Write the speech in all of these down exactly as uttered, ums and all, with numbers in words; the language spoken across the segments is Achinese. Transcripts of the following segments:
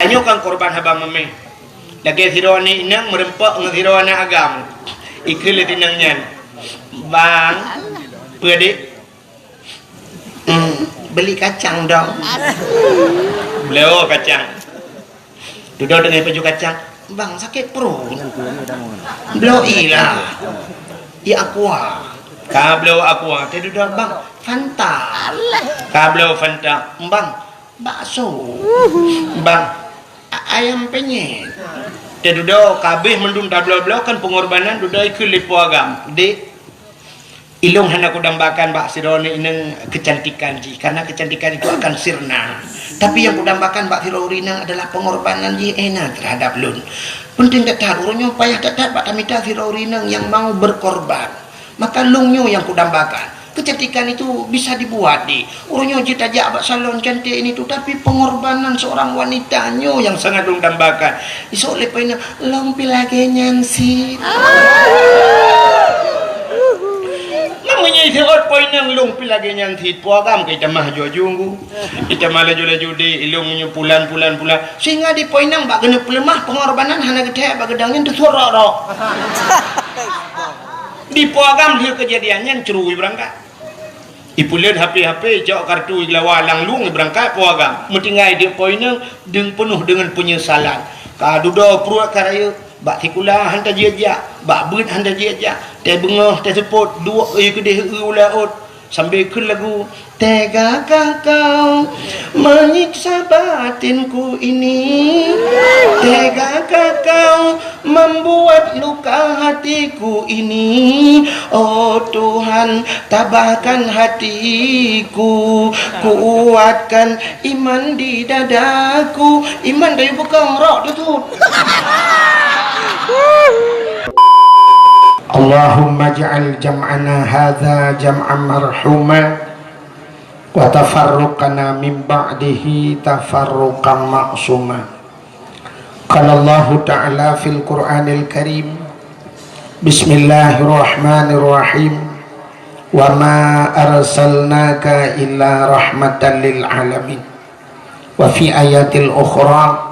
Nyoe kan korban haba mameh. Lagèe sidroe aneuk inong meureumpok ngon sidroe aneuk agam. Ikheun lé si inong nyan, "Bang, peue, Dek?" "Hmm, beli kacang dong." Bloe kacang. Dudoe teungoh paju kacang, "Bang, sakét pruet." "Bloe ié lah. Ié aqua." Ka bloe aqua, teududoe, "Bang, Fanta." Ka bloe Fanta, "Bang, bakso." "Bang, a-, ayam penyet." Teududoe, ka abéh mandum tabloe-bloe kan pengorbanan, dudoe ikheun lé po agam, "Dek, ilôn hana kudambakan bak sidroe aneuk inong keucantikan jih, karena kecantikan itu akan sirna. Tapi nyang kudambakan bak sidroe ureueng inong adalah pengorbanan jih, eh, na, terhadap lôn. Peunteng that-that, uroe nyoe payah that-that bak tamita sidroe ureueng inong nyang mau berkorban. Maka lôn nyoe nyang kudambakan. Kecantikan itu bisa dibuat, Dek. Uroe nyoe jeuet tajak bak salon cantik ini tu, tapi pengorbanan seorang wanita nyoe nyang sangat lôn dambakan." Isok lé po inong, "Lôn pih lagèe nyan cit." Meunyoe isok po inong, "Lôn pih lagèe nyan cit," po agam ka itamah aju-aju, itamah laju-laju, "Dek, ilôn nyoe pulan, pulan, pulan." Sehingga di po inong bak keuneuk peuleumah, pengorbanan hana geuthèe bak geudong nyan teusurok-rok. Di po agam lheueh keujadian nyan, cru ibeurangkat. Ipeuleuet HP-HP, icok kartu, igeulawa lam lueng, ibeurangkat po agam. Meutinggai di po inong, deung peunoh deungon peunyesalan. Ka dudoe pruet ka rayeuk, bak sikula han tajak-jak, bak beuet han tajak-jak, teubeungoh teuseupôt, duek ie keudeh, eu ulèe ôt, sambil kheun lagu, "Tegakah Kau menyiksa batinku ini? Tegakah Kau membuat luka hatiku ini? Oh Tuhan, tabahkan hatiku, kuatkan iman di dadaku." Iman dayuh peukong rok teutut. Allahumma ij'al jam'ana hadza jam'an marhuma, wa tafarruqana min ba'dihi tafarruqan ma'suma. Qala Allahu Ta'ala fil Qur'anil Karim, "Bismillahirrahmanirrahim. Wa ma arsalnaka illa rahmatan lil alamin." Wa fi ayatil ukhra,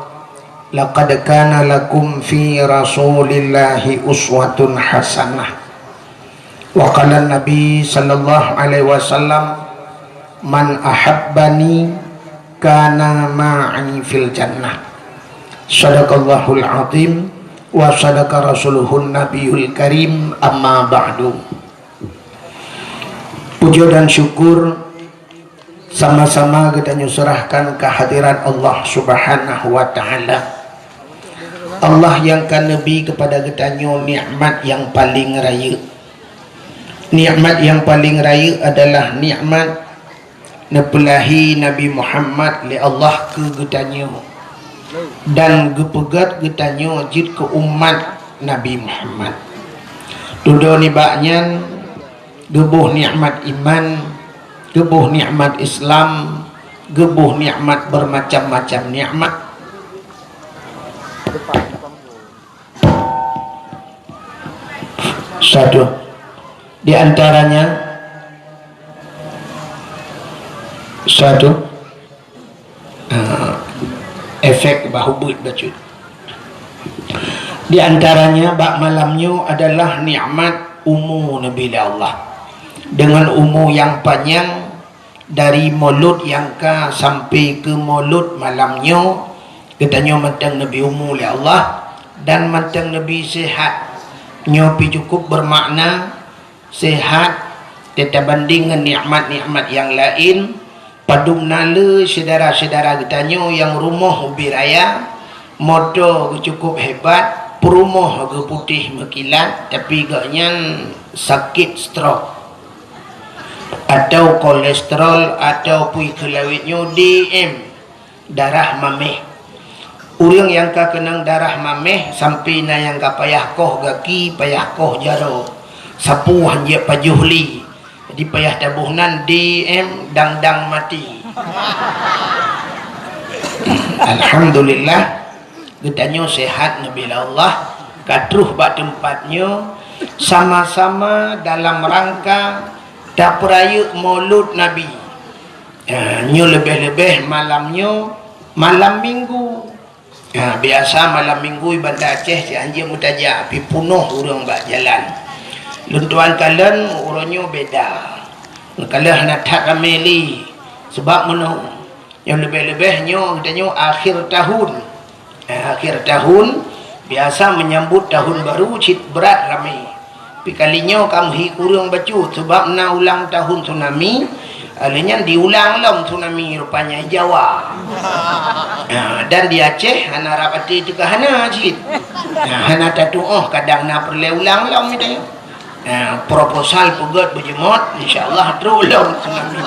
"Laqad kana lakum fi Rasulillahi uswatun hasanah." Wa qala Nabi sallallahu alaihi wasallam, "Man ahabbani kana ma'i fil jannah." Sadaqallahul azim wa sadaqa rasuluhun nabiyul karim, amma ba'du. Puja dan syukur sama-sama geutanyoe seurahkan kehadirat Allah Subhanahu wa Ta'ala. Allah nyang ka neubri keupada geutanyoe nikmat nyang paleng rayeuk. Nikmat nyang paleng rayeuk adalah nikmat neupeulahé Nabi Muhammad lé Allah keu geutanyoe dan geupeugét geutanyoe jeuet keu umat Nabi Muhammad. Dudoe nibak nyan, geuboh nikmat iman, geuboh nikmat Islam, geuboh nikmat bermacam-macam nikmat. Satu. Di antaranya, satu, ah, efek bah ubit bacut. Di antaranya, bak malam nyoe adalah nikmat umu neubri lé Allah. Deungon umu nyang panyang, dari mulod nyang ka sampai keu mulod malam nyoe, geutanyoe mantong neubri umu lé Allah dan mantong neubri sehat. Nyoe pih cukup bermakna, sehat teutabanding ngon nikmat-nikmat nyang laén. Padum na le syedara-syedara geutanyoe nyang rumoh ubit raya, moto geuh cukup hebat, peurumoh geuh putéh meukilat, tapi gobnyan sakét stroke. Atau kolesterol, atau peue kheun lawét nyoe, D M, darah mameh. Ureuëng nyang ka keunong darah mameh, sampai na nyang ka payah koh gaki, payah koh jaroe, sapeue han jeuet pajoh lé. Jadi payah taboh nan D M dang-dang maté. Alhamdulillah, geutanyoe sehat neubri lé Allah, ka troh bak teumpat nyoe, sama-sama dalam rangka tapeurayeuk Maulud Nabi. Ya, nyoe leubeh-leubeh malam nyoe, malam Minggu. Ha, biasa malam minggu i Banda Aceh si anjeuk meutajak, pi punoh ureuëng bak jalan. Lôn tuan kalon uroe nyoe beda. Kalon hana that ramé lé. Sebab meunoe, nyoe leubeh-leubeh nyoe geutanyoe akhir tahun. Eh, akhir tahun, biasa menyambut tahun baru cit brat ramé. Tapi kali nyoe ka meuhi kureueng bacut, sebab na ulang tahun tsunami, lheueh nyan diulang lom tsunami rupanya di Jawa. Ah, dan di Aceh hana rab até teuka hana cit. Ah, hana tatuoh kadang na peureulée ulang lom itu. Ah, proposal peugét beujeuet, insya Allah trok lom tsunami.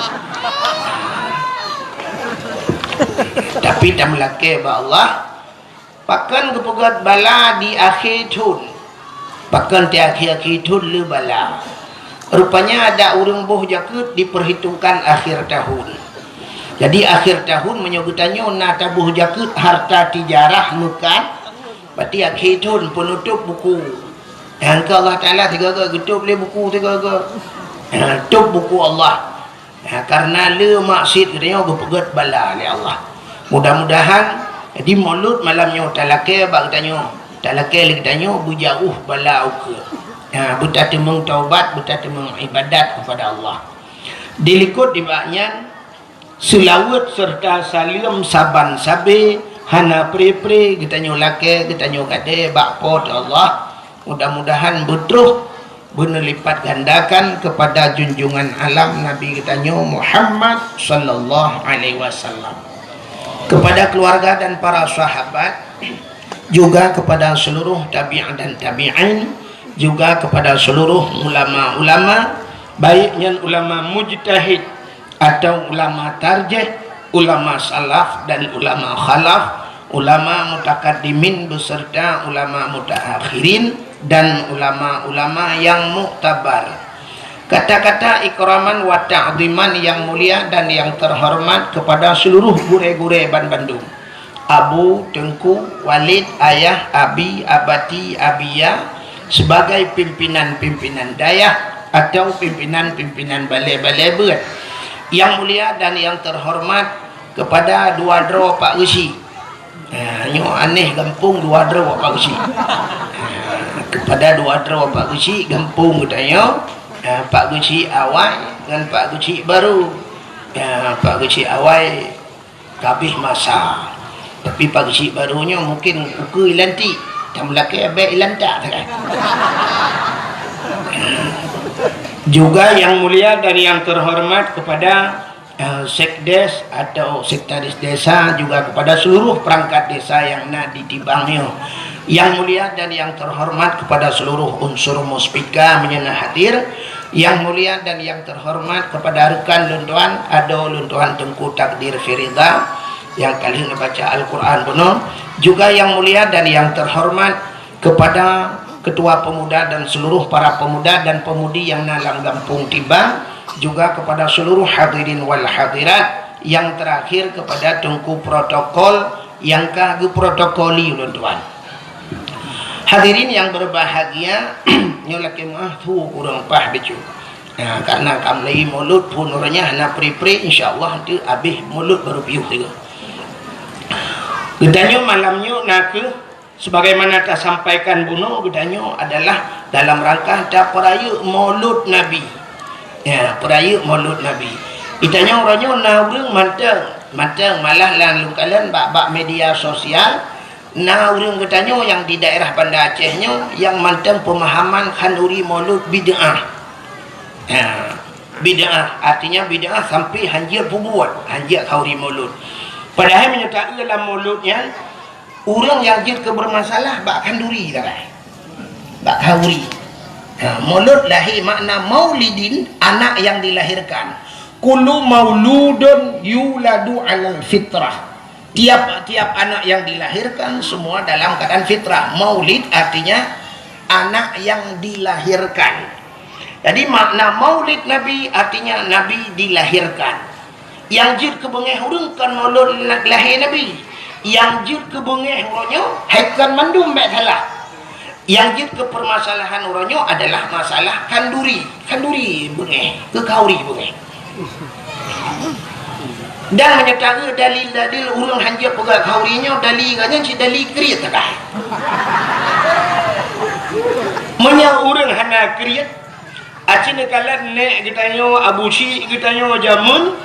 Tapi tameulakée bak Allah, pakon geupeugét bala di akhé thon? Pakon di akhé-akhé thon le bala? Rupanya ada ureuëng boh jakeuet diperhitungkan akhir tahun. Jadi akhir tahun meunyoe geutanyoe na taboh jakeuet harta tijarah meukat, berarti akhé thon peunutôb buku. Nyang keu Allah Taala sigoe-goe geutôb lé buku sigoe-goe. Ha, tôb buku Allah. Ha, karena le maksiat geutanyoe geupeugét bala lé Allah. Mudah-mudahan, jadi mulod malam nyoe talakée bak geutanyoe, talakée lé geutanyoe beujauh bala ukeue. Ha, beutateumeung taubat, beutateumeung ibadat kepada Allah. Dilikot dibak nyan, seulaweuet serta saleuem saban sabe, hana pre-pre geutanyoe lakée, geutanyoe gadée bak Po teu Allah. Mudah-mudahan beutroh beuneulipat gandakan kepada junjungan alam Nabi geutanyoe Muhammad sallallahu alaihi wasallam, kepada keluarga dan para sahabat, juga kepada seluruh tabi'in dan tabi'in, juga kepada seluruh ulama-ulama, baik nyan ulama mujtahid atau ulama tarjih, ulama salaf dan ulama khalaf, ulama mutakaddimin beserta ulama mutaakhirin, dan ulama-ulama yang muktabar. Kata-kata ikraman wa ta'ziman yang mulia dan yang terhormat kepada seluruh gurée-gurée banbandum. Abu, Teungku, Walid, Ayah, Abi, Abati, Abiya, sebagai pimpinan-pimpinan dayah atau pimpinan-pimpinan balée-balée beuet. Yang mulia dan yang terhormat kepada dua droe Pak Geuchik. Ha, nyoe aneh gampông dua droe Pak Geuchik. Ha, kepada dua droe Pak Geuchik gampông geutanyoe, ha, Pak Geuchik awai ngon Pak Geuchik baru. Ha, Pak Geuchik awai ka abéh masa. Tapi Pak Geuchik baru nyoe mungkin ukeue ilantik, dan meulakée bék ilantak sagai. Juga yang mulia dan yang terhormat kepada, eh, sekdes atau sekretaris desa, juga kepada seluruh perangkat desa yang na di Tibang nyoe. Yang mulia dan yang terhormat kepada seluruh unsur Muspika meunyoe na hadir. Yang mulia dan yang terhormat kepada rekan lôn tuan, adoe lôn tuan Teungku Takdir Firida, nyang ka lheueh neubaca Al-Quran bunoe, juga yang mulia dan yang terhormat kepada ketua pemuda dan seluruh para pemuda dan pemudi yang na lam gampông Tibang, juga kepada seluruh hadirin wal hadirat, yang terakhir kepada Teungku protokol yang ka geuprotokoli ulôn tuan. Hadirin yang berbahagia, nyoe lakée meuah thu kureueng paih bacut. Nah, karena ka mulai mulod phon uroe nyan hana pre-pre, insya Allah nanti abéh mulod baru piôh tiga. Geutanyoe malam nyoe na kheueh sebagaimana tasampaikan bunoe, geutanyoe adalah dalam rangka tapeurayeuk mulod Nabi. Ya, peurayeuk mulod Nabi. Geutanyoe uroe nyoe na ureuëng mantong, mantong malah lam lungkalan bak-bak media sosial, na ureuëng geutanyoe nyang di daerah Banda Aceh nyoe nyang mantong pemahaman khanduri mulod bid'ah. Ya, bid'ah, artinya bid'ah sampai hanjeuet peubuet, hanjeuet khanduri mulod. Padahai meunyoe taeu lam mulod nyan, ureuëng nyang jeuet keu bermasalah bak khanduri sagai. Bak khanduri. Ha, mulod lahé makna maulidin, anak yang dilahirkan. Kullu mauludun yuladu alal fitrah. Tiap-tiap anak yang dilahirkan semua dalam keadaan fitrah. Maulid artinya anak yang dilahirkan. Jadi makna maulid Nabi artinya Nabi dilahirkan. Nyang jeuet keu beungéh ureuëng kon mulod lahé Nabi. Nyang jeuet keu beungéh uroe nyoe hai kon mandum bék salah. Nyang jeuet keu permasalahan uroe nyoe adalah masalah khanduri. Khanduri beungéh, keu khanduri beungéh. Dan meunyoe taeu dalil-dalil ureuëng hanjeuet peugah khauri nyoe, dalil geuh nyan cit dalil kriet sagai. Meunyoe ureuëng hana kriet, aci neukalon nèk geutanyoe, abu syik geutanyoe jameun,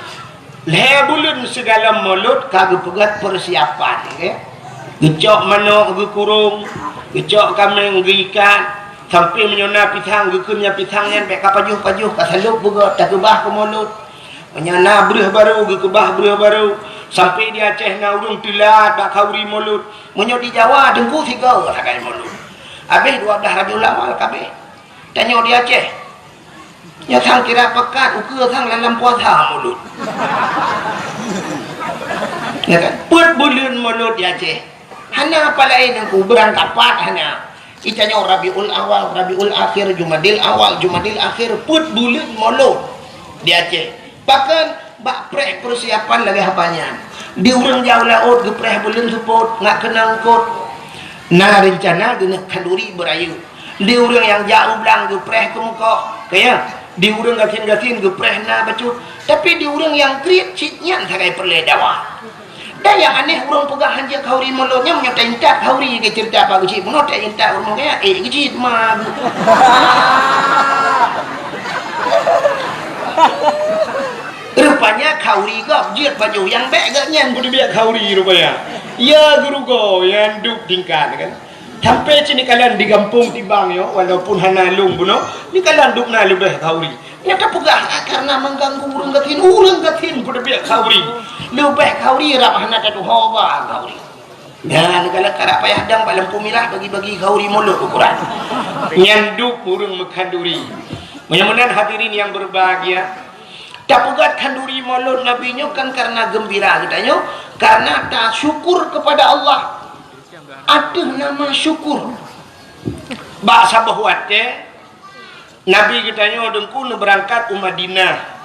lhée buleuen sigohlom mulod ka geupeugét peusiapan, ya. Geucok manok geukurong, geucok kaméng geuikat, sampai meunyoe na pisang geukheun nyang pisang nyan bék ka pajoh-pajoh, ka salôb beugét, takeubah keu mulod. Meunyoe na breueh barô, geukeubah breueh barô. Sampai di Aceh na ureuëng teulat bak khauri mulod. Meunyoe di Jawa, teungku sigoe sagai mulod. Habéh dua blah Rabiul Awal ka abéh. Tanyoe di Aceh, nyoe sang kira pekat, ukeue sang lam puasa mulod. Ya kan? Peuet buleuen mulod di Aceh. Hana apa laén nyang kubrang kapat hana. Itanyoe Rabiul Awal, Rabiul Akhir, Jumadil Awal, Jumadil Akhir, peuet buleuen mulod di Aceh. Bahkan bak preh peusiapan lagée haba nyan. Di ureuëng jak u laôt geupreh buleuen seupôt, ngat keunong eungkôt. Na reuncana geuneuk khanduri beurayeuk. Di ureuëng nyang jak u blang geupreh keu mukoh, kaya. Di ureuëng gasien-gasien geupreh na bacut. Tapi di ureuëng nyang kriet cit nyan sagai peureulée dawa. Dan nyang aneh, ureuëng peugah hanjeuet khauri mulod nyan, meunyoe taintat khauri keu ceurita bak geuchik bunoe, taintat ureuëng kaya, eh, geuchik ma. Rupanya khauri gob jeuet pajoh nyang bék geuh nyan peuteubiet khauri rupanya. Ya geurugoe nyang duek tingkat kan. Sampai cit neukalon di gampông tibang nyoe, walaupun hana lôn bunoe, neukalon dubna leubeh khauri. Nyang tapeugah, ah, karena mengganggu ureuëng gasien, ureuëng gasien peuteubiet khauri. Leubeh khauri rab hana tatuho ba khauri. Nyan neukalon karab payah dang bak lampu mirah bagi-bagi khauri mulod ukuran. Nyan duek ureuëng meukhanduri. Meunyoe meunan hadirin yang berbahagia, tapeugét khanduri mulod Nabi nyoe kan karena geumbira geutanyoe, karena tasyukur kepada Allah. Ateueh nama syukur. Bak saboh watée, Nabi geutanyoe teungku neubeurangkat u Madinah.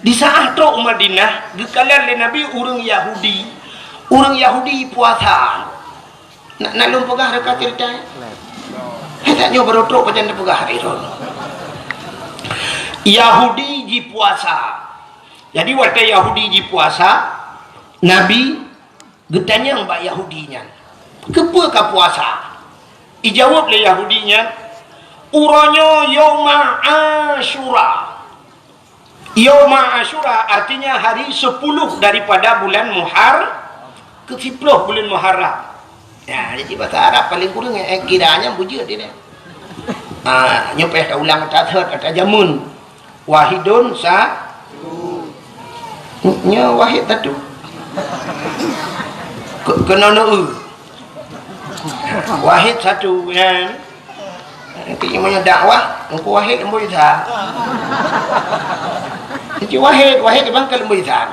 Di saat trok u Madinah, geukalon lé Nabi ureuëng Yahudi. Ureuëng Yahudi puasa. Na, na lôn peugah reuka ceurita? Hai, tanyoe barô trok pajan tapeugah hari nyoe. Yahudi jipuasa. Jadi, watée Yahudi jipuasa, Nabi geutanyong bak Yahudi nyan, "Keupeue kapuasa?" Ijaweueb lé Yahudi nyan, "Uroe nyoe Yauma Asyura." Yauma Asyura artinya hari sepuluh daripada bulan Muhar-, keu siploh bulan Muharram. Ya, jadi bahasa Arab paling kurang, eh, kira nyan bujeuet dia. Ah, nyoe payah taulang, tathot, tajameun. Wahidun sa-, nyoe wahid satu. Ke-, keunoe neu-eu. Wahid satu, ya. Nanti meunyoe dakwah, Teungku Wahid Leumboi Sa. Teungku Wahid, Wahid Leumboi Sa.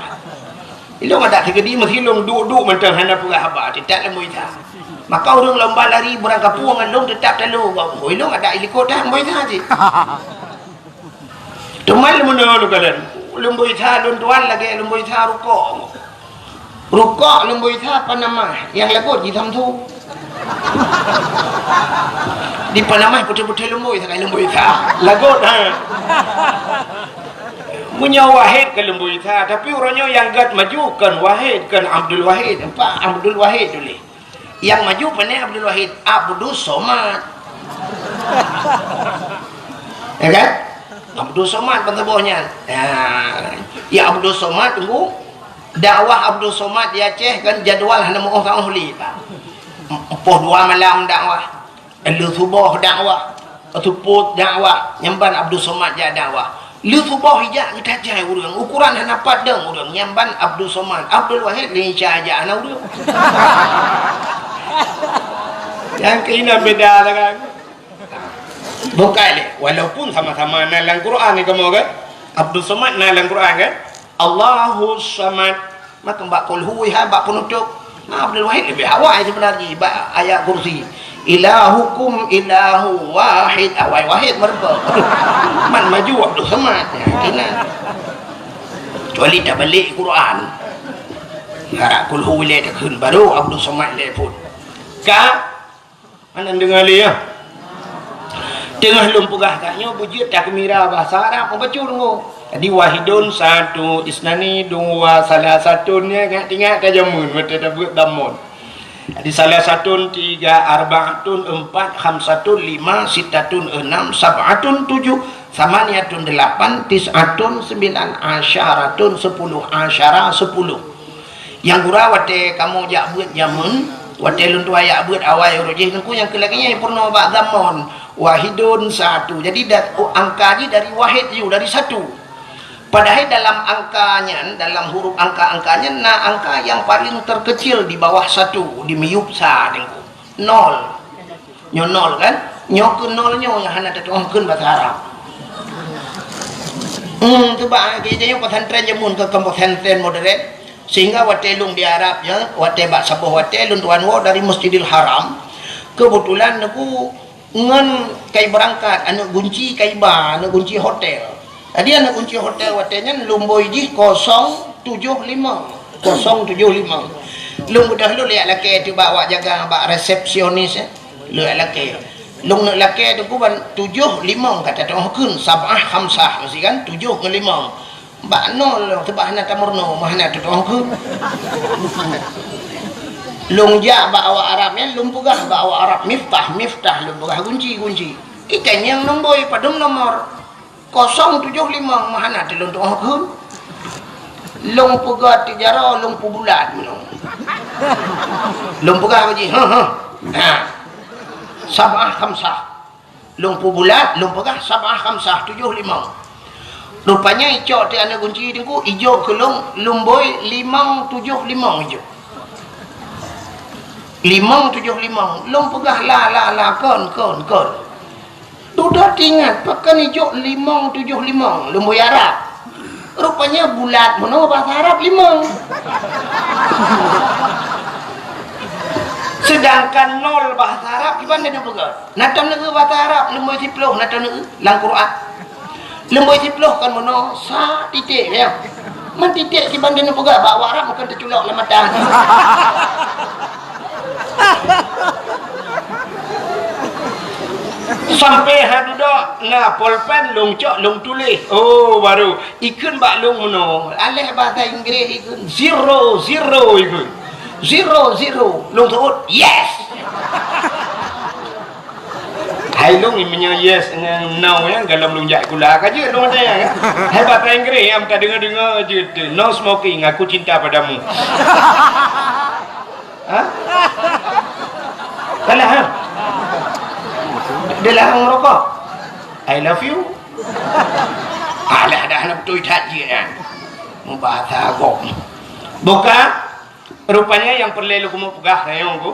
Ilong adak teukeudi meusilong duek-duek mantong hana peugah haba, teutab Leumboi Sa. Maka ureuëng lomba lari beurangkapueng ngon lôn teutab talo, ilong adak ilikot dah Leumboi Sa cit. Teuma leumono lôn kalon, Leumboi Sa lôn tuan lagée Leumboi Sa rukok. Rukok Leumboi Sa Panama, nyang lagot di Samsu. Di Panama beutôi-beutôi Leumboi Sa, Leumboi Sa. Lagot, ha. Meunyoe Wahid keu Leumboi Sa, tapi uroe nyoe nyang gét maju kon Wahid, kon Abdul Wahid, empat Abdul Wahid tuléh. Nyang maju pane Abdul Wahid, Abdus Somad. Ya kan? Abdus Somad ban saboh nyan. Ya. Ya Abdus Somad tunggu. Dakwah Abdus Somad di Aceh kan jadwal hana meuoh saoh lé, Pak. Empoh dua malam dakwah. Lheueh suboh dakwah. Seupôt dakwah, nyang ban Abdul Somad jak dakwah. Lheueh suboh ijak geutajai ureuëng, ukuran hana pat dong ureuëng, nyang ban Abdul Somad, Abdul Wahid lé Isa jak hana ureuëng. Nyang keunan beda lah kan. Bukai lé, walaupun sama-sama na lam Quran ni kamoe kan. Abdul Somad na lam Quran kan. Allahus Samad. Maka bak kulhu hai bak penutup. Nah, Abdul Wahid lebih awai sebenarnya bak ayat kursi. Ilahukum ilahu wahid, awai wahid meureumpok. Man maju Abdul Somad. Ya, kena. Kecuali tak balik Quran. Harap kulhu ilai takheun baru Abdul Somad ilai pun. Ka Mana deungoe lé, ya? Teungoh lôn peugah tanyoe beujeuet takeumira bahasa Arab, meubacut deungoe. Jadi, wahidun satu, isnani dua, salasatun, ya, ingat-ingat ka jameun watèe tabeuet dhammon. Jadi, salasatun tiga, arbaatun empat, khamsatun lima, sittatun enam, sab'atun tujuh, samaniyatun delapan, tis'atun sembilan, asyaratun sepuluh, asyara sepuluh. Nyang gura watèe kamoe jak beuet jameun, watèe lôn tuan jak beuet awai uroe jih, Teungku, nyang keu lagèe nyan peurunoe bak dhammon. Wahidun satu. Jadi, da-, oh, angka jih dari wahid ju, dari satu. Padahai dalam angka nyan, dalam huruf angka-angka nyan, na angka nyang paling terkecil di bawah satu, di miyueb sa, Teungku. Nol. Nyoe nol, kan? Nyoe keu nol nyoe nyang hana tatu'oh kheun bahasa Arab. Hmm, tu bah, jadi pesantren jameun keu, keu pesantren modern. Sehingga watèe lôn di Arab nyan, watèe bak saboh watèe lôn tuan woe dari Masjidil Haram, keubeutulan Teungku ngon kai beurangkat, aneuk gunci kai ba, aneuk gunci hotel. Jadi aneuk gunci hotel watèe nyan lôn bôi jih kosong tujoh limong. Kosong tujoh limong. Lôn beudôh lôn jak lakèe teuh bak awak jaga, bak resepsionis, eh. Lôn jak lakèe. Lôn neuk lakèe Teungku ban tujoh limong ka tatu'oh kheun, sab'ah khamsah, meusti kan? Tujoh ngon limong. Bak nol, seubab hana tameurunoe, meuhana tatu'oh kheun. Lôn jak bak awak Arab nyan, lôn peugah bak awak Arab, miftah, miftah, lôn peugah gunci, gunci. Ikan nyang nomboi padum nomor. Kosong tujoh limong, meuhana teuh lôn tu'oh kheun. Lôn peugah tijaroe, lôn peubulat meunoe. Lôn peugah bak jih, heh, heh. Ha. Sab'ah khamsah. Lôn peubulat, lôn peugah sab'ah khamsah, tujoh limong. Rupanya icok teuh aneuk gunci Teungku, ijok keu lôn, lôn bôi limong tujoh limong ijok. Limong tujoh limong. Lôn peugah la, la, la, kon, kon, kon. Dudoe teuingat, pakon ijok limong tujoh limong, lôn bôi Arab. Rupanya bulat meunoe bahasa Arab limong. Sedangkan nol bahasa Arab kiban neupeugah. Na taneuk bahasa Arab, lôn bôi siploh, na taneuk lam Quran. Lôn bôi siploh kon meunoe, sa titek, ya. Man titek kiban neupeugah bak awak Arab, bukan teuculok lam mata. Sampai ha dudoe na polpen lôn cok lôn tuléh. Oh, baru ikheun bak lôn meunoe. Aléh bahasa Inggris ikheun zero, zero ikheun. Zero, zero. Lôn seuôt, yes. Hai lôn meunyoe yes ngon no nyan golom lôn jak sikula ka jeuet lôn ada nyan. Hai bahasa Inggris nyang tadeungoe-deungoe jeuet teuh. No smoking, aku cinta padamu. Ha? Salah, ha? Dia larang merokok. I love you. Alah, dah hana beutôi that jih nyan. Mubahasa agam. Buka. Rupanya nyang peureulèe lôn keumeung peugah rayeuk ku,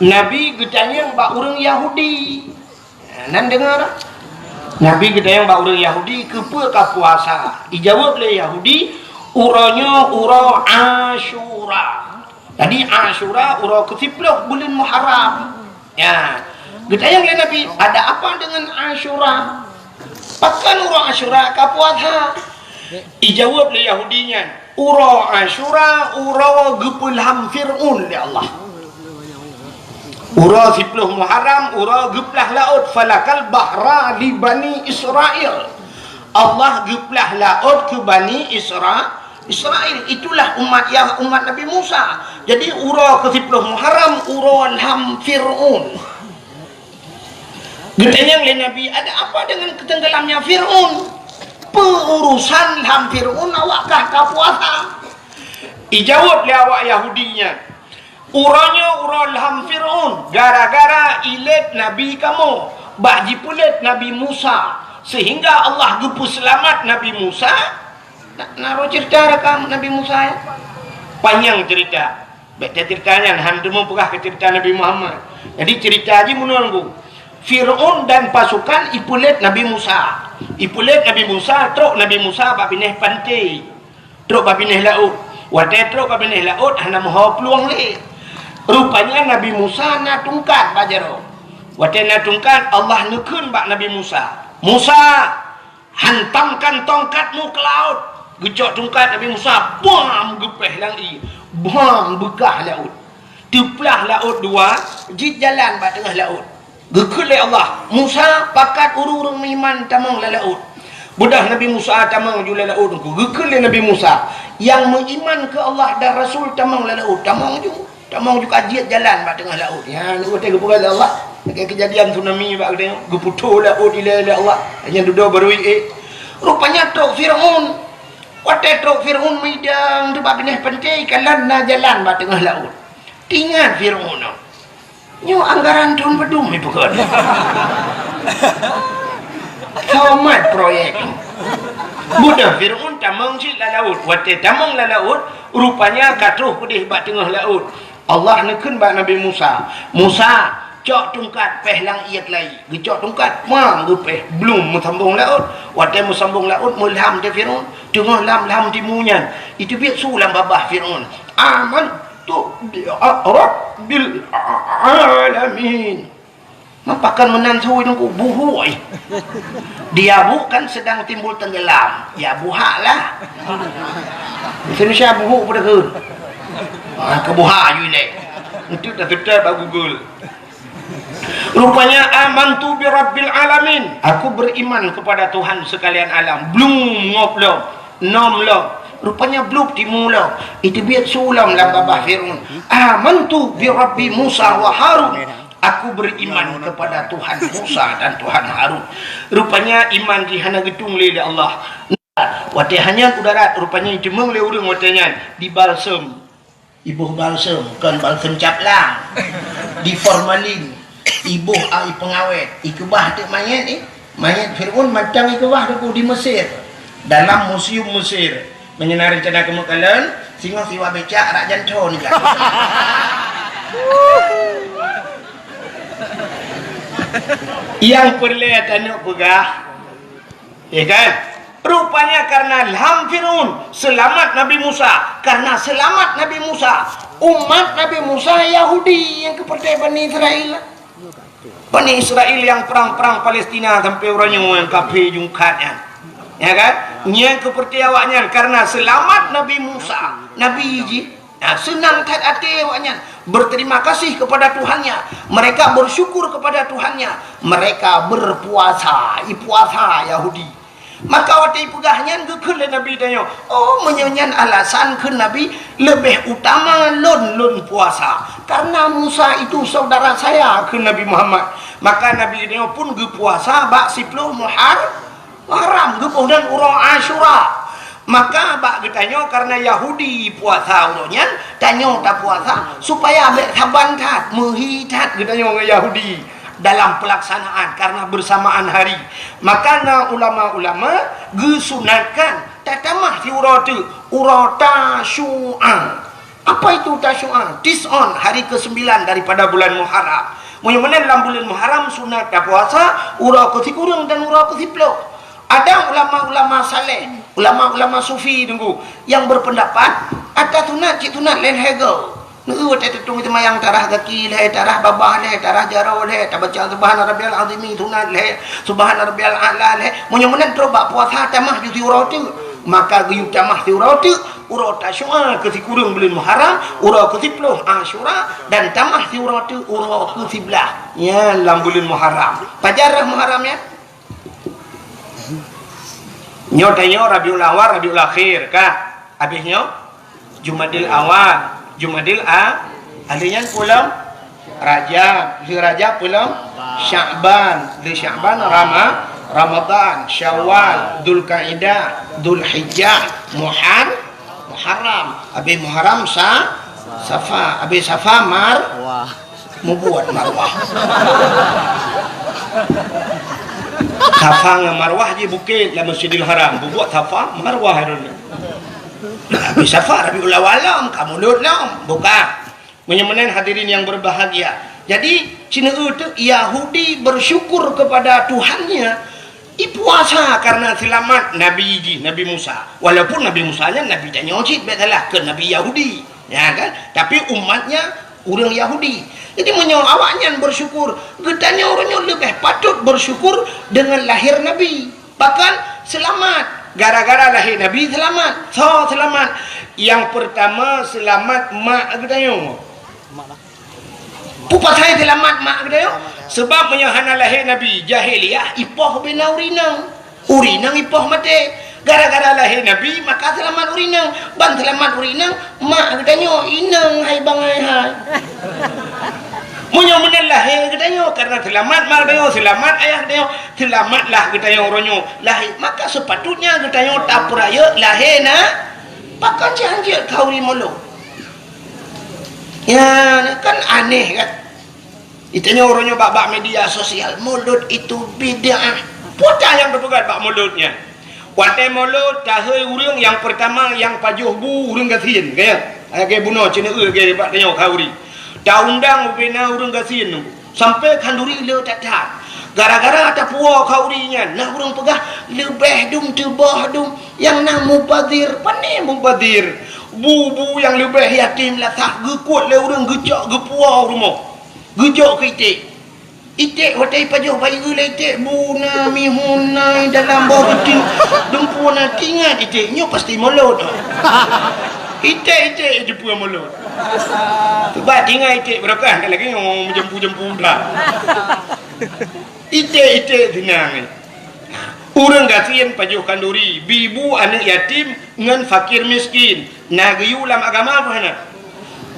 Nabi geutanyong bak ureueng Yahudi. Nan deungoe dak? Nabi geutanyong bak ureueng Yahudi, "Keupeue ka puasa?" Ijaweueb lé Yahudi, "Uroe nyoe uroe Asyura." Jadi Asyura uroe keusiplôh buleuen Muharram. Ya. Geutanyong lé Nabi, "Ada apa dengan Asyura? Pakon uroe Asyura ka puasa?" Ijaweueb lé Yahudi nyan, "Uroe Asyura uroe geupeulham Fir'aun lé Allah." Uroe siplôh Muharram, uroe geuplah laôt, falakal bahra li Bani Israil. Allah geuplah laôt keu Bani Isra-, Israil. Itulah umat Yah-, umat Nabi Musa. Jadi, uroe keusiplôh Muharram, uroe lham Fir'aun. Geutanyong lé Nabi, "Ada apa dengan ketenggelamnya Fir'aun? Peu urusan lham Fir'aun awak kah ka puasa?" Ijaweueb lé awak Yahudi nyan, "Uroe nyoe uroe lham Fir'aun, gara-gara ilét nabi kamoe, bah jipeulét Nabi Musa, sehingga Allah geupeuseulamat Nabi Musa." Na, na roh cerita rakam Nabi Musa, ya? Panyang cerita. Bèk tacerita nyan, han teuma peugah keu cerita Nabi Muhammad. Jadi cerita jih meunoe, Bu. Fir'aun dan pasukan ipeulét Nabi Musa. Ipeulét Nabi Musa, trok Nabi Musa bak binéh panté. Trok bak binéh laôt. Watèe trok bak binéh laôt, hana meuho plueng lé. Rupanya Nabi Musa na tungkat bak jaroe. Watèe na tungkat, Allah neukheun bak Nabi Musa, "Musa, hantamkan tongkatmu ke laut." Geucok tungkat Nabi Musa, bam, geupéh lam ié. Bam, beukah laôt. Teuplah laôt dua, jeuet jalan bak teungoh laôt. Geukheun lé Allah, "Musa, pakat ureuëng-ureuëng meuiman tamong lam laôt." Beudôh Nabi Musa tamong ju lam laôt teungku. Geukheun lé Nabi Musa, "Nyang meuiman keu Allah dan Rasul tamong lam laôt." Tamong ju. Tamong ju ka jeuet jalan bak teungoh laôt. Nyan watée geupeugah lé Allah. Lagée keujadian tsunami bak geutanyoe. Geuputôh laôt ilée lé Allah. Nyan dudoe barui ék. Rupanya trok Fir'aun. Watée trok Fir'aun meudang teubak binéh panté, kalon na jalan bak teungoh laôt. Teuingat Fir'aun nyoe. Nyoe anggaran thon padum ipeugah. Somat proyek. Beudôh Fir'aun tamong cit lam laôt. Watée tamong lam laôt, rupanya ka troh keudeh bak teungoh laôt. Allah neukheun bak Nabi Musa, "Musa, cok tungkat péh lam ié teulai." Geucok tungkat, pang, geupéh, blum meusambong laôt. Watée meusambong laôt, meulam teuh Fir'aun. Teungoh lam-lam timu nyan, iteubiet su lam babah Fir'aun, "Amantu bi rabbil alamin." Mapakon meunan sui teungku, buhuk, eh. Dia bu kan sedang timbul tenggelam. Ya, buhak lah. Indonesia buhuk pada ke? Ha, kebuhak you leh. Untuk dah tetap bak Google. Rupanya, "Amantu bi rabbil alamin." Aku beriman kepada Tuhan sekalian alam. Blum ngop lom, nom lom. Rupanya blub timu lom. Iteubiet su lom lam babah Fir'aun. "Amantu bi rabbi Musa wa Harun." Aku beriman kepada Tuhan Musa dan Tuhan Harun. Rupanya iman jih hana geutung lé, lé Allah. Watée hanyang u darat, rupanya jiteumeung lé ureuëng watée nyan dibalsem. Iboh balsem, kon balsem cap lang. Di formalin, iboh ai peungawét, ikeubah teuk manyét, eh. Manyét Fir'aun mantong ikeubah teuk di Mesir. Dalam museum Mesir. Meunyoe na reuncana keumeuk kalon, singoh siwa becak rak janto nibak. Nyang peureulée tanyoe peugah, ya kan? Rupanya karena lam Fir'aun seulamat Nabi Musa, karena seulamat Nabi Musa, umat Nabi Musa Yahudi nyang keupeurtée Bani Israel. Bani Israel nyang prang-prang Palestina sampai uroe nyoe nyang kafé jungkat nyan. Ya kan? Nyang keupeurtée awaknyan karena seulamat Nabi Musa, Nabi jih. Nah, seunang that até awaknyan, berterima kasih kepada Tuhannya. Mereka bersyukur kepada Tuhannya. Mereka berpuasa, ipuasa Yahudi. Maka watée ipeugah nyan geukheun lé Nabi tanyoe, "Oh, meunyoe nyan alasan," kheun Nabi, "leubeh utama lôn, lôn puasa. Karena Musa itu saudara saya," kheun Nabi Muhammad. Maka Nabi tanyoe pun geupuasa bak siploh Muhar-, Muharram, geuboh nan uroe Asyura. Maka bak geutanyoe karena Yahudi puasa uroe nyan, tanyoe tapuasa supaya bék saban that, meuhi that geutanyoe ngon Yahudi dalam pelaksanaan karena bersamaan hari. Maka na ulama-ulama geusunatkan tatamah siuroe teuk, uroe Tasyu'a. Apa itu Tasyu'a? Tis'un, hari kesembilan daripada bulan Muharram. Meunyoe meunan lam buleuen Muharram sunat tapuasa uroe keusikureueng dan uroe keusiploh. Ada ulama-ulama saleh, ulama-ulama sufi teungku, yang berpendapat ata sunat cit sunat lé lhèe goe. Neu watèe teutông seumayang tarah gaki lhèe, tarah babah lhèe, tarah jaroe lhèe, tabaca subhana rabbiyal azimi sunat lhèe, subhana rabbiyal a'la lhèe. Meunyoe meunan trôk bak puasa tamah ju siuroe teuk, maka geuyue tamah siuroe teuk, uroe Tasyu'a keu sikureueng buleuen Muharram, uroe keu siploh Asyura, dan tamah siuroe teuk uroe keu siblaih nyan lam buleuen Muharram. Pajan rhah Muharram nyan? Nyoe tanyoe Rabiul Awal, Rabiul Akhir, ka? Habéh nyoe Jumadil Awal, Jumadil A-, lheueh nyan peue lom? Rajab, lheueh Rajab peue lom? Sya'ban, lheueh Sya'ban Rama-, Ramadan, Syawal, Dzulkaidah, Dzulhijjah, Muhar-, Muharram, habéh Muharram Sa-, Safa, habéh Safa Mar-, mubuet Marwah. Safa ngon Marwah jih bukét lam Masjidil Haram, bubuet Safa Marwah droeneuh. Habéh Safa Rabiul Awal lom, ka mulod lom, buka. Meunyoe meunan hadirin yang berbahagia. Jadi, sineuk teuk Yahudi bersyukur kepada Tuhannya, ipuasa karena seulamat Nabi jih, Nabi Musa. Walaupun Nabi Musa nyan Nabi tanyoe cit, bèk salah, keu Nabi Yahudi. Ya kan? Tapi umatnya ureueng Yahudi. Jadi, meunyoe awaknyan bersyukur, geutanyoe uroe nyoe leubeh patut bersyukur dengan lahir Nabi. Bahkan seulamat. Gara-gara lahé Nabi seulamat. Soe seulamat? Nyang peurtama seulamat mak geutanyoe. Mak lah. Peue pasai seulamat mak geutanyoe? Sebab meunyoe hana lahé Nabi, jahiliyah ipoh ubena ureueng inong. Ureueng inong ipoh maté. Gara-gara lahé Nabi, maka seulamat ureueng inong. Ban seulamat ureueng inong, mak geutanyoe inong hai bangai hai. Meunyoe meunan lahé geutanyoe, karena seulamat mak geutanyoe, seulamat ayah geutanyoe, seulamatlah geutanyoe uroe nyoe lahé. Maka sepatutnya geutanyoe tapeurayeuk lahé na, pakon cit hanjeuet khauri mulod. Ya, kan aneh kan? Geutanyoe uroe nyoe bak, bak media sosial, mulod itu bid'ah. Peue nyang teupeugah bak mulod nyan? Watée mulod, tahôi ureueng nyang peurtama nyang pajoh bu ureueng gasien, ka nyan? Lagée bunoe ceuneuk lagée bak tanyoe khauri. Taundang ubena ureueng gasien nyoe. Sampoe khanduri le that-that. Gara-gara tapuwoe khanduri nyan, na ureueng peugah leubeh dum teuboh dum nyang na mubazir. Pane mubazir? Bu-bu nyang leubeh yatim lasah geukot lé ureueng geucok geupuwoe u rumoh. Geujok keu iték. Iték watée ipajoh bayeue lé iték, bu na mihun na dalam boh geuting, dumpeue na, teuingat iték nyoe pasti mulod. Iték-iték jeupeue mulod. Bah teuingat iték barokah, lagée nyoe meujempu-jempu dah. Iték-iték seunang. Ureueng gasien pajoh khanduri, bi bu aneuëk yatim ngon fakir miskin. Na geuyue lam agama peue hana?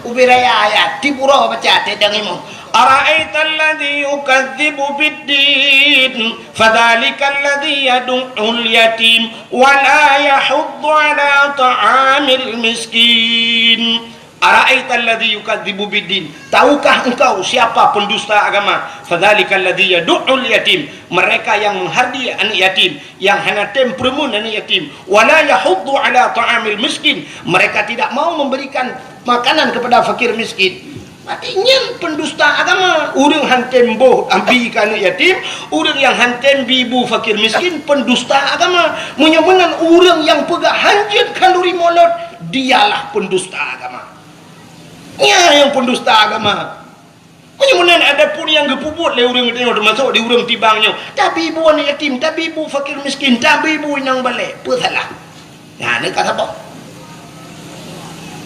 Ubé raya ayat, tiep uroe baca teuh dang imoe. Ara'aital ladzi yukadzibu biddin, fadzalikal ladzi yadu'ul yatim, wa la yahuddu ala ta'amil miskin. Ara'aital ladzi yukadzibu biddin. Tahukah engkau siapa pendusta agama? Fadzalikal ladzi yadu'ul yatim. Mereka yang menghardi anak yatim, yang hana tem peureumeun anak yatim. Wa la yahuddu ala ta'amil miskin. Mereka tidak mau memberikan makanan kepada fakir miskin. Berarti nyan pendusta agama. Ureuëng han tem boh abi keu anak yatim, ureuëng nyang han tem bi bu fakir miskin, pendusta agama. Meunyoe meunan ureuëng nyang peugah hanjeuet khanduri mulod, dialah pendusta agama. Nyan nyang pendusta agama. Meunyoe meunan, adapun nyang geupeubuet lé ureuëng geutanyoe, teumasok di ureuëng tibang nyoe, tabi bu aneuk yatim, tabi bu fakir miskin, tabi bu inong balek, peue salah? Nyan ka saboh.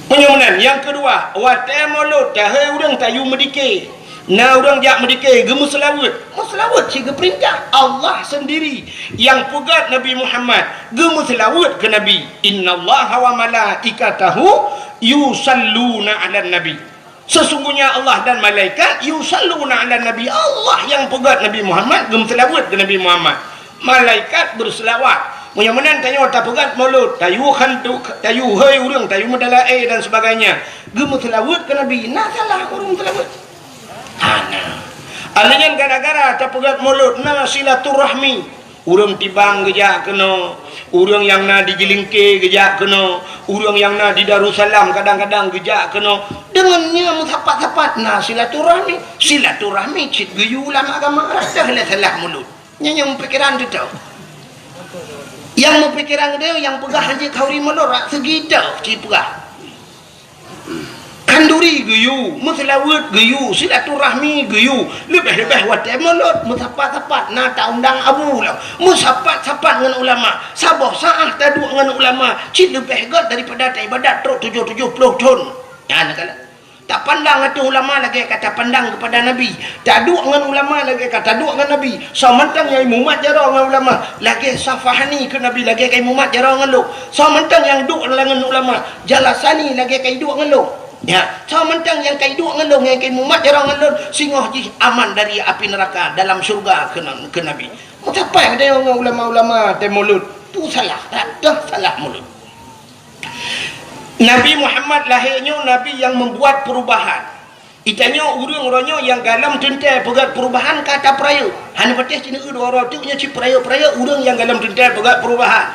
Meunyoe meunan, nyang keudua, watée mulod, tahôi ureuëng tayue meudike. Na ureuëng jak meudike, geumeuseulaweuet. Meuseulaweuet cit geupeurintah. Allah sendiri nyang peugah Nabi Muhammad geumeuseulaweuet keu Nabi. "Innallaha wa malaikatahu yusalluna 'alan nabi." Sesungguhnya Allah dan malaikat yusalluna 'alan nabi. Allah nyang peugah Nabi Muhammad, geumeuseulaweuet keu Nabi Muhammad. Malaikat beuseulaweuet. Meunyoe meunan tanyoe tapeugah mulod, tayue khantu, tayue hôi ureuëng, tayue meudalaé dan sebagainya. Geumeuseulaweuet keu Nabi, na salah ureuëng seulaweuet? Hana. Alheuh nyan gara-gara tapeugah mulod na silaturahmi. Ureuëng tibang geujak keunoe, ureuëng nyang na di Jeulingke geujak keunoe, ureuëng nyang na di Darussalam kadang-kadang geujak keunoe. Deungon nyan meusapat-sapat na silaturahmi. Silaturahmi cit geuyue lam agama, rasa lé salah mulod. Nyan nyang meupikiran teuh. Nyang meupikiran teuh nyang peugah hanjeuet khanduri mulod rak seugi teuh cit peugah. Khanduri geuyue, meuseulaweuet geuyue, silaturahmi geuyue, leubeh-leubeh watée mulod meusapat-sapat na taundang abu lom, meusapat-sapat ngon ulama, saboh saát taduek ngon ulama cit leubeh gét daripada taibadat trok tujoh tujoh ploh thon. Nyan ka lheueh. Tapandang ateueh ulama lagée ka tapandang keupada Nabi. Taduek ngon ulama lagée ka taduek ngon Nabi. Soe mantong nyang imumat jaroe ngon ulama, lagée safahani keu Nabi lagée ka imumat jaroe ngon lôn. Soe mantong nyang duek ngon ulama, jalasani lagée ka iduek ngon lôn. Ya, soe mantong nyang ka iduek ngon lôn, nyang ka imumat jaroe ngon lôn, singoh jih aman dari api neuraka dalam syeuruga keu, keu Nabi. Meusapat geutanyoe ngon ulama-ulama tée mulod, tu salah, dak teuh salah mulod. Nabi Muhammad lahé nyoe nabi nyang meubuat peurubahan. Geutanyoe ureuëng uroe nyoe nyang galom teuntée peugét peurubahan ka tapeurayeuk. Hana patéh cit neueu dua uroe teuk nyoe cit peurayeuk-peurayeuk ureuëng nyang galom teuntée peugét peurubahan.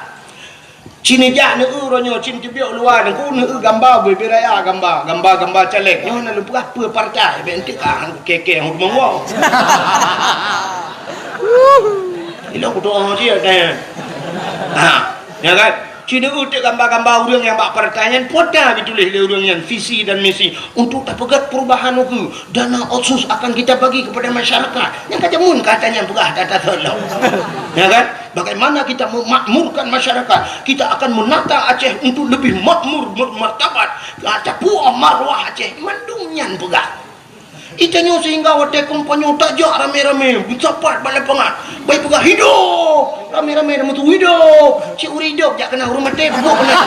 Cit neujak neueu uroe nyoe cit teubiet luwa nangku neueu gamba bubé raya gamba, gamba-gamba caleg. Nyoe na lôn peugah peue partai, bék enteuk ka keke hong monggo. Ilok kutu oh cit, eh. Ha, ya kan? Cit neueu teuk gamba-gamba ureuëng nyang bak partai nyan, pota geutuléh lé ureuëng nyan visi dan misi untuk tapeugét perubahan ukeue. Dana otsus akan kita bagi kepada masyarakat. Nyang ka jameun kata nyan peugah data solo. Ya kan? Bagaimana kita memakmurkan masyarakat? Kita akan menata Aceh untuk lebih makmur, bermartabat. Tapuoh marwah Aceh, mandum nyan peugah. Itanyoe sehingga watée kampanye tajak ramé-ramé, meusapat bak lapangan. Bai peugah, "Hidup!" Ramé-ramé dah meusu, "Hidup!" Cit ureuëng hidup jak keunan, ureuëng maté peubuet keunan.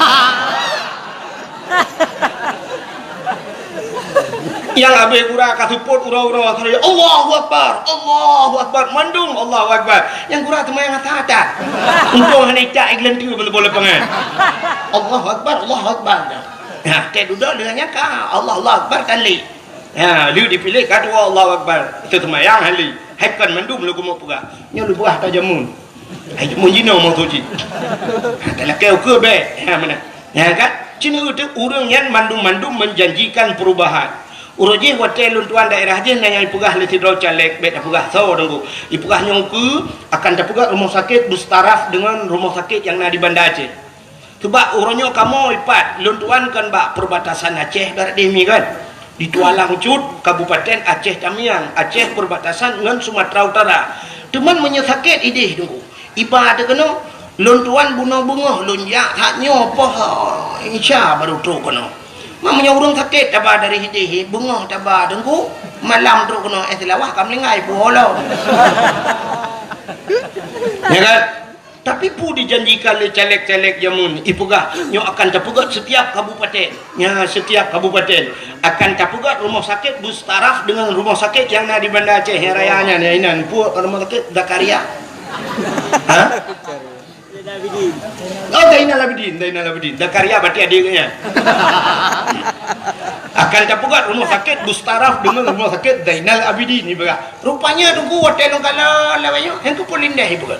Nyang habéh gura ka seupôt uroe-uroe, "Allahu Akbar, Allahu Akbar," mandum Allahu Akbar. Nyang gura seumayang asa that. Untông hana icak igleueng teue bak lapangan. "Allahu Akbar, Allahu Akbar." Nah, teuh dudoe deungon nyang ka, "Allahu Akbar," tan lé. Ha, lheueh dipiléh ka dua Allahu Akbar. Teuseumayang hali. Hai kon mandum lôn keumeung peugah. Nyoe lôn peugah ata jameun. Hai jameun jinoe meutuji. Ha, talakée ukeue bék. Ha, meunan. Nyan kan? Cina ureuëng nyan mandum-mandum menjanjikan perubahan. Uroe jih watée lôn tuan daerah jih na nyang ipeugah lé sidroe caleg, bék tapeugah soe teungku. Ipeugah nyoe ukeue akan tapeugah rumoh sakét beustaraf deungon rumoh sakét nyang na di Banda Aceh. Sabab uroe nyoe kamoe ipat, lôn tuan kan bak perbatasan Aceh barat deh mi kan. Di Tualang Cut, Kabupaten Aceh Tamiang, Aceh perbatasan ngon Sumatera Utara. Teuma meunyoe sakét ideh teungku, iba teuh keunoe, lôn tuan bunoe beungoh lôn jak that nyoe poh, insya baru trok keunoe. Ma meunyoe ureuëng sakét taba dari ideh, beungoh taba teungku, malam trok keunoe, eh, Seulawah ka meuninggai, puwoe lom. Ya kan? Tapi peue dijanjikan lé caleg-caleg jameun, ipeugah nyoe akan tapeugét setiap kabupaten. Nya, setiap kabupaten akan tapeugét rumoh sakét beustaraf deungon rumoh sakét nyang na di Banda Aceh nyang raya nyan, ya inan. Peue rumoh sakét Zakaria? Ha? Oh, Zainal Abidin, Zainal Abidin. Zakaria berarti adik nyan. Akan tapeugét rumoh sakét beustaraf deungon rumoh sakét Zainal Abidin, ipeugah. Rupanya teungku watée lôn kalon lawét nyoe, han keupeue lindeh ipeugét.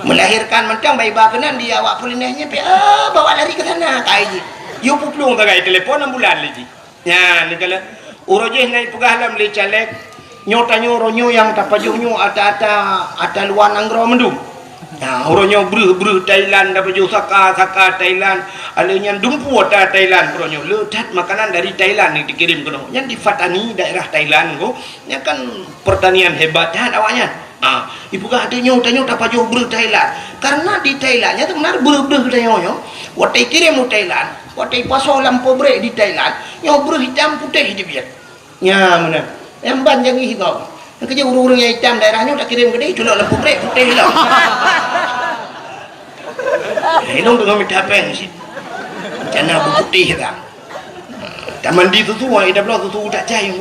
Melahirkan mantong bai ba keunan di awak peulindeh nyan, pi, ah, bawa lari ke sana, kai jih. Yue peuplueng sagai telepon ambulan lé jih. Nyan, kalau uroe jih na ipeugah lom lé caleg, nyoe tanyoe uroe nyoe nyang tapajoh nyoe ata-ata, ata luwa nanggroe mandum. Nah, uroe nyoe breuh-breuh Thailand tapajoh, saka-saka Thailand, alé nyan dumpeue ata Thailand uroe nyoe. Le that makanan dari Thailand nyang dikirém keunoe. Nyan di Fatani, daerah Thailand ko, nyan kan pertanian hebat that awaknyan. Ah, ipeugah tanyoe, tanyoe tapajoh breuh Thailand. Karena di Thailand nyan sebenarnya breuh-breuh tanyoe nyoe, watée ikirém u Thailand, watée ipasoe lam pabrik di Thailand, nyoe breuh itam putéh dibiet. Nya meunan. Nyang ban jangi hibau. Nyang keujeuet ureuëng-ureuëng nyang itam daerah nyoe takirém keudeh, culok lam pabrik putéh lom. Hai lôn teungoh mita péng cit. Rencana beuputéh dah. Tamandi susu, ai tabloe susu tak cai.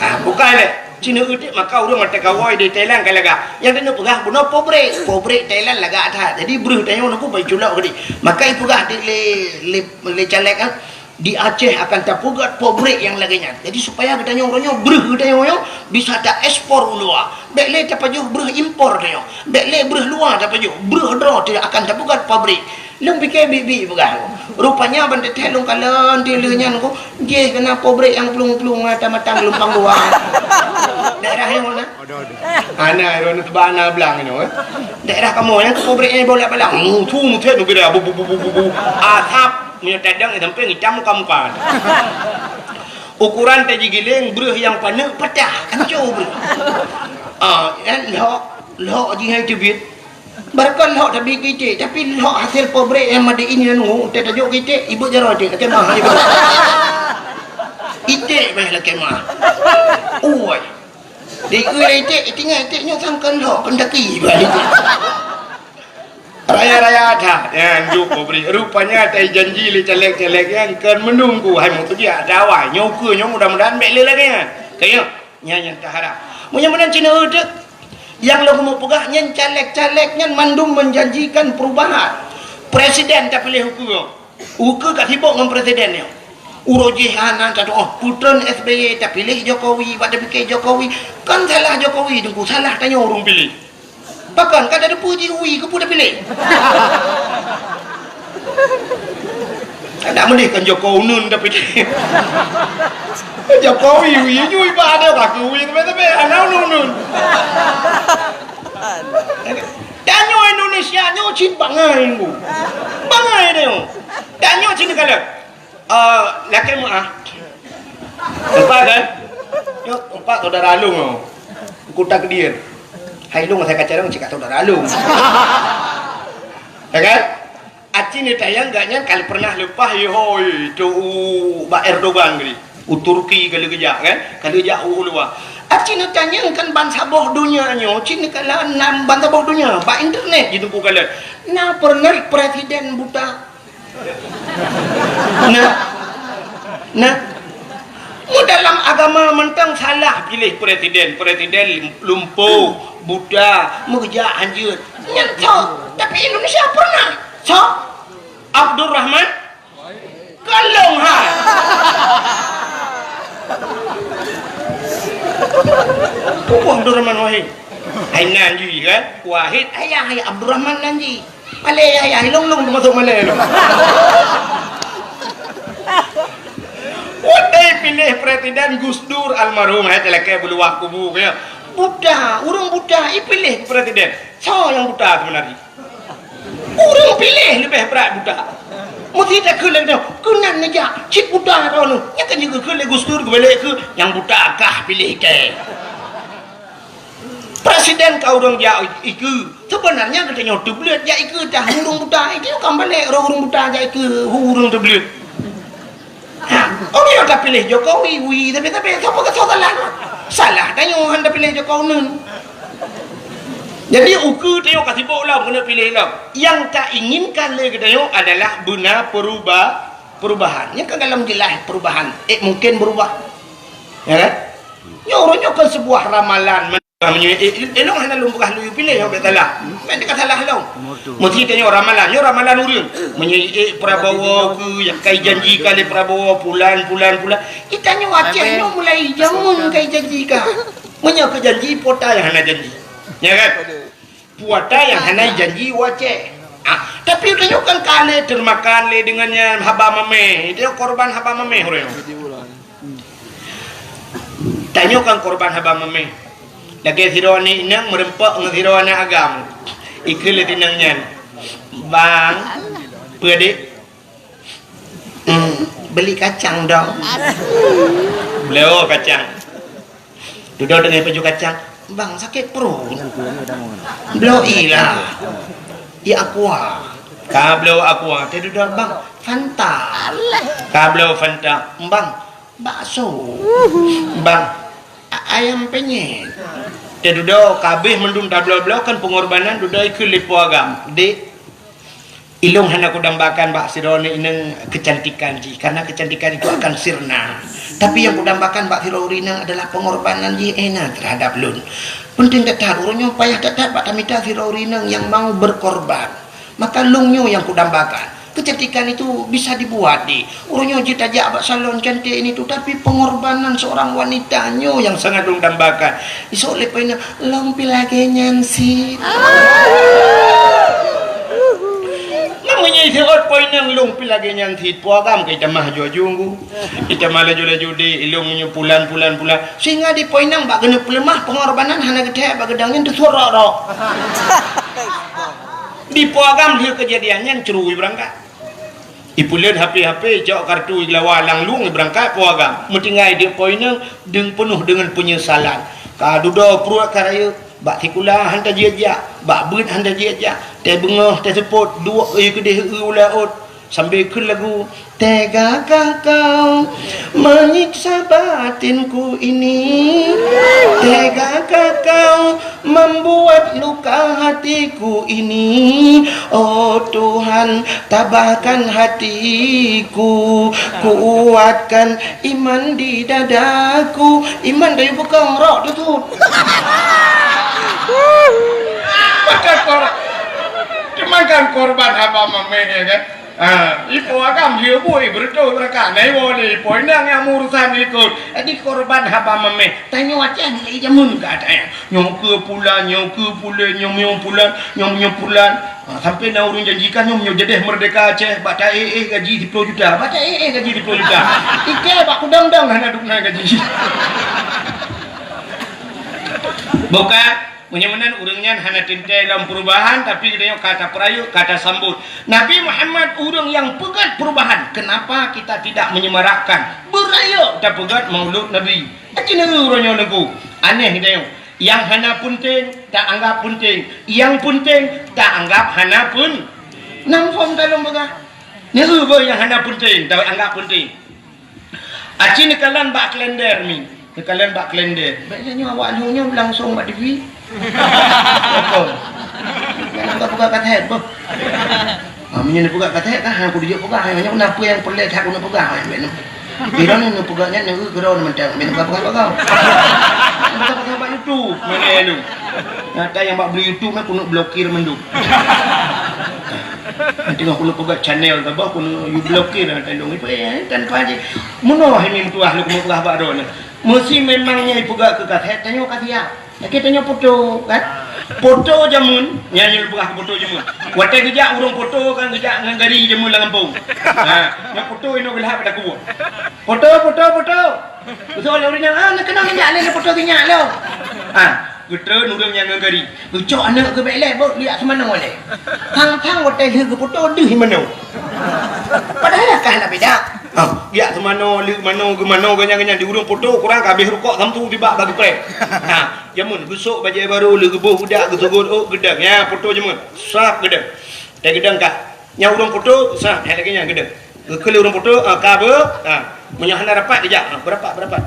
Ah, bukai lé. Cina utik maka ureuëng mata kawai di Thailand ka lagak. Nyang keuneuk peugah bunoe pabrik. Pabrik Thailand lagak that. Jadi breuh tanyoe nungku bai culok keudeh. Maka ipeugah di lé, lé, lé caleg, ah. Di Aceh akan tapeugét pabrik nyang lagée nyan. Jadi, supaya geutanyoe uroe nyoe, breuh geutanyoe nyoe bisa taekspor u luwa. Bék lé tapajoh breuh impor tanyoe. Bék lé breuh luwa tapajoh. Breuh droe teuh akan tapeugét pabrik. Lôn pike biet-biet peugah. Rupanya ban teuthée lôn kalon teuh lheueh nyan ko, jih keunan pabrik nyang plueng-plueng mata-mata geulumpang dua. Daerah nyang mana? Hana, droeneuh teuba na blang nyoe, eh. Daerah kamoe nyang keu pabrik nyang bola balang. Mutu mutet nubira bu, bu, bu, bu, bu, bu. Asap, meunyoe tadang, eh, sampai ngitam muka-muka. Ukuran taji giling, breuh nyang paneuk patah, hancô breuh. Ah, nyan lhok, lhok jih hai teubiet. Barangkon lhok tabi keu iték, tapi lhok hasil pabrik nyang made in nyan, oh, teutajok keu iték, ibeuet jaroe iték, lakée mah, ibeuet. Iték bah lakée mah. Ui. Di ui iték, itingat iték nyoe sangkon lhok, Kentucky bah iték. Raya-raya that, nyan juk pabrik. Rupanya tai janji lé caleg-caleg nyan kon meununggu, hai meutujiak dawai. Nyoe ukeue nyoe mudah-mudahan bék lé lagée nyan. Kayém. Nyan nyang taharap. Meunyoe meunan Cina uteuk, nyang lôn keumeung peugah nyan caleg-caleg nyan mandum menjanjikan perubahan. Presiden tapiléh ukeue. Ukeue ka sibok ngon presiden nyoe. Uroe jih hana tatu'oh, putreun S B Y tapiléh Jokowi, bak tapike Jokowi. Kan salah Jokowi teungku, salah tanyoe ureuëng piléh. Pakon ka tateupeue jih ui keupeue tapiléh? Kada meudeh kan Joko Uneun tapiléh. Jokowi ui nyui ba ada ka keu ui tapi tapi ana uneun-uneun. Tanyoe Indonesia nyoe cit bangai bu. Bangai nyoe. Tanyoe cit kalau Eh, lakée meu'ah. Empat kan? Nyoe empat saudara lôn nyoe. Kota Kediri. Hai lôn asai kacarang cit ka saudara lôn. Ya kan? Aci ni tayang gak nyan kali pernah leupah yoi tu bak Erdogan geuh. U Turki ka lheueh geujak, kan? Ka lheueh jak u luwa. Aci neutanyong kan ban saboh donya nyoe, ci neukalon nan ban saboh donya, bak internet ji Teungku kalon. Na pernah presiden buta? Nah. Nah. Mu dalam agama mantong salah piléh presiden, presiden lumpuh, buta, meugeujak hanjeuet. Nyan soe? Tapi Indonesia pernah. Soe? Abdurrahman Kalong hai. Pupuh Abdurrahman Wahid. Hai nan jih kan? Wahid ayah hai Abdurrahman nan jih. Palé ayah hai long-long teumasuk malé long. Watèe piléh presiden Gus Dur almarhum hai teulakèe beuluwah kubu keu. Buta, ureueng buta ipiléh presiden. Soe nyang buta sebenarnya? Ureueng piléh leubeh brat buta. Meusti takheun lagèe nyoe, keunan neujak cit buta droeneuh. Nyan ka jikheun lé Gus Dur geubalek keu nyang buta kah piléh kèe. Presiden ka ureueng jak ikeue. Sebenarnya geutanyoe teubleuet jak ikeue dah ureueng buta. Itu kan balek roh ureueng buta jak ikeue ureueng teubleuet. Ha, oh, nyoe tapiléh Jokowi, wi, tapi, tapi, sapa keu salah? Salah tanyoe han tapiléh Jokowi neun. Jadi, ukeue tanyoe ka sibok lom keuneuk piléh lom. Nyang tainginkan lé geutanyoe adalah beuna peruba-, perubahan. Nyan ka galom jeulaih perubahan. Eh, mungkin berubah. Ya kan? Nyoe, nyoe kan sebuah ramalan. Meunyoe, eh, eh, ilong hana lôn peugah lôn piléh, ho bèk salah. Bèk teuka salah lôn. Meusti tanyoe ramalan, nyoe ramalan ureueng. Meunyoe, eh, Prabowo keu nyang kai janji ka lé Prabowo, pulan, pulan, pulan. Itanyoe Aceh nyoe mulai jameun kai janji ka. Meunyoe keu janji, po ata nyang hana janji. Ya kan? Po ata nyang hana janji u Aceh. Ah, tapi tanyoe kan ka lé teumakan lé deungon nyan haba mamèh. Tanyoe korban haba mamèh ureueng. Tanyoe kan korban haba mamèh. Lagèe sidroe aneuk inong meureumpok ngon sidroe aneuk agam. Ikheun lé si inong nyan, "Bang, peue, Dek?" "Hmm, beli kacang dong." Bloe kacang. Dudoe teungoh pajoh kacang, "Bang, sakét pruet." "Bloe ilah. Di Aqua." Ka bloe Aqua, teududoe, "Bang, Fanta." Ka bloe Fanta, "Bang, bakso." "Bang, a-, ayam penyet." Teududoe, ka abéh mandum tabloe-bloe kan pengorbanan, dudoe ikheun lé po agam, "Dek, ilong hana kudambakan bak sidroe inong kecantikan jih, karena kecantikan itu akan sirna. Tapi nyang kudambakan bak sidroe inong adalah pengorbanan jih, eh, na, terhadap lôn. Penting that-that, ureueng nyoe payah that-that bak tamita sidroe inong nyang mau berkorban. Maka lôn nyoe nyang kudambakan. Kecantikan itu bisa dibuat, Dek. Ureueng nyoe jeuet tajak bak salon cantik ini tu, tapi pengorbanan seorang wanita nyoe nyang sangat lôn dambakan." Isok lé po inong, "Lôn pih lagèe nyan cit." Meunyoe isok po inong, "Lôn pih lagèe nyan cit," po agam ka itamah aju-aju nggu. Itamah laju-laju, "Dek, ilong nyoe pulan, pulan, pulan." Sehingga di po inong bak keuneuk peuleumah pengorbanan hana geuthèe bak geudong nyan teusurok-rok. Di po agam lheueh keujadian nyan ceurui beurangkat. Ipuleuen H P-H P, icok kartu, igeulawa lam lueng, ibeurangkat po agam. Meutinggai di po inong, deueng peunoh deungon peunyesalan. Ka dudoe pruet ka rayeuk, bak sikula han tajak-jak, bak beuet han tajak-jak, teubeungoh teuseupôt, duek eu keudeh eu u laôt, sambil kheun lagu, "Tegakah kau menyiksa batinku ini? Tegakah kau membuat luka hatiku ini? Oh Tuhan, tabahkan hatiku, kuatkan iman di dadaku." Iman dayuh peukong rok teutut. Maka kor-, cuman kan korban haba mamèh, ya kan? Ha, ipo agam dia bui beureutoh beurangkat. Nah, iwoe lé ipo inong nyang meurusan likot. Jadi korban haba mamèh. Tanyoe Aceh nilai jameun ka ada. Nyoe keu pulan, nyoe keu pulan, nyoe, nyoe pulan, nyoe, nyoe pulan. Ha, sampai na ureueng janjikan nyoe, nyoe jadeh merdeka Aceh, bak ta-éh-éh gaji siploh juta. Bak ta-éh-éh gaji siploh juta. Ike bak kudong-dong hana dum na gaji. Bukan? Meunyoe meunan ureueng nyan hana teuntèe lom perubahan, tapi geutanyoe ka tapeurayeuk, ka tasambot. Nabi Muhammad ureueng nyang peugèt perubahan. Kenapa kita tidak menyemarakkan? Beurayeuk tapeugèt Maulud Nabi. Aci neu uroe nyoe Teungku. Aneh geutanyoe. Nyang hana peunteng, taanggap peunteng. Nyang peunteng, taanggap hana peun-, nam phom ta lôn peugah. Neu beuh nyang hana peunteng, taanggap peunteng. Aci neukalon bak kalender mi. Neukalon bak kalender. Bèk nyoe awak lheueh nyoe langsong bak T V. Betul. Jangan peugah-peugah kasét, boh. Ha, meunyoe neupeugah kasét kan, ha, aku dijok peugah, ha, nyoe kenapa yang perlu that aku nak peugah, ha, bèk nyoe. Kira ni neupeugah nyan, nyoe kira ni mantap, bèk neupeugah-peugah. Peugah-peugah bak YouTube, mana lu? Nyata yang bak beli YouTube, aku nak blokir mandum. Nanti aku nak peugah channel ke apa, aku nak you blokir, nanti dong. Itu, eh, tanpa aja. Meunoe hai meutuah lu keumeung peugah bak droeneuh. Meusi memang nyang ipeugah keu kasét, tanyoe ka siap. Lakèe tanyoe foto, kan? Foto jameun, nyan nyang peugah foto jameun. Watèe geujak ureueng foto kan geujak ngon gari jameun lam gampông. Ha, nyan foto inoe geulhah pada kubu. Foto, foto, foto. Beutôi lé ureueng nyan, ah, neukeunong geujak lé foto sinyak lom. Ha, geutreun ureueng nyan ngon gari. Geucok aneuk geuh bèk lé, bôh, liak seumanoe lé. Thang-thang watèe lheueh geufoto deuh manoe. Padahai ka hana beda. Ha, liak seumanoe, leuk manoe, geumanoe, ganyan-ganyan di ureueng foto, kurang ka habéh rukok samsu tibak bak geupreh. Ha, jameun geusok bajèe barô, lheueh geuboh budak, geusugot ôk, geudong. Ya, foto jameun. Sab geudong. Teuh geudong ka. Nyang ureueng foto, sab, hai lagèe nyan geudong. Geukheun lé ureueng foto, ha, ka beu, ha. Meunyoe hana rapat, geujak, ha, beurapat, beurapat.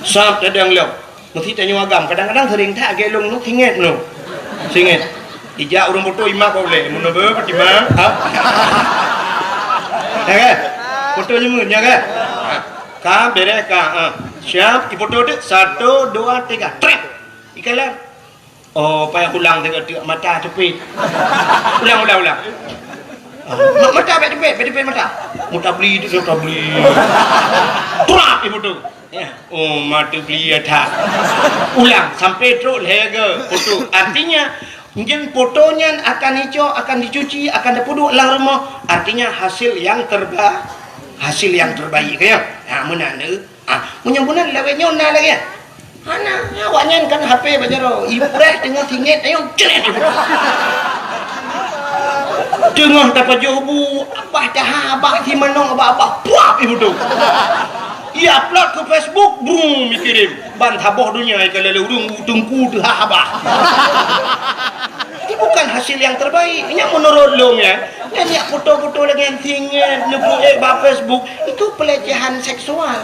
Sab tadong lom. Meusi tanyoe agam. Kadang-kadang sering that lagèe lôn nyoe, singet nyoe. Singet. Ijak ureueng foto imak kok ulèe. Mun beu, pat imak. Ha? Ya kan? Foto jameun, ya kan? Ha. Ka, beres ka. Ha. Siap, ifoto tu. Satu, dua, tiga. Trek. Ikalon. Oh, payah ulang teuka-teuka mata teupit. Ulang, ulang, ulang. Ah, ma-, mata bèk teupit, bèk teupit mata. Mata beli tu, mata beli. Trap ibu tu. Ya. Oh, mata beli ya tak. Ulang sampai trok lhèe ga foto. Artinya, nyan foto nyan akan icok, akan dicuci, akan dipeuduek lam rumoh. Artinya hasil yang terba-, hasil yang terbaik ya. Ha, meunan tu. Ah, meunyoe bunoe lawét nyoe na lagèe nyan. Hana, awaknyan kan H P bak jaroe. Ipreh teungoh singet, ayo, cret. Teungoh tapajoh bu, abah taha, abah si manong, abah, abah, puap ibu tu. Ia upload ke Facebook, brum, dikirim. Ban saboh dunia ikalon lé ureueng teungku teuhah abah. Itu bukan hasil yang terbaik. Nyan menurut lôn ya. Nyan liak foto-foto lagèe nyan singet, neupost bak Facebook, itu pelecehan seksual.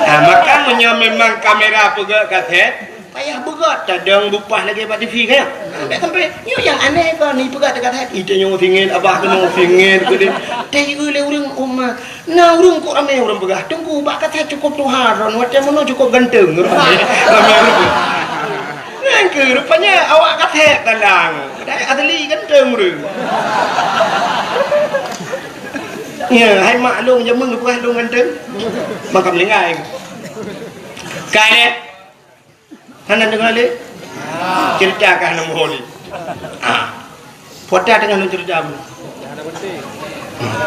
Nah, maka meunyoe memang kamera peugöt kasét, payah beugöt, tadong bupah lagèe bak T V kan? Sampai-sampai, nyoe nyang aneh kon, ipeugöt kasét, ite nyoe singet, abah keunoe singet, keudeh. Teuieu lé ureueng umat. Na ureueng kok ramé ureueng peugah, "Teungku, bak kasét cukôp tuha droen, watèe meunoe cukôp ganteng," ramé, ramé ureueng. Nyan keuh rupanya awak kasét talang. Padahai asli ganteng ureueng. Ya, hai mak lôn jameun geupeugah lôn ganteng. Maka meuninggai. Ka lé. Hana deungoe lé? Ceurita ka hana muphom lé. Ah. Peue ata teungoh lôn ceurita bunoe?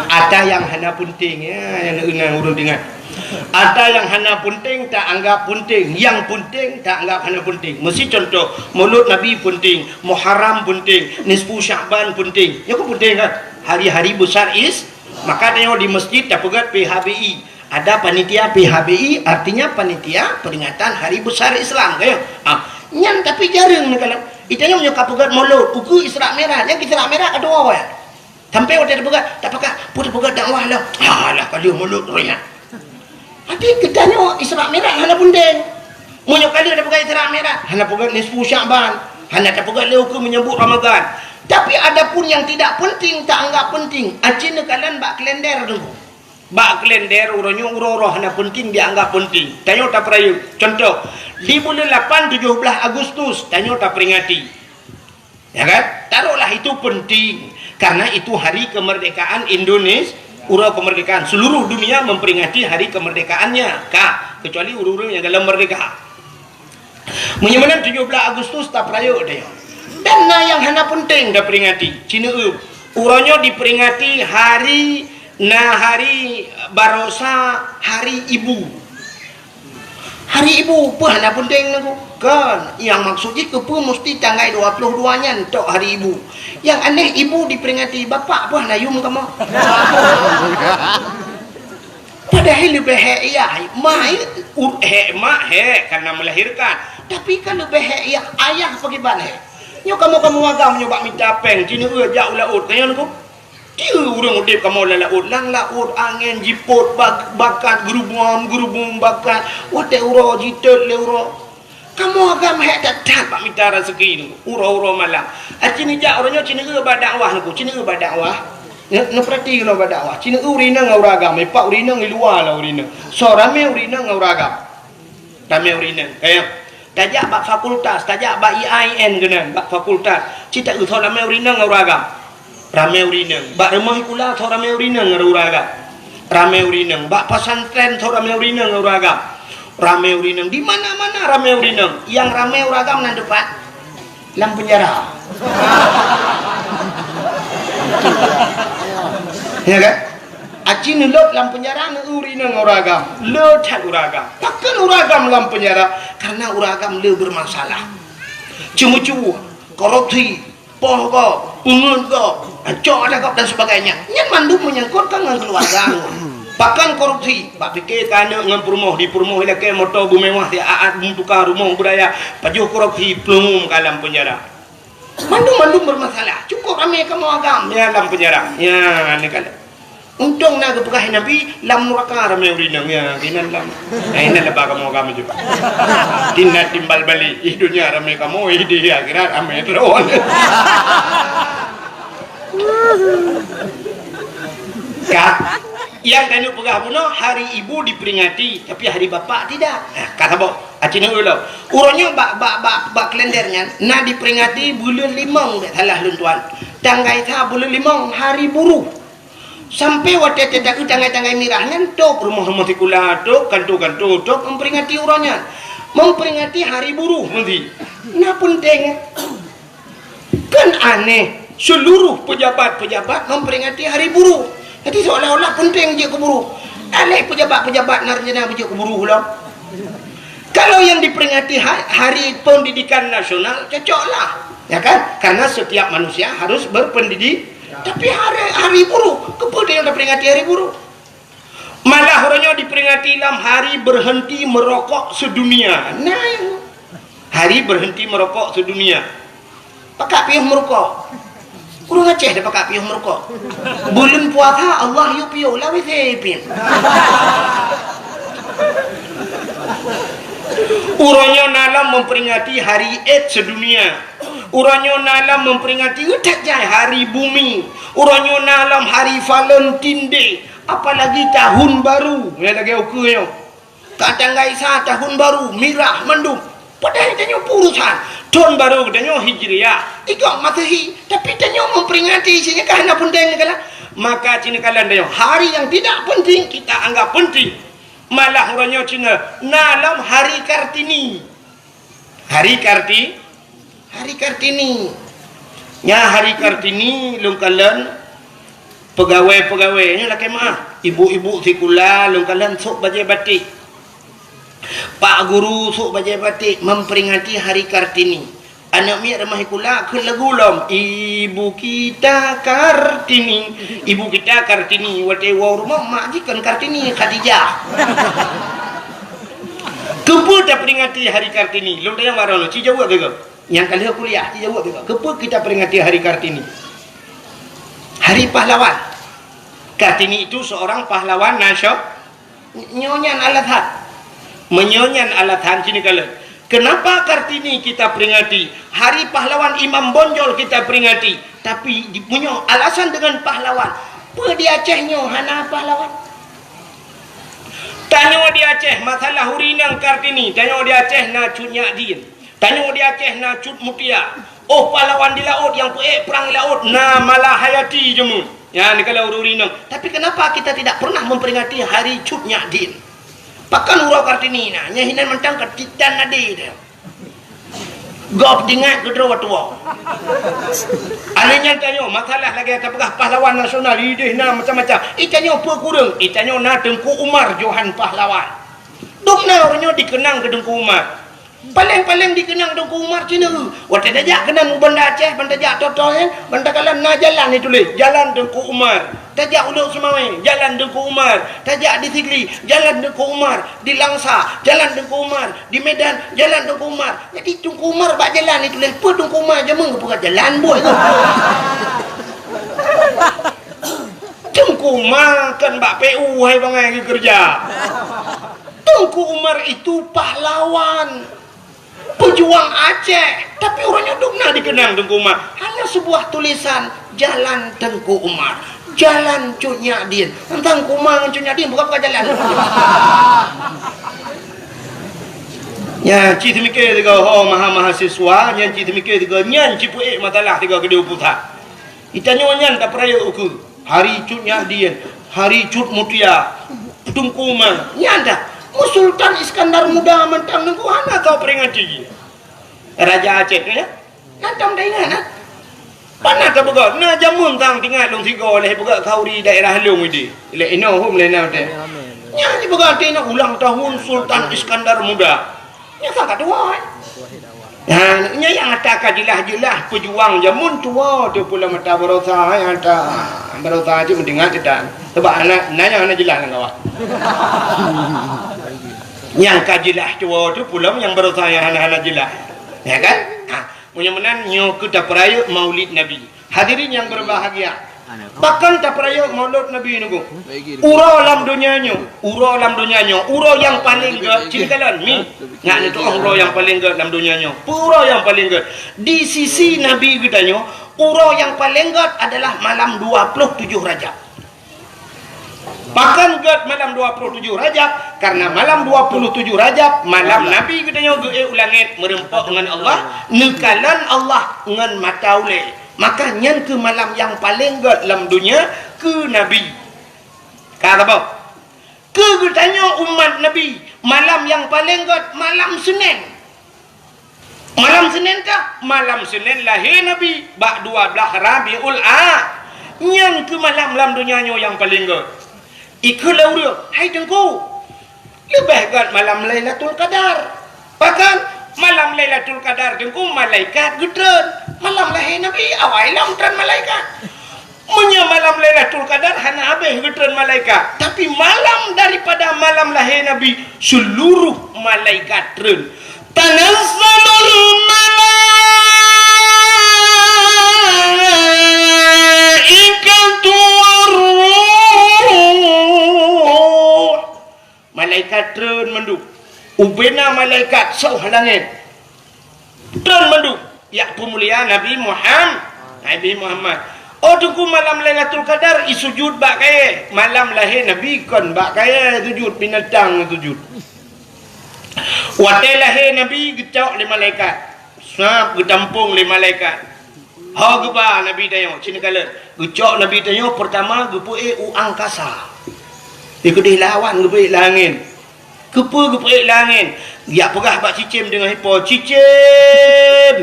Ata nyang hana peunteng, ya, nyang ureueng deungoe. Ata nyang hana peunteng taanggap peunteng, nyang peunteng taanggap hana peunteng. Meusi contoh, Maulud Nabi peunteng, Muharram peunteng, Nisfu Sya'ban peunteng. Nyoe kan peunteng kan? Hari-hari besar is, maka tanyoe di masjid tapeugöt P H B I. Ada panitia P H B I, artinya panitia peringatan hari besar Islam, kan? Ah, nyan tapi jareueng neukalon. Itanyoe nyoe ka peugöt Maulud, ukeue Isra Mi'raj, nyan Isra Mi'raj ka tuwoe. Sampai watèe tapeugöt, tapakat, peue tapeugöt dakwah lah. Alah, ka lheueh Maulud roh nyan. Tapi geutanyoe Isra Mi'raj hana peunteng. Meunyoe ka lheueh tapeugöt Isra Mi'raj, hana peugöt nisfu Sya'ban, hana tapeugöt lé ukeue menyambut Ramadan. Tapi adapun yang tidak penting, taanggap penting. Aci neukalon bak kalender tu. Bak kalender uroe nyoe uroe-uroe hana peunteng dianggap peunteng. Tanyoe tapeurayeuk. Contoh, di buleuen lapan tujoh blaih Agustus, tanyoe taperingati. Ya kan? Taruhlah itu penting. Karena itu hari kemerdekaan Indonesia, uroe kemerdekaan. Seluruh dunia memperingati hari kemerdekaannya. Ka, kecuali ureueng-ureueng nyang galak merdeka. Meunyoe meunan tujoh blaih Agustus tapeurayeuk deh. Dan na nyang hana peunteng taperingati. Cina eu, uroe nyoe diperingati hari, na hari barosa hari ibu. Hari ibu peue hana peunteng lagu? Kan, nyang maksud jih keupeue musti tanggai dua ploh dua nyan tok hari ibu. Nyang aneh ibu diperingati, bapak peue hana yum kamoe? Padahai leubeh hék yah, mak, u-, hék mak hék karena melahirkan. Tapi kan leubeh hék yah, ayah pakriban hék. Nyoe kamoe-kamoe agam nyoe bak mita péng, cina eu jak u laôt, ka nyan ku. Tiep ureuëng udeb kamoe lam laôt, lam laôt angén jipot bak-, bakat geurubom-geurubom bakat, watée uroe jitot lé uroe. Kamoe agam hék that-that bak mita raseuki nyoe, uroe-uroe malam. Aci neujak uroe nyoe ci neueu bak dakwah nyoe, ci neueu bak dakwah. Neu-, neupeurati keunoe bak dakwah. Ci neueu ureuëng inong ngon ureuëng agam, ipak ureuëng inong i luwa lah ureuëng inong. Soe ramé ureuëng inong ngon ureuëng agam. Ramé ureuëng inong. Kayang. Tajak bak fakultas, tajak bak I A I N keunan, bak fakultas. Ci taeu soe ramé ureuëng inong ngon ureuëng agam. Ramé ureuëng inong. Bak rumoh sikula soe ramé ureuëng inong ngon ureuëng agam. Ramé ureuëng inong. Bak pesantren soe ramé ureuëng inong ngon ureuëng agam. Ramé ureuëng inong. Di mana-mana ramé ureuëng inong. Nyang ramé ureuëng agam nan teupat lam penjara. Ya kan? Aci neulôb lam penjara neueu ureuëng inong ngon ureuëng agam. Le that ureuëng agam. Pakon ureuëng agam lam penjara? Karena ureuëng agam le bermasalah. Ceumeucue, korupsi, poh gob, peungeuet gob, cok adak gob dan sebagainya. Nyan mandum menyangkut ka ngon keuluwarga. Pakon korupsi? Bak pike ka aneuk ngon peurumoh, di peurumoh ilakée moto beumewah, di aat beutuka rumoh beuraya, pajoh korupsi plueng ka lam penjara. Mandum-mandum bermasalah. Cukup ramé kamoe agam ya lam penjara. Ya, ni kan. Untông na geupeugah Nabi, lam nuraka ramé ureuëng inong, ya, keunan lam. Nah, inan leubeh kamoe agam ju. Tina timbal balik, ih dunia ramé kamoe, ih di akhirat ramé droe. Ka, nyang tanyoe peugah bunoe, hari ibu diperingati, tapi hari bapak tidak. Nah, ka saboh. Aci neueu lom. Uroe nyoe bak, bak, bak, bak kalender nyan na diperingati buleuen limong, bék salah lôn tuan. Tanggai sa buleuen limong hari buruh. Sampai watée teudaku tanggai-tanggai mirah nyan, tôb rumoh-rumoh sikula, tôb kanto-kanto, tôb memperingati uroe nyan. Memperingati hari buruh meusti. Na peunteng. Kan aneh, seluruh pejabat-pejabat memperingati hari buruh. Jadi seolah-olah penting jeuet keu buruh. Aléh pejabat-pejabat na rencana beujeuet keu buruh lom. Kalau yang diperingati ha-, Hari Pendidikan Nasional, cocoklah. Ya kan? Karena setiap manusia harus berpendidik. Tapi hari, hari buruh, kenapa dia yang diperingati hari buruh? Malah uroe nyoe diperingati lam hari berhenti merokok sedunia. Nah, hari berhenti merokok sedunia. Pakak piôh meurukok. Ureuëng Aceh dah pakak piôh meurukok. Buleuen puasa Allah yue piôh lawét hei piôh. Uroe nyoe na lom memperingati hari AIDS sedunia. Uroe nyoe na lom memperingati utak jai hari bumi. Uroe nyoe na lom hari Valentine Day. Apalagi tahun baru, ya lagée ukeue nyoe. Ka tanggai sa tahun baru, mirah mandum. Padahai tanyoe peurusan. Tahun baru tanyoe Hijriah, ikot Masehi, tapi tanyoe memperingati isi nyan ka hana peunteng kala. Maka cina kala tanyoe hari yang tidak penting kita anggap penting. Malah uroe nyoe cina na lom hari Kartini. Hari Karti-, hari Kartini. Nya hari Kartini lôn kalon peugawée-peugawée nyoe lakée meuah. Ibu-ibu sikula lôn kalon sôk bajée batik. Pak guru sôk bajée batik memperingati hari Kartini. Aneuk miet rumoh sikula kheun lagu lom, "Ibu kita Kartini." Ibu kita Kartini, watée woe rumoh mak jih kon Kartini, Khadijah. Keupeue taperingati hari Kartini? Lôn tanyong baroe nyoe, ci jaweueb teuh. Nyang ka lheueh kuliah, ci jaweueb teuh. Keupeue kita peringati hari Kartini? Hari pahlawan. Kartini itu seorang pahlawan nasio-, nyoe nyan alasan. Meunyoe nyan alasan, ci neukalon. Kenapa Kartini kita peringati? Hari pahlawan Imam Bonjol kita peringati. Tapi di, meunyoe alasan dengan pahlawan, peue di Aceh nyoe hana pahlawan? Tanyoe di Aceh, masalah ureuëng inong Kartini, tanyoe di Aceh na Cut Nyak Dien, tanyoe di Aceh na Cut Mutia. Oh, pahlawan di laôt nyang peuék prang di laôt na Malahayati jameun. Ya, ni kalau ureuëng inong. Tapi kenapa kita tidak pernah memperingati hari Cut Nyak Dien? Pakon uroe Kartini na, nyan hinan mantong ka titan nadi dia. Gob ingat keudroe tuwoe. Aneh nyan tanyoe, masalah lagée tapeugah pahlawan nasional, ideh na macam-macam. Itanyoe peue kureueng, itanyoe na Teungku Umar Johan Pahlawan. Dum na ureuëng nyoe dikenang keu Teungku Umar. Paléng-paléng dikenang Teungku Umar cina. Watée tajak keunan u Banda Aceh, ban tajak Toto nyan, ban takalon na jalan ituléh, Jalan Teungku Umar. Tajak Ulok Seumawé, Jalan Teungku Umar. Tajak di Sigli, Jalan Teungku Umar. Di Langsa, Jalan Teungku Umar. Di Medan, Jalan Teungku Umar. Jadi Teungku Umar bak jalan ituléh, peue Teungku Umar jameun geupeugah jalan buet tu. Umar kan bak P U hai bangai geukeureuja. Teungku Umar itu pahlawan, pejuang Aceh, tapi uroe nyoe dum na dikeunang Teungku Umar. Hanya sebuah tulisan, Jalan Teungku Umar, Jalan Cut Nyak Dien. Teuntang Teungku Umar ngon Cut Nyak Dien bukan, bukan jalan. Nyan cit teumike tiga ho maha mahasiswa, nyan cit teumike tiga nyan cit peuék masalah tiga keudeh pusat. Itanyoe nyan tapeurayeuk ukeue. Hari Cut Nyak Dien, Hari Cut Mutia, Teungku Umar, nyan dah. Mu Sultan Iskandar Muda mantong Teungku hana tau peringati jih. Raja Aceh tu ya. Nyan tam dah ingat nah. Pana ka peugah, na jameun tang tingat lôn sigoe lé peugah khauri daerah lôn idi. Lé inoe hom lé na teh. Nyan ji peugah teh na ulang tahun Sultan Iskandar Muda. Nyan sangat tuha eh. Nah, nyan nyang ata ka jeulaih-jeulaih peujuang jameun tuha tu pula mata barosa hai ata. Barosa cit meudeungoe teutan. Sebab anak na nyang hana jeulaih lam kawah. Nyang ka jeulaih tuha tu pula nyang barosa nyang hana-hana jeulaih. Ya kan? Ha, meunyoe meunan nyoe keu tapeurayeuk Maulid Nabi. Hadirin yang berbahagia, pakon tapeurayeuk Maulid Nabi nunggu? Uroe lam donya nyoe, uroe lam donya nyoe, uroe nyang paleng gét, cit kalon mi. Nyak neutu'oh uroe nyang paleng gét lam donya nyoe. Peue uroe nyang paleng gét? Di sisi Nabi geutanyoe, uroe nyang paleng gét adalah malam dua puluh tujuh Rajab. Pakon gét malam dua puluh tujuh Rajab? Karena malam dua puluh tujuh Rajab, malam Nabi geutanyoe geuék u langét meureumpok ngon Allah, neukalon Allah ngon mata ulée. Maka nyan keuh malam nyang paleng gét lam donya keu Nabi. Ka saboh. Keu geutanyoe umat Nabi, malam nyang paleng gét malam Senin. Malam Senin kah? Malam Senin lahé Nabi bak dua blaih Rabiul A. Nyan keuh malam lam donya nyoe nyang paleng gét. Ikheun lé ureuëng, "Hai Teungku, leubeh gét malam Lailatul Qadar." Pakon? Malam Lailatul Qadar Teungku malaikat geutreun. Malam lahé Nabi awai lom treun malaikat. Meunyoe malam Lailatul Qadar hana habéh geutreun malaikat, tapi malam daripada malam lahé Nabi, seluruh malaikat treun. Tanazzalul malaikatu warruh. Malaikat treun mandum. Ubena malaikat soh langét. Treun mandum. Yak peumulia Nabi Muhammad. Nabi Muhammad. Oh Teungku, malam Lailatul Qadar i sujud bak kayée. Malam lahé Nabi kon bak kayée sujud, binatang sujud. Watée lahé Nabi geucok lé malaikat. Sab geutampong lé malaikat. Ho geuba Nabi tanyoe, cit neukalon. Geucok Nabi tanyoe peurtama geupeuék u angkasa. Di keudeh lawan geupeuék langét. Keupeue geupeuék langét? Geujak peugah bak cicém deungon ipo, "Cicém!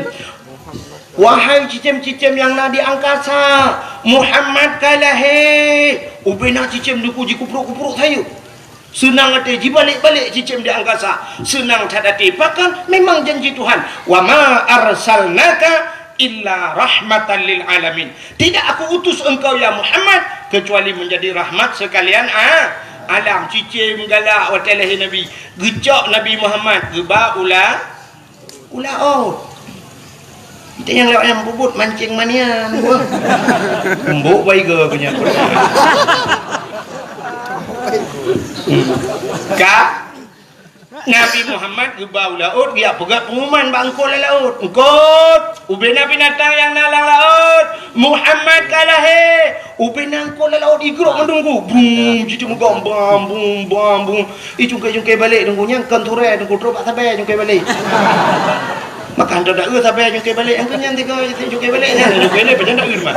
Wahai cicém-cicém nyang na di angkasa, Muhammad ka lahé!" Ubena cicém Teungku jikuprok-kuprok sayeuep. Seunang até jibalek-balek cicém di angkasa. Seunang that até. Pakon? Memang janji Tuhan. "Wa ma arsalnaka illa rahmatan lil alamin." Tidak Aku utus engkau, ya Muhammad, kecuali menjadi rahmat sekalian a-, alam. Cicém galak watée lahé Nabi. Geucok Nabi Muhammad, geuba u la-, u laôt. Kita nyang lewat nyang bubut mancing manian. Embok baiga punya. Ka Nabi Muhammad geuba u laôt, geujak peugah pengumuman bak eungkôt lam laôt. "Eungkôt, ubena binatang nyang na lam laôt, Muhammad ka lahé." Ubena eungkôt lam laôt igrok mandum ku. Brum, jiteumugom bam, bum, bam, bum. I cungké-cungké balek Teungku nyan kon turée Teungku, trok bak sabe cungké balek. Maka hantom da eu sabe cungké balek, angkeu nyan tiga cungké balek nyan, cungké balek pajan da eu mah.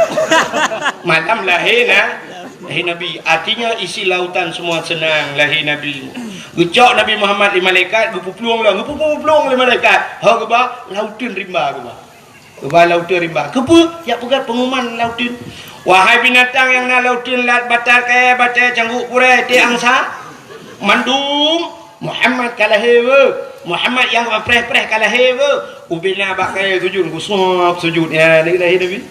Malam lahé na, lahé Nabi. Artinya isi lautan semua senang lahé Nabi. Geucok Nabi Muhammad lé malaikat, geupuplueng lom, geupuplueng lé malaikat. Ho geuba, lauteun rimba geuba. Geuba lauteun rimba. Keupeue? Jak peugah pengumuman lauteun. Wahai binatang nyang na lauteun, lat, batat, kayée, batée, cangguk, purée, tiek, angsa, mandum, Muhammad ka lahé weuh. Muhammad nyang preh-preh ka lahé weuh. Ubena bak kayée sujud, geusuab sujud. Ya, lahé Nabi.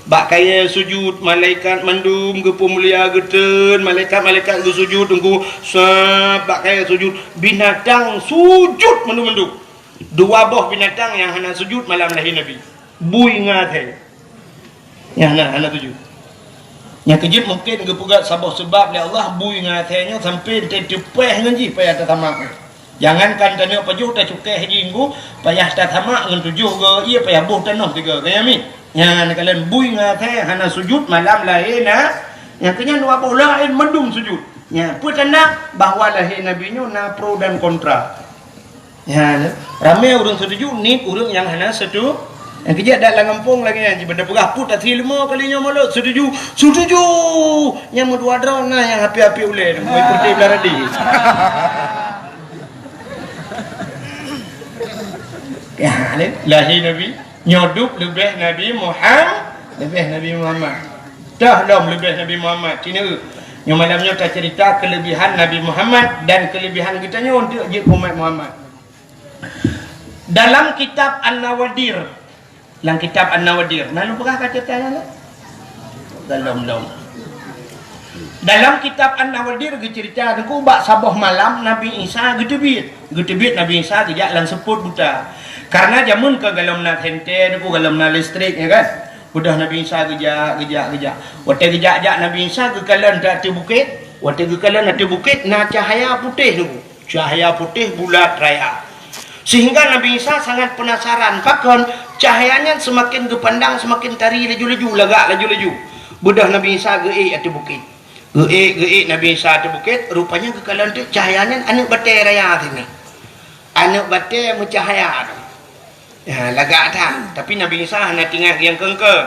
Bak kayée sujud, malaikat mandum geupeumulia geutreun, malaikat-malaikat geusujud, Teungku, sab bak kayée sujud, binatang sujud mandum-mandum. Dua boh binatang nyang hana sujud malam lahé Nabi. Bui ngon asée. Nyang hana, hana sujud. Nyang keujeuet mungken geupeugah saboh seubab lé Allah bui ngon asèe nyoe sampoe teupeue ngon jih payah tasamak. Jangankan taneuk pajoh tacukèh jih ngon payah tasamak ngon tujoh go ie payah boh tanoh tiga go nyan mi. Nyan kalon bui ngon asèe hana sujud malam lahé na. Nyang keunyan dua boh laén mandum sujud. Nyan peue tanda bahwa lahé Nabi nyoe na pro dan kontra. Ya, ramé ureuëng setuju, nit ureuëng nyang hana setuju. Nyang keujeuet dak lam gampông lagée nyan, jiban peugah put até lima kali nyoe mulut setuju, setuju. Nyang meudua droe na nyang api-api ulée, mui putih belah radi. Ya, ni lahé Nabi, nyoe dup leubeh Nabi Muhammad, leubeh Nabi Muhammad. Dah lom leubeh Nabi Muhammad. Cina, nyoe malam nyoe tacerita kelebihan Nabi Muhammad dan kelebihan geutanyoe untuk jeuet umat Muhammad. Dalam kitab An-Nawadir, lam kitab An-Nawadir, na lôn peugah ka ceurita nyan? Belom, belom. Dalam kitab An-Nawadir geuceurita teungku bak saboh malam Nabi Isa geuteubiet. Geuteubiet Nabi Isa geujak lam seupôt buta. Karena jameun ka golom na senter teungku, golom na listrik, ya kan? Beudôh Nabi Isa geujak, geujak, geujak. Watée geujak-jak Nabi Isa geukalon ateueh bukét. Watée geukalon ateueh bukét na cahaya putéh teungku. Cahaya putéh bulat raya. Sehingga Nabi Isa sangat penasaran, pakon cahaya nyan semakin geupandang, semakin tari laju-laju, lagak laju-laju. Beudôh Nabi Isa geuék ateueh bukét. Geuék, geuék Nabi Isa ateueh bukét, rupanya geukalon teuk cahaya nyan aneuëk batée raya sinan. Aneuëk batée meucahaya tu. Ya, lagak that. Tapi Nabi Isa hana teuingat nyang keungkeuen.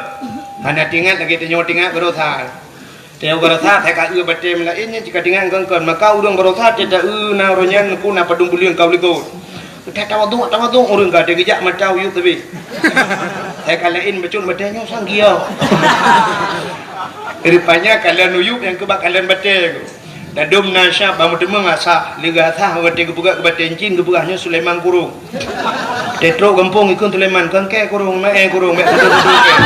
Hana teuingat lagée tanyoe teuingat baroesa. Tanyoe baroesa, hai ka eu batée meulaén nyan cit ka teuingat keungkeuen. Maka ureuëng baroesa teuta eu na uroe nyan ku na padum buleuen ka ulikot. Teuta tawaduk, tawaduk ureuëng ka teugeujak mata uyueb teubi. Hai ka laén bacut batée nyoe sang giok. Rupanya kalon uyueb nyang keubak kalon batée ku. Dadum na syab bak meuteumeung asah, lé geuasah watée geupeugah keu batée cin geupeugah nyoe Sulaiman Kurong. Teutrok gampông ikun Sulaiman, kangkée kurong, maé kurong, bék beutôi-beutôi kée.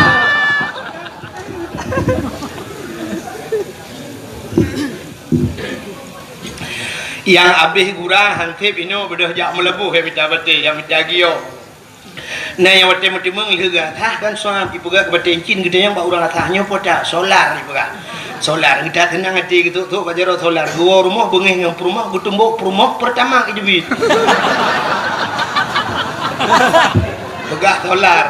Nyang abéh gura hanseb inoe beudôh jak meulaboh ya mita batée, ya mita giok. Na nyang watée meuteumeung lheueh geuasah kan suam jipeugah keu batée cin geutanyoe bak ureuëng asah nyoe po that solar jipeugah. Solar geuta teunang até geutok-tok bak jaroe solar geuwoe rumoh beungéh ngon peurumoh geutumbok peurumoh peurtama jeubiet. Peugah solar.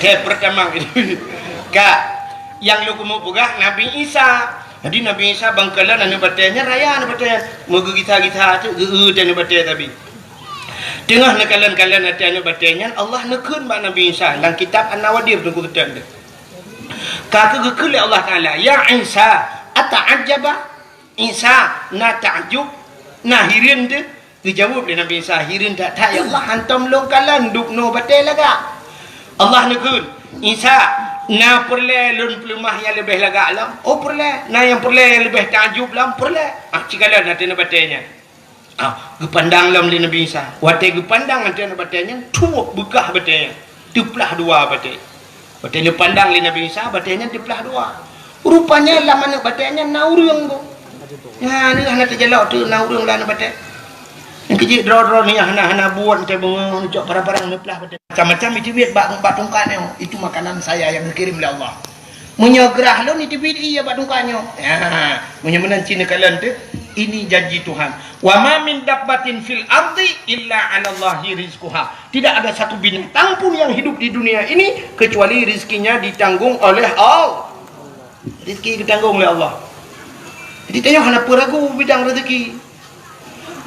Teh peurtama jeubiet. Ka nyang lôn keumeung peugah Nabi Isa. Jadi Nabi Isa bangkalan aneuëk batée nyan raya aneuëk batée nyan meugeugisah-gisah teuk geu-eu teh aneuëk batée tabi. Teungoh neukalon-kalon até aneuëk batée nyan, Allah neukheun bak Nabi Isa lam kitab An-Nawadir teungku teutan deh. Ka keuh geukheun lé Allah Taala, "Ya Isa, ata'ajjaba?" Isa na takjub, na hireuen teuh. Geujaweueb lé Nabi Isa, "Hireuen that-that ya Allah, hantom lôn kalon dubnoe batée lagak." Allah neukheun, "Isa, na peureulée lôn peuleumah nyang leubeh lagak lom?" "Oh peureulée." "Na nyang peureulée nyang leubeh takjub lom?" "Peureulée." Ah, cikalon até aneuëk batée nyan. Ah, geupandang lom lé Nabi Isa. Watée geupandang aneuëk batée nyan, tuwob beukah batée nyan. Teuplah dua batée. Watée neupandang lé Nabi Isa, batée nyan teuplah dua. Rupanya lam aneuëk batée nyan na ureuëng go. Nyan hana teujalok teuk na ureuëng lam aneuëk batée. Nyang keujeuet droe-droe ni hana-hana buet teuh beungoh neucok parang-parang neuplah batée. Macam-macam iteubiet bak, bak tungkat nyoe. Itu makanan saya yang dikirim oleh Allah. Meunyoe grah lôn iteubiet ie bak tungkat nyoe. Ya, meunyoe meunan cit neukalon teuh, ini janji Tuhan. "Wa ma min dabbatin fil ardi illa 'alallahi rizquha." Tidak ada satu binatang pun yang hidup di dunia ini kecuali rizkinya ditanggung oleh Allah. Rizki geutanggung oleh Allah. Jadi tanyoe hana peue ragu bidang rezeki.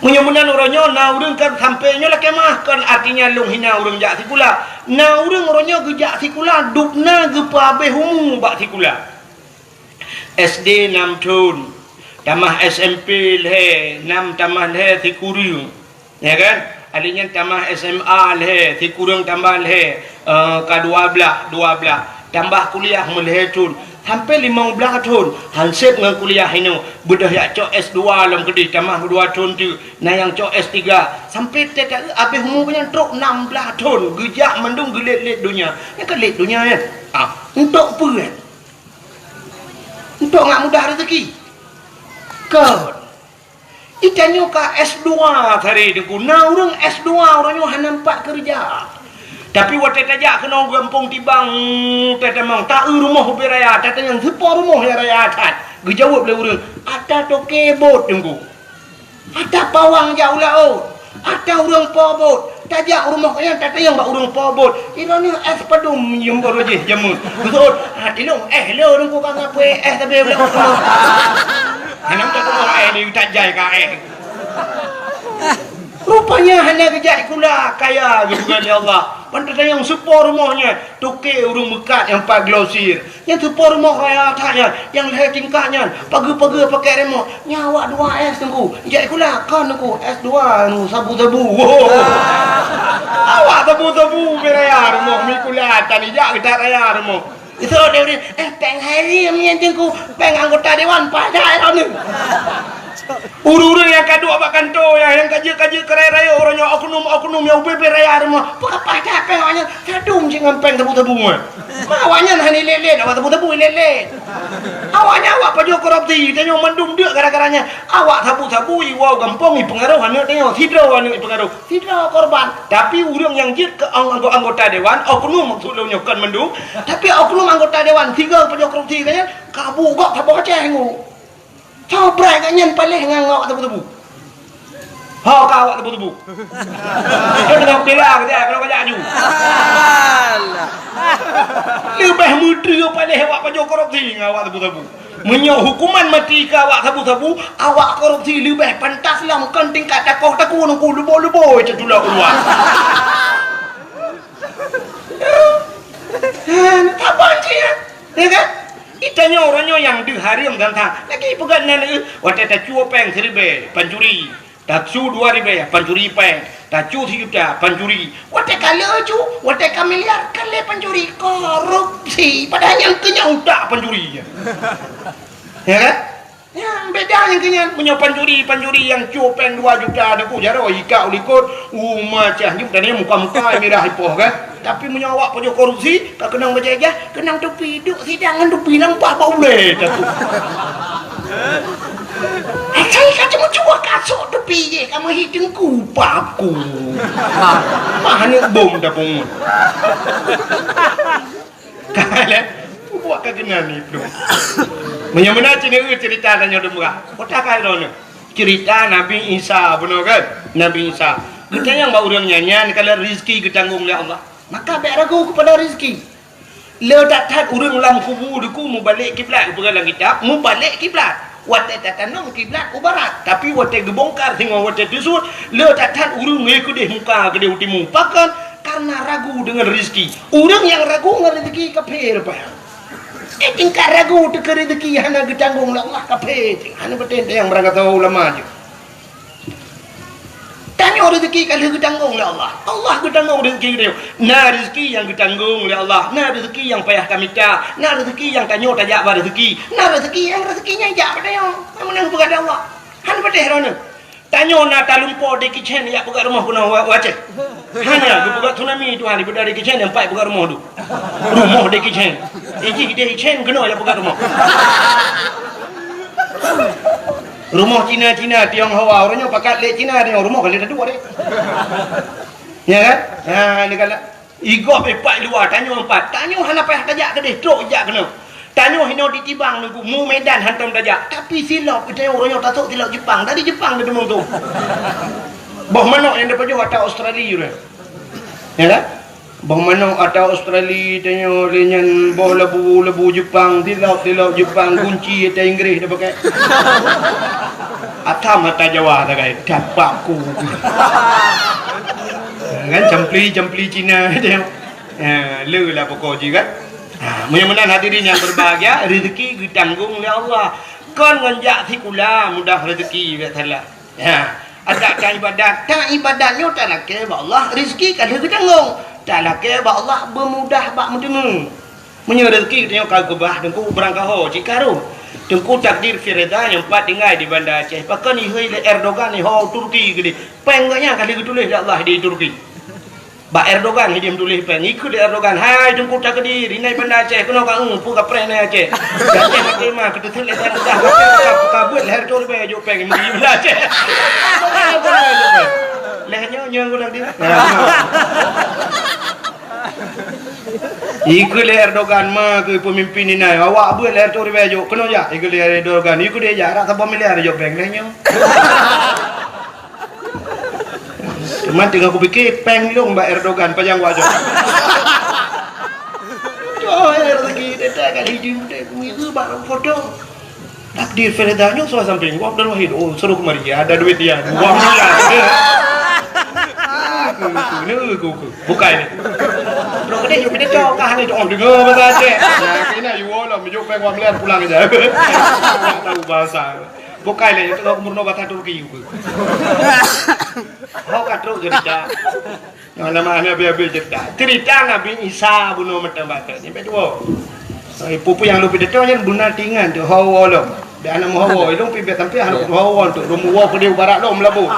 Meunyoe meunan uroe nyoe na ureuëng kan sampoe nyoe lakée meuah, kon artinya lôn hina ureuëng jak sikula. Na ureuëng uroe nyoe geujak sikula dubna geupeuabéh umu bak sikula. S D nam thon, tamah S M P lhée, nam tamah lhée sikureueng. Ya kan? Akhé nyan tamah S M A lhée, sikureueng tambah lhée, eh, ka dua blaih, dua blaih. Tambah kuliah meulhée thon, sampoe limong blaih thon. Hanseb ngon kuliah inoe, beudôh jak cok S dua lom keudeh, tamah dua thon teuk. Na nyang cok S tiga, sampoe teuka abéh umu nyan trok nam blaih thon. Geujak mandum geulét-lét donya. Nyan ka lét donya nyan. Ah, untuk peue nyan? Untuk ngat mudah rezeki. Kon. Itanyoe ka S dua tadi teungku. Na ureuëng S dua uroe nyoe hana nampak keureuja. Tapi watée tajak keunoe gampông Tibang, tatamong, ta-eu rumoh ubé raya, tatanyong, "Soe po rumoh nyang raya that?" Geujaweueb lé ureuëng, "Ata toke bot, Teungku. Ata pawang jak u laôt. Ata ureuëng po bot." Tajak u rumoh nyan, tatanyong bak ureuëng po bot, "Droeneuh éh padum nyang baroe jih jameun?" Geuseuôt, "Ah, tilông éh lé Teungku, ka ngapui éh sabe u laôt keunoe." Hana meutuah keunoe éh, di utak jai ka éh. Rupanya hana geujak sikula, kaya geupeugah lé Allah. Ban tatanyong, "Soe po rumoh nyan?" "Toke ureuëng meukat nyang pat glosir. Nyan soe po rumoh raya that nyan, nyang lhée tingkat nyan, pageue-pageue pakai remot. Nyan awak dua éh, Teungku. Jak sikula kon, Teungku, S dua, anu, sabu-sabu." Awak sabu-sabu ubé raya rumoh, meusikula tan ijak geutat raya rumoh. Geuseuôt lé ureuëng, "Éh, péng harim nyan, Teungku, péng anggota dewan, paih that droeneuh." Ureuëng-ureuëng nyang ka duek bak kantô nyan, nyang ka jeuet-ka jeuet keu raya-raya, uroe nyoe oknum-oknum nyang ubé-bé raya rumoh, peue ka paih that péng awaknyan, sadum cit ngon péng sabu-sabu nyan. Ma awaknyan hana ilét-lét, awak sabu-sabu ilét-lét. Awaknyan awak pajoh korupsi, tanyoe mandum deuk gara-gara nyan. Awak sabu-sabu iwoe gampông ipeungaroh aneuk tanyoe, sidroe aneuk ipeungaroh. Sidroe korban, tapi ureuëng nyang jeuet keu ang-, anggo-, anggota dewan, oknum maksud lôn nyoe kon mandum, tapi oknum anggota dewan, sigoe pajoh korupsi nyan, ka bu gob saboh Aceh ngu. Soe brat gobnyan paléh ngon awak tebu-tebu. Ho ka awak tebu-tebu. Dia tengah bela ke dia, kalau kajak aju. Leubeh meutreue paléh awak pajoh korupsi ngon awak tebu-tebu. Meunyoe hukuman mati keu awak sabu-sabu, awak korupsi leubeh pantas lom kon tingkat takoh takue nungku luboi-luboi teutulak u luwa. Saban cit, ya kan? Itanyoe uroe nyoe nyang deuh hareuem gata. Lagi peugah nan, eh, watée tacue péng siribée, pancuri. Tacu dua ribée, pancuri péng. Tacu sijuta, pancuri. Watée ka lheueh cu, watée ka miliar, ka lheueh pancuri. Korupsi. Padahai nyang keu nyan utak pancuri. Ya kan? Nyan, beda nyang keu nyan. Meunyoe pancuri, pancuri nyang cu péng dua juta, ada ku jaroe ikak u likot, uma cah nyoe, dan muka-muka mirah ipoh kan. Tapi meunyoe awak pajoh korupsi, ka keunong bajée-jah, keunong tupi, duek sidang ngon tupi, nampak bak ulée, dah tu. Asai ka cuma cuba kasok tepi je, ka meuhi teungku, paku. Mah aneuk bom dah pungut. Ka lé, buat ka keunan ni, bro. Meunyoe meunan cit, cerita tanyoe dum bra. Kota ka droeneuh. Cerita Nabi Isa, bunoe kan? Nabi Isa. Geutanyong bak ureuëng nyan, nyan kalau rezeki geutanggong lé Allah. Maka bék ragu kepada rezeki. Le that-that ureuëng lam kubu deuku mubalek kiblat, geupeugah lam kitab, mubalek kiblat. Watée tatanom kiblat u barat, tapi watée geubongkar singoh watée teusut, le that-that ureuëng ngeue keudeh muka keudeh u timu. Pakon? Karena ragu dengan rezeki. Ureuëng nyang ragu ngon rezeki kafé leupah. Eh, tingkat ragu teuka rezeki hana geutanggong lé Allah, kafé. Hana beutôi nyang beurangkat ulama je. Tanyoe rezeki ka lheueh geutanggong lé Allah. Allah geutanggong rezeki geutanyoe. Na rezeki nyang geutanggong lé Allah, na rezeki nyang payah tamita, na rezeki nyang tanyoe tajak bak rezeki, na rezeki nyang rezeki nyan jak bak tanyoe. Meunang peugah lé Allah. Han peudeh droeneuh. Tanyoe na talumpo deki cen jak peugah rumoh keunoe wa-, wacée. Hana geupeugah tsunami Tuhan daripada deki cen sampai peugah rumoh tu. Rumoh deki cen. Ijih deki cen keunoe jak peugah rumoh. Rumoh Cina-Cina, Tionghoa, ureuëng nyoe pakat lé Cina, tanyoe rumoh ka lé taduek deh. Ya kan? Ha, ni kan. Igob ipak luwa, tanyoe empat. Tanyoe hana payah tajak keudeh, trok jak keunoe. Tanyoe hinoe di Tibang nunggu, mu Medan hantom tajak. Tapi silop, tanyoe ureuëng nyoe tasok silop Jepang. Dari Jepang dia teumong tu. Boh manok nyang dipajoh ata Australia tu. Ya kan? Boh manok ata Australia, tanyoe lé nyan boh labu, labu Jepang, silop, silop Jepang, gunci ata Inggris dah pakai. Atam ata Jawa sagai, dapat ku. Kan campli, campli Cina tanyoe. Ha, le lah pokok jih kan. Ha, meunyoe meunan hadirin yang berbahagia, rezeki geutanggong lé Allah. Kon ngon jak sikula mudah rezeki, biasalah. Ha, adak ta ibadat, ta ibadat nyoe talakée bak Allah, rezeki ka lheueh geutanggong. Talakée bak Allah beumudah bak meuteumé. Meunyoe rezeki tanyoe ka geubah, teungku beurangkaho cit ka rhot. Teungku takdir Fireza nyang pat tinggai di Banda Aceh. Pakon ihôi lé Erdogan iho Turki keudeh. Péng gobnyan ka lheueh geutuléh lé Allah di Turki. Bak Erdogan hidéh meutuléh péng. Ikheun lé Erdogan, "Hai Teungku Takdir, inan Banda Aceh keunoe ka eu, peue kapreh inan Aceh. Aceh maté mah, keuteuseut lé péng mudah, kapreh ka, ka buet lhèe reutôh ribèe jok péng, meugi Banda Aceh." Lhèe nyoe, nyoe guna dia. Nah, Ikeu lé Erdogan ma keu peumimpin inan, awak beuet lé Ertugrul Ribèe jok, keunoe jak, ikeu lé Erdogan, ikeu lé jak, rot saboh miliar jok péng lé nyoe. Teuma teungoh kupike, péng lôn bak Erdogan, pajan wajok. Jok, ya, rezeki, dia tak kat hijau, dia kuih bak foto. Takdir Firda nyoe suah sampéng, Abdul Wahid, oh, suruh kemari, ada duit dia, dua miliar. Aku, aku, ni aku, aku. Bukai ni. Bro, kedai jok pidato kah ni, oh, dengar bahasa Aceh. Nah, kena you all lah, menjuk péng dua miliar pulang aja. Tak tahu bahasa. Bukai lah, itu aku murno bahasa Turki, aku. Hok ka trok cerita. Nyoe nama habéh-habéh cerita. Cerita Nabi Isa bunoe mantong batat. Nyang dua. Eh, peue-peue nyang lôn pidato nyan beuna tingan tu, hawa lom. Dak na meuhawa, lôn pih bèk sampai hana hawa tu. Lôn meuwoe keudéh barat lom labu.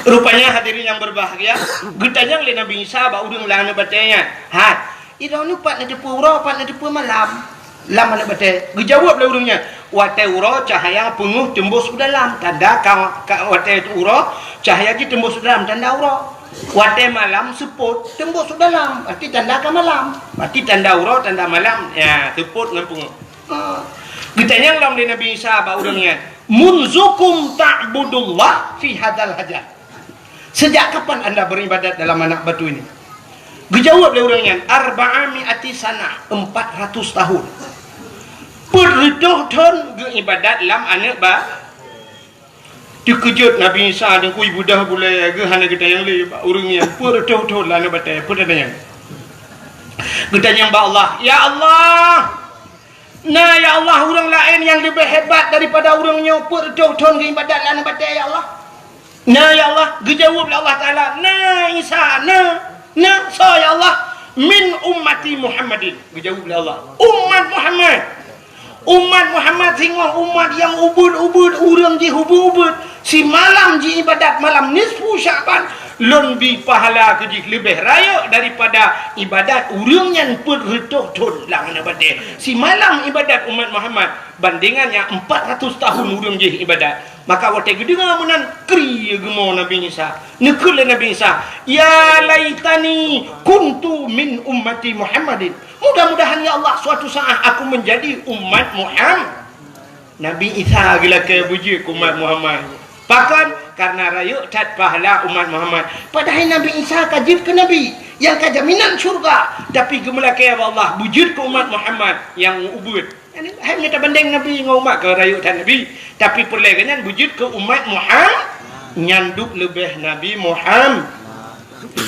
Rupanya hadirin yang berbahagia, geutanyong lé Nabi Isa bak ureueng lam aneuk batèe nyan. Hai, Droeneuh pat neuteupeue uroe, pat neuteupeue malam lam aneuk batèe? Geujaweueb lé ureueng nyan, "Watèe uroe cahya peungeuh teumbôh u dalam, tanda ka, ka watèe uroe cahya jih teumbôh u dalam, tanda uroe. Watèe malam seupôt teumbôh u dalam, berarti tanda ka malam. Berarti tanda uroe, tanda malam, ya, seupôt ngon peungeuh." Ha. Geutanyong lom lé Nabi Isa bak ureueng nyan, "Munzukum ta'budullah fi hadzal hajar?" Sejak kapan anda beribadat dalam anak batu ini? Geujaweueb lé ureueng nyan, "Arba'a mi'ati sanah, empat ratus tahun." Peuet reutôh thon geuibadat lam aneuk ba-, teukeujot Nabi Isa deungon beudoh bulèe geuh hana geutanyong lé bak ureueng nyan. Peuet reutôh thon lam aneuk batèe, peue tanyong? Geutanyong bak Allah, "Ya Allah, na ya Allah ureueng laén nyang leubeh hebat daripada ureueng nyoe peuet reutôh thon geuibadat lam aneuk batèe, ya Allah?" "Na, ya Allah." Geujaweueb lé Allah Taala, "Na, Isa, na, na." "Soe, ya Allah?" "Min ummati Muhammadin." Geujaweueb lé Allah, "Umat Muhammad." Umat Muhammad singoh umat nyang ubeuet-ubeuet, ureueng jih ubeuet-ubeuet. Simalam jiibadat malam nisfu Sya'ban, lôn bi pahala keu jih leubeh rayeuk daripada ibadat ureueng nyan peuet reutôh thon lam aneuk batèe. Simalam ibadat umat Muhammad bandingan nyang empat ratus tahun ureueng jih ibadat. Maka watèe geudeungoe meunan, kri geumo Nabi Isa. Neukheun lé Nabi Isa, "Ya laitani kuntu min ummati Muhammadin." Mudah-mudahan, ya Allah, suatu saat aku menjadi umat Muhammad. Nabi Isa geulakèe beujeuet keu umat Muhammad. Pakon? Karena rayeuk that pahala umat Muhammad. Padahai Nabi Isa ka jeuet keu nabi nyang ka jaminan syurga, tapi geumeulakèe bak Allah beujeuet keu umat Muhammad nyang ubeuet. Hai meutabandeng Nabi ngon umat ka rayeuk that Nabi, tapi peureulèe geuh nyan beujeuet keu umat Muhammad, nyan duek leubeh Nabi Muhammad.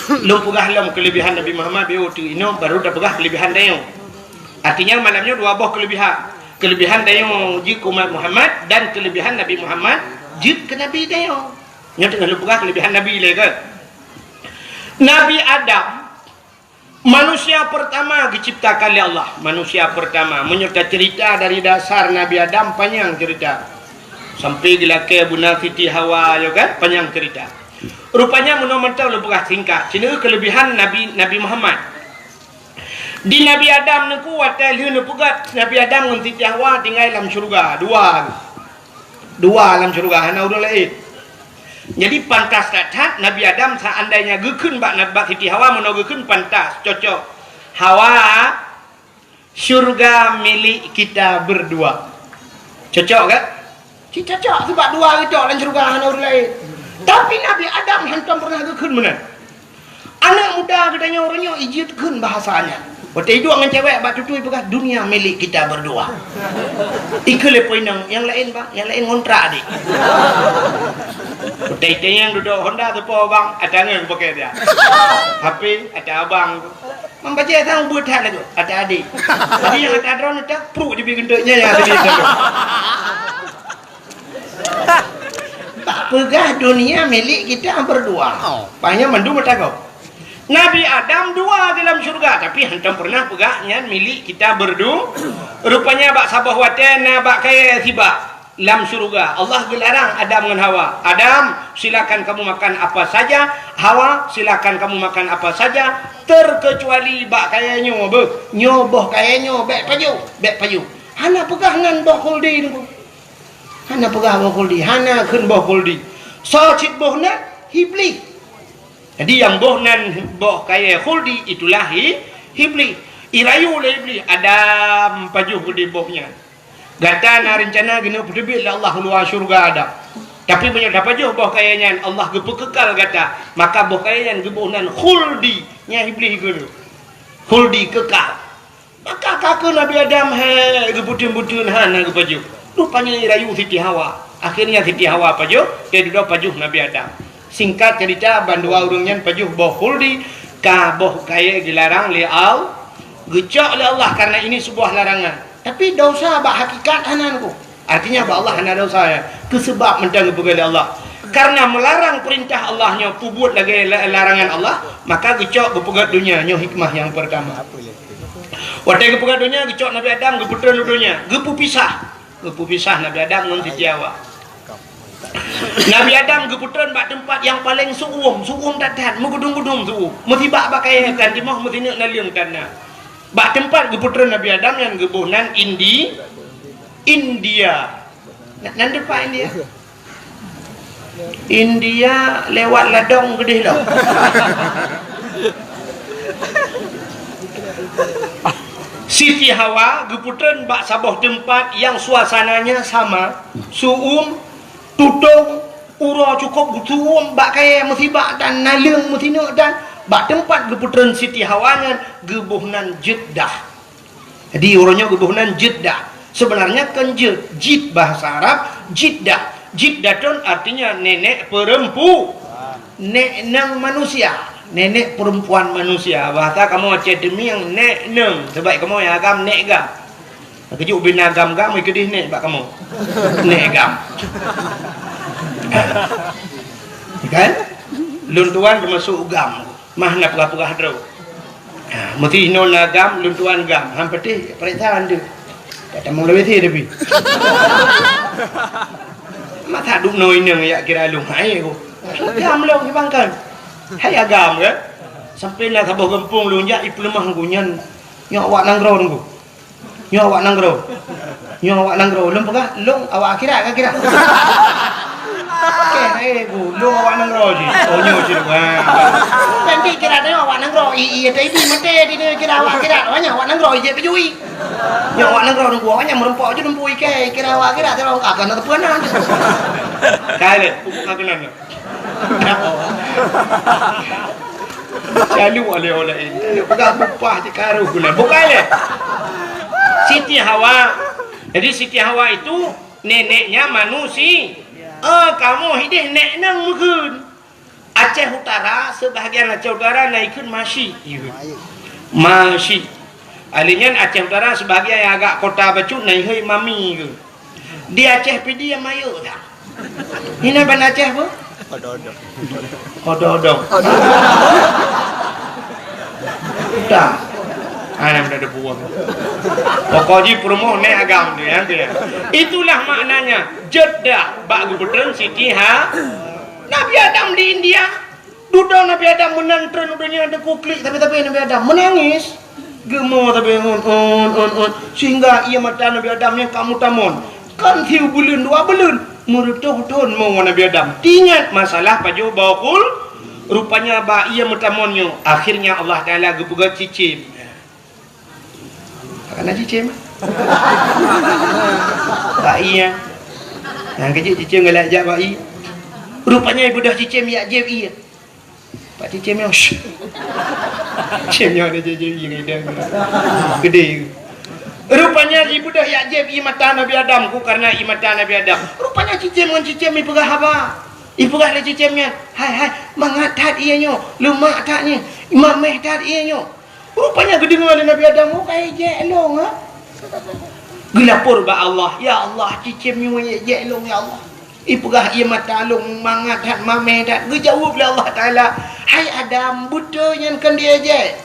Lôn peugah lom keulebihan Nabi Muhammad, beu teuk inoe baru tapeugah keulebihan tanyoe. Artinya malam nyoe dua boh keulebihan. Keulebihan tanyoe jeuet keu umat Muhammad dan keulebihan Nabi Muhammad jeuet keu Nabi tanyoe. Nyoe teungoh lôn peugah keulebihan Nabi lé kan. Nabi Adam Manusia pertama geuciptakan lé Allah. Manusia pertama, meunyoe taceurita dari dasar Nabi Adam, panyang ceurita. Sampai geulakèe beuna Siti Hawa, ya kan? Panyang ceurita. Rupanya meunoe mantong lôn peugah singkat. Sineuk keulebihan Nabi, Nabi Muhammad. Di Nabi Adam neuku watèe lheueh neupeugöt Nabi Adam ngon Siti Hawa tinggai lam syeuruga. Dua. Dua lam syeuruga, hana ureueng laén. Jadi pantas that-that Nabi Adam seandainya geukheun bak, bak Siti Hawa, meunoe geukheun pantas, cocok. Hawa, syurga milik kita berdua. Cocok kan? Ci cocok sebab dua geucok lam syeuruga hana ureueng laén. Tapi Nabi Adam hantom pernah geukheun meunan. Aneuk muda geutanyoe uroe nyoe ijeuet kheun bahasa nyan. Watèe iduek ngon cewek bak tutui peugah, "Dunia milik kita berdua." Ikheun lé po inong, "Nyang laén, Bang, nyang laén ngontrak, Adik." Watèe itanyong dudoe Honda teupo, "Bang, ata ngon pakè dia." H P, "Ata abang." Membacé sang ubeuet that lagoe, "Ata adik." Jadi nyang ata droeneuh tak pruek jibi geunteuk nyan nyang tadi. Bak peugah dunia milik kita berdua. Oh. Panyang mandum meutakok. Nabi Adam dua di dalam syurga, tapi hantom pernah peugah nyan milik kita berdu-, rupanya bak saboh watèe na bak kayèe sibak lam syurga. Allah geularang Adam ngon Hawa, "Adam, silakan kamu makan apa saja. Hawa, silakan kamu makan apa saja, terkecuali bak kayèe nyoe." Beuh, nyoe boh kayèe nyoe, bèk pajoh, bèk pajoh. Hana peugah nan boh khuldi nyoe. Hana peugah boh khuldi, hana kheun boh khuldi. Soe cit boh nan? Iblih. Jadi nyang boh nan boh kayèe khuldi, itulah i-, Iblih, irayu lé Iblih, "Adam, pajoh udép boh nyan. Gata na reuncana keuneuk peuteubiet lé Allah u luwa syeuruga Adam. Tapi meunyoe tapajoh boh kayée nyan, Allah geupeukeukai gata, maka boh kayée nyan geuboh nan khuldi." Nyan Iblih geukheun, "Khuldi, kekal." Maka ka keuh Nabi Adam hék geubeuteun-beuteun hana geupajoh. Rupanya irayu Siti Hawa. Akhirnya Siti Hawa pajoh, teududoe pajoh Nabi Adam. Singkat cerita, bandua ureuëng nyan pajoh boh khuldi, ka boh kayée geularang lé Allah, geucok lé Allah karena ini sebuah larangan. Tapi dosa bak hakikat hana nyan. Artinya bak Allah hana dosa, ya. Keu seubab mantong geupeugah lé Allah. Karena melarang perintah Allah nyoe peubuet lagée la-, larangan Allah, maka geucok geupeugét donya, nyoe hikmah nyang pertama. Watée geupeugét donya, geucok Nabi Adam geupeutreun u donya, geupeupisah. Geupeupisah Nabi Adam ngon Siti Hawa. Nabi Adam geupeutreun bak teumpat nyang paleng su'uem, su'uem that-that, meugudum-gudum su'uem. Meusibak bak kayée tan timoh, meusineuk naleueng tan na. Bak teumpat geupeutreun Nabi Adam nyan geuboh nan Indi-, India. Na-, nan teumpat India. India lewat ladong geudeh lom. Siti Hawa geupeutreun bak saboh teumpat nyang suasananya sama, su'uem, tutong, uroe cukôp geusu'uem bak kayée meusibak dan naleueng meusineuk dan bak teumpat geupeutreun Siti Hawa nyan geuboh nan Jeddah. Jadi, uroe nyoe geuboh nan Jeddah. Sebenarnya kon Jed-, Jid bahasa Arab, Jiddah. Jiddatun artinya nenek perempu-, nek nang manusia, nenek perempuan manusia. Bahasa kamoe Aceh Teumieng, nek nang. Sebab kamoe nyang agam nek gam. Keujeuet ubena gam-gam, keudeh nek bak kamoe. Nek gam. Kan? Lôn tuan teumasuk gam. Mah na peugah-peugah droe. Ha, meuti inoe na gam, lôn tuan gam. Han patéh, pareksa han deuh. Tak tamong lawét tapi. Masa dum noe inong yak kira lôn hai ko. Gam lôn di bangkan. Hai agam kan? Sampai na saboh gampông lôn jak ipeuleumah ngku nyan. Nyoe awak nanggroe ngku. Nyoe awak nanggroe. Nyoe awak nanggroe. Lôn peugah, lôn awak akhirat ka kira. Oke, hai bu, lôn awak nanggroe ji. Oh, nyoe ji. Wah. Nanti kira tengok awak nanggroe. I, i, tadi mati di dia kira awak akhirat. Awak nyoe awak nanggroe, ijek peujui. Nyoe awak nanggroe nunggu, awak nyoe meureumpok je nunggu ikai, kira awak akhirat, tengok, ah, kena tepuan lah. Kali, aku nak kenal. Lalu oleh-oleh ini. Lalu pegang upah je karuh guna. Bukan leh. Siti Hawa. Jadi Siti Hawa itu neneknya manusia. Ah, kamoe hideh nek nang meukeun. Aceh Utara, sebahagian Aceh Utara na ikheun Masyik. Masyik. Ahli nyan Aceh Utara sebahagian nyang agak kota bacut na ihôi Mami ke. Di Aceh Pidie mayok dah. Hina ban Aceh apa? Odo-odo. Odo-odo. Dah. Anak dah ada buah. Pokok ji perumoh nek agam tu ya, tu ya. Itulah maknanya Jeddah bak gubernur Siti Ha. Nabi Adam di India. Dudoe Nabi Adam meunan treun u donya teuku klik tapi-tapi Nabi Adam meunangis. Geumo tapi un, un, un, un. Sehingga ié mata Nabi Adam nyang ka meutamon. Kan siubeuleueng dua beuleueng, meureutoh thon mo Nabi Adam. Teuingat masalah pajoh boh khul, rupanya bak ié meutamon nyoe, akhirnya Allah Taala geupeugah cicém. Karena cicém. Bak ié. Nyang keujeuet cicém galak jak bak ié. Rupanya ibeudôh cicém yak jieb ié. Pak cicém nyoe. Cicém nyoe ada jieb ié ngon idang. Gede. Rupanya ibeudôh yak jieb ié mata Nabi Adam ku karena ié mata Nabi Adam. Rupanya cicém ngon cicém ipeugah haba. Ipeugah lé cicém nyan, "Hai, hai, mangat that ié nyoe, leumak that nyoe, mameh that ié nyoe." Rupanya geudeungoe lé Nabi Adam, "Oh, ka ijek lôn, ha?" Geulapor bak Allah, "Ya Allah, cicém nyoe ijek lôn, ya Allah. Ipeugah ié mata lôn mangat that, mameh that." Geujaweueb lé Allah Taala, "Hai Adam, beutôi nyan kon diijek.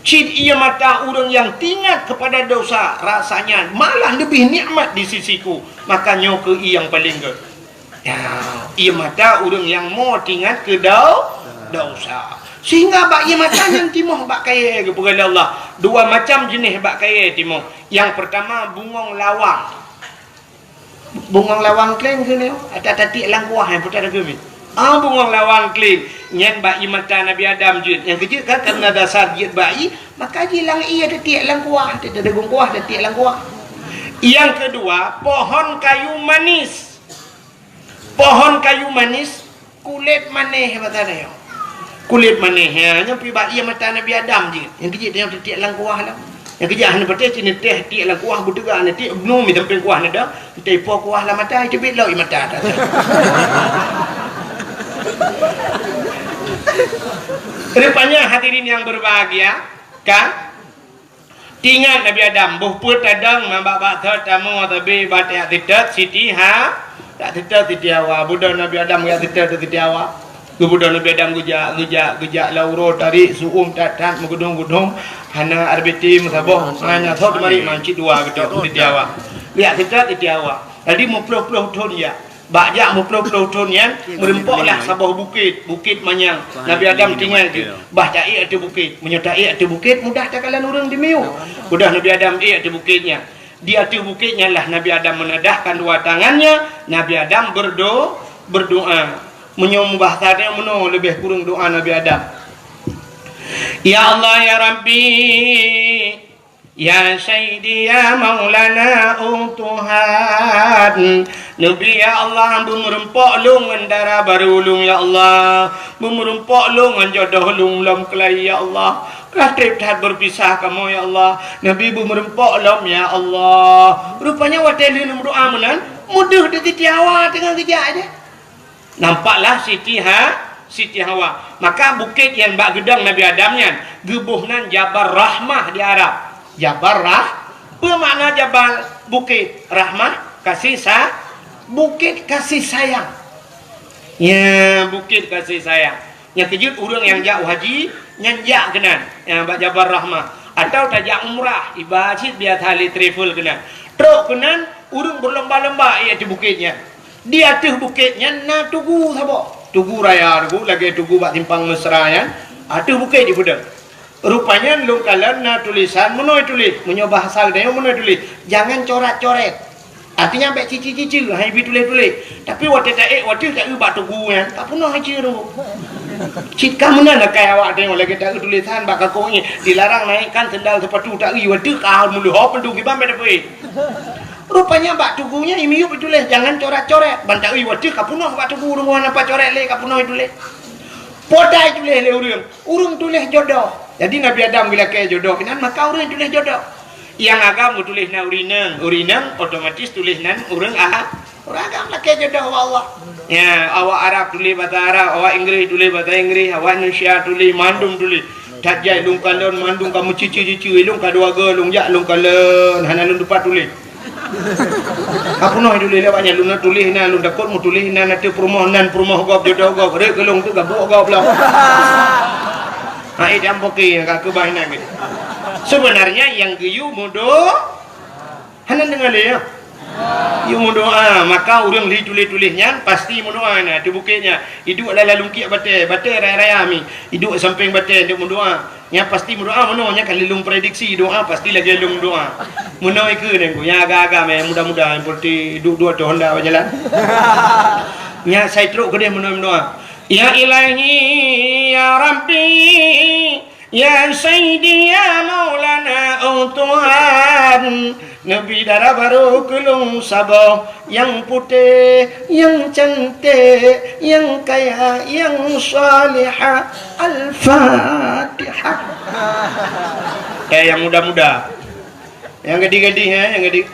Cit ié mata ureuëng nyang teuingat kepada dosa, rasanya malah leubeh nikmat di sisi-Ku. Maka nyoe keuh ié nyang paleng gét." Ya, ié mata ureuëng nyang mo teuingat keu dau-, dosa. Sehingga bak ié mata nyan timoh bak kayée geupeugah lé Allah. Dua macam jeuneh bak kayée timoh. Nyang pertama bungong lawang. Bungong lawang kléng keunoe, ata-, tatiek lam kuah nyang putar keubiet. Ah, bungong lawang kling. Nyan bak ié mata Nabi Adam jeuet. Nyang keujeuet kan, karena dasar jeuet bak ié, maka jilang ié teutiek lam kuah, teudagong kuah, teutiek lam kuah. Nyang keudua, pohon kayu manis. Pohon kayu manis, kulét manéh mata nyoe. Kulét manéh, ya, nyoe pi bak ié mata Nabi Adam jeuet. Nyang keujeuet nyoe teutiek lam kuah lah. Nyang keujeuet hana patéh, cit neuteh tiek lam kuah, beuteuga neutiek, bnu mi sampéng kuah neuda, entah ipo kuah lam mata, iteubiet lom ié mata. Rupanya hadirin yang berbahagia, kan? Teuingat Nabi Adam, boh peuet tadong, mabak-bak thot tamoe, tapi bak tajak seutôt Siti Ha-, jak seutôt Siti Hawa. Beudôh Nabi Adam jak seutôt Siti Hawa. Geubeudôh Nabi Adam geujak, geujak, geujak lam uroe tarék, su'uem that-that, meugeudong-geudong, hana R B T meusaboh, hana thot marit mancit dua geutôk Siti Hawa. Jak seutôt Siti Hawa. Jadi meuploh-ploh thon jak. Bak jak meuploh-ploh thon nyan, meureumpok lah saboh bukét, Bukét Manyang. Nabi Adam tinggai di, bah taék ateueh bukét. Meunyoe taék ateueh bukét, mudah takalon ureuëng di miyueb. Udah Nabi Adam ék ateueh bukét nyan. Di ateueh bukét nyan lah Nabi Adam menadahkan dua tangannya, Nabi Adam berdo-, berdoa. Meunyoe mubahasa nyan meunoe leubeh kureueng doa Nabi Adam. Ya Allah, ya Rabbi, ya Sayyidi, ya Maulana, oh Tuhan. Nabi, ya Allah, beumeureumpok lôn ngon dara barô lôn, ya Allah. Beumeureumpok lôn ngon jodoh lôn lom keulai, ya Allah. Ka treb that beupisah kamoe, ya Allah. Nabi beumeureumpok lom, ya Allah. Rupanya watée lheueh meudoa meunan, meudeuh di Siti Hawa teungoh geujak aja. Nampaklah Siti Ha-, Siti Hawa. Maka bukét nyang bak geudong Nabi Adam nyan geuboh nan Jabal Rahmah di Arab. Jabal Rah-, peue makna Jabal? Bukét. Rahmah, kasih sa-, bukét kasih sayang. Ya, bukét kasih sayang. Nyang keujeuet ureuëng nyang jak haji, nyan jak keunan, ya, bak Jabal Rahmah. Atau tajak umrah, iba cit biasa lé travel keunan. Trok keunan, ureuëng beulomba-lomba ié ateueh bukét nyan. Di ateueh bukét nyan na tugu saboh. Tugu raya tugu, lagée tugu bak simpang Mesra nyan. Ateueh bukét jipeudong. Rupanya lôn kalon na tulisan meunoe tuléh. Meunyoe bahasa geutanyoe meunoe tuléh, "Jangan corat-coret." Artinya bék cici-cici, hai bi tuléh-tuléh. Tapi watée taék, watée taeu bak tugu nyan, ka peunoh ici tu. Cit ka meunan akai awak tanyoe lagée taeu tulisan bak kakong nyan, dilarang naikkan sendal sepatu taeu, watée ka meuleuhob peudong kiban bék tapeuék. Rupanya bak tugu nyan imiyueb ituléh, "Jangan coret-coret." Ban taeu watée ka peunoh bak tugu, ureuëng hana pat coret lé ka peunoh ituléh. Potai tuléh lé ureuëng, ureuëng tuléh jodoh. Jadi Nabi Adam geulakée jodoh keunan, maka ureuëng tuléh jodoh. Nyang agam geutuléh nan ureuëng inong, ureuëng inong otomatis tuléh nan ureuëng a-, ureuëng agam lakée jodoh bak Allah. Ya, awak Arab tuléh basa Arab, awak Inggris tuléh basa Inggris, awak Indonesia tuléh, mandum tuléh. That jai lôn kalon mandum ka meucici-cici, lôn ka dua go lôn jak lôn kalon, hana lôn tupat tuléh. Ka peunoh tuléh lé awak nyan, lôn tuléh na, lôn takot meutuléh na, na teu peurumoh nan peurumoh gob jodoh gob, rek keu lôn teu gabuk gob lom. Hai dam poke ka keubah inan geuh. Sebenarnya nyang geuyue mudo Hana deungoe lé, ya? Yue meudoa, maka ureuëng li tuléh-tuléh nyan pasti meudoa na, di bukét nyan. Iduek lam lalungkiek batée, batée raya-raya mi. Iduek sampéng batée, iduek meudoa. Nyan pasti meudoa meunoe, nyan ka lheueh lôn prediksi doa pasti lagée lôn doa. Meunoe ikeue nyan ku, nyang agam-agam, nyang muda-muda, nyang peureute duek-duek ateueh honda bak jalan. Nyan sai trok keudeh meunoe meudoa. Ya Ilahi, ya Rabbi, ya Sayyidi, ya Maulana, oh Tuhan, neubi dara barô keu lôn saboh, nyang putéh, nyang canték, nyang kaya, nyang salihah. Al-Fatihah. Eh, nyang muda-muda. Nyang gadih-gadih, eh, nyang gadih.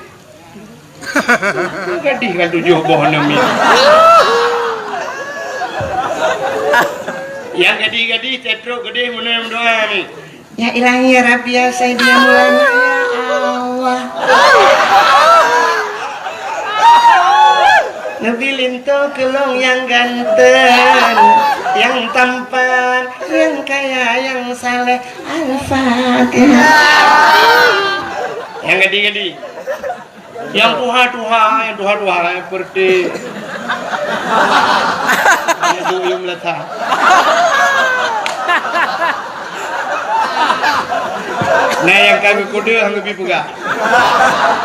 Gadih kan tujoh boh aneuk miet. Nyang gadih-gadih, tetrok gadih meunoe meudoa ni. Ya Ilahi, ya Rabbi, ya Sayyidi, ya Maulana, ya Allah. Neubi linto keu lôn nyang ganteng, nyang tampan, nyang kaya, nyang saleh. Al-Fatihah. Nyang gadih-gadih. Nyang tuha-tuha, nyang tuha-tuha, nyang peureute. Nyang duek yum lata. Nah, nyang ka geukudeue han geubi peugah.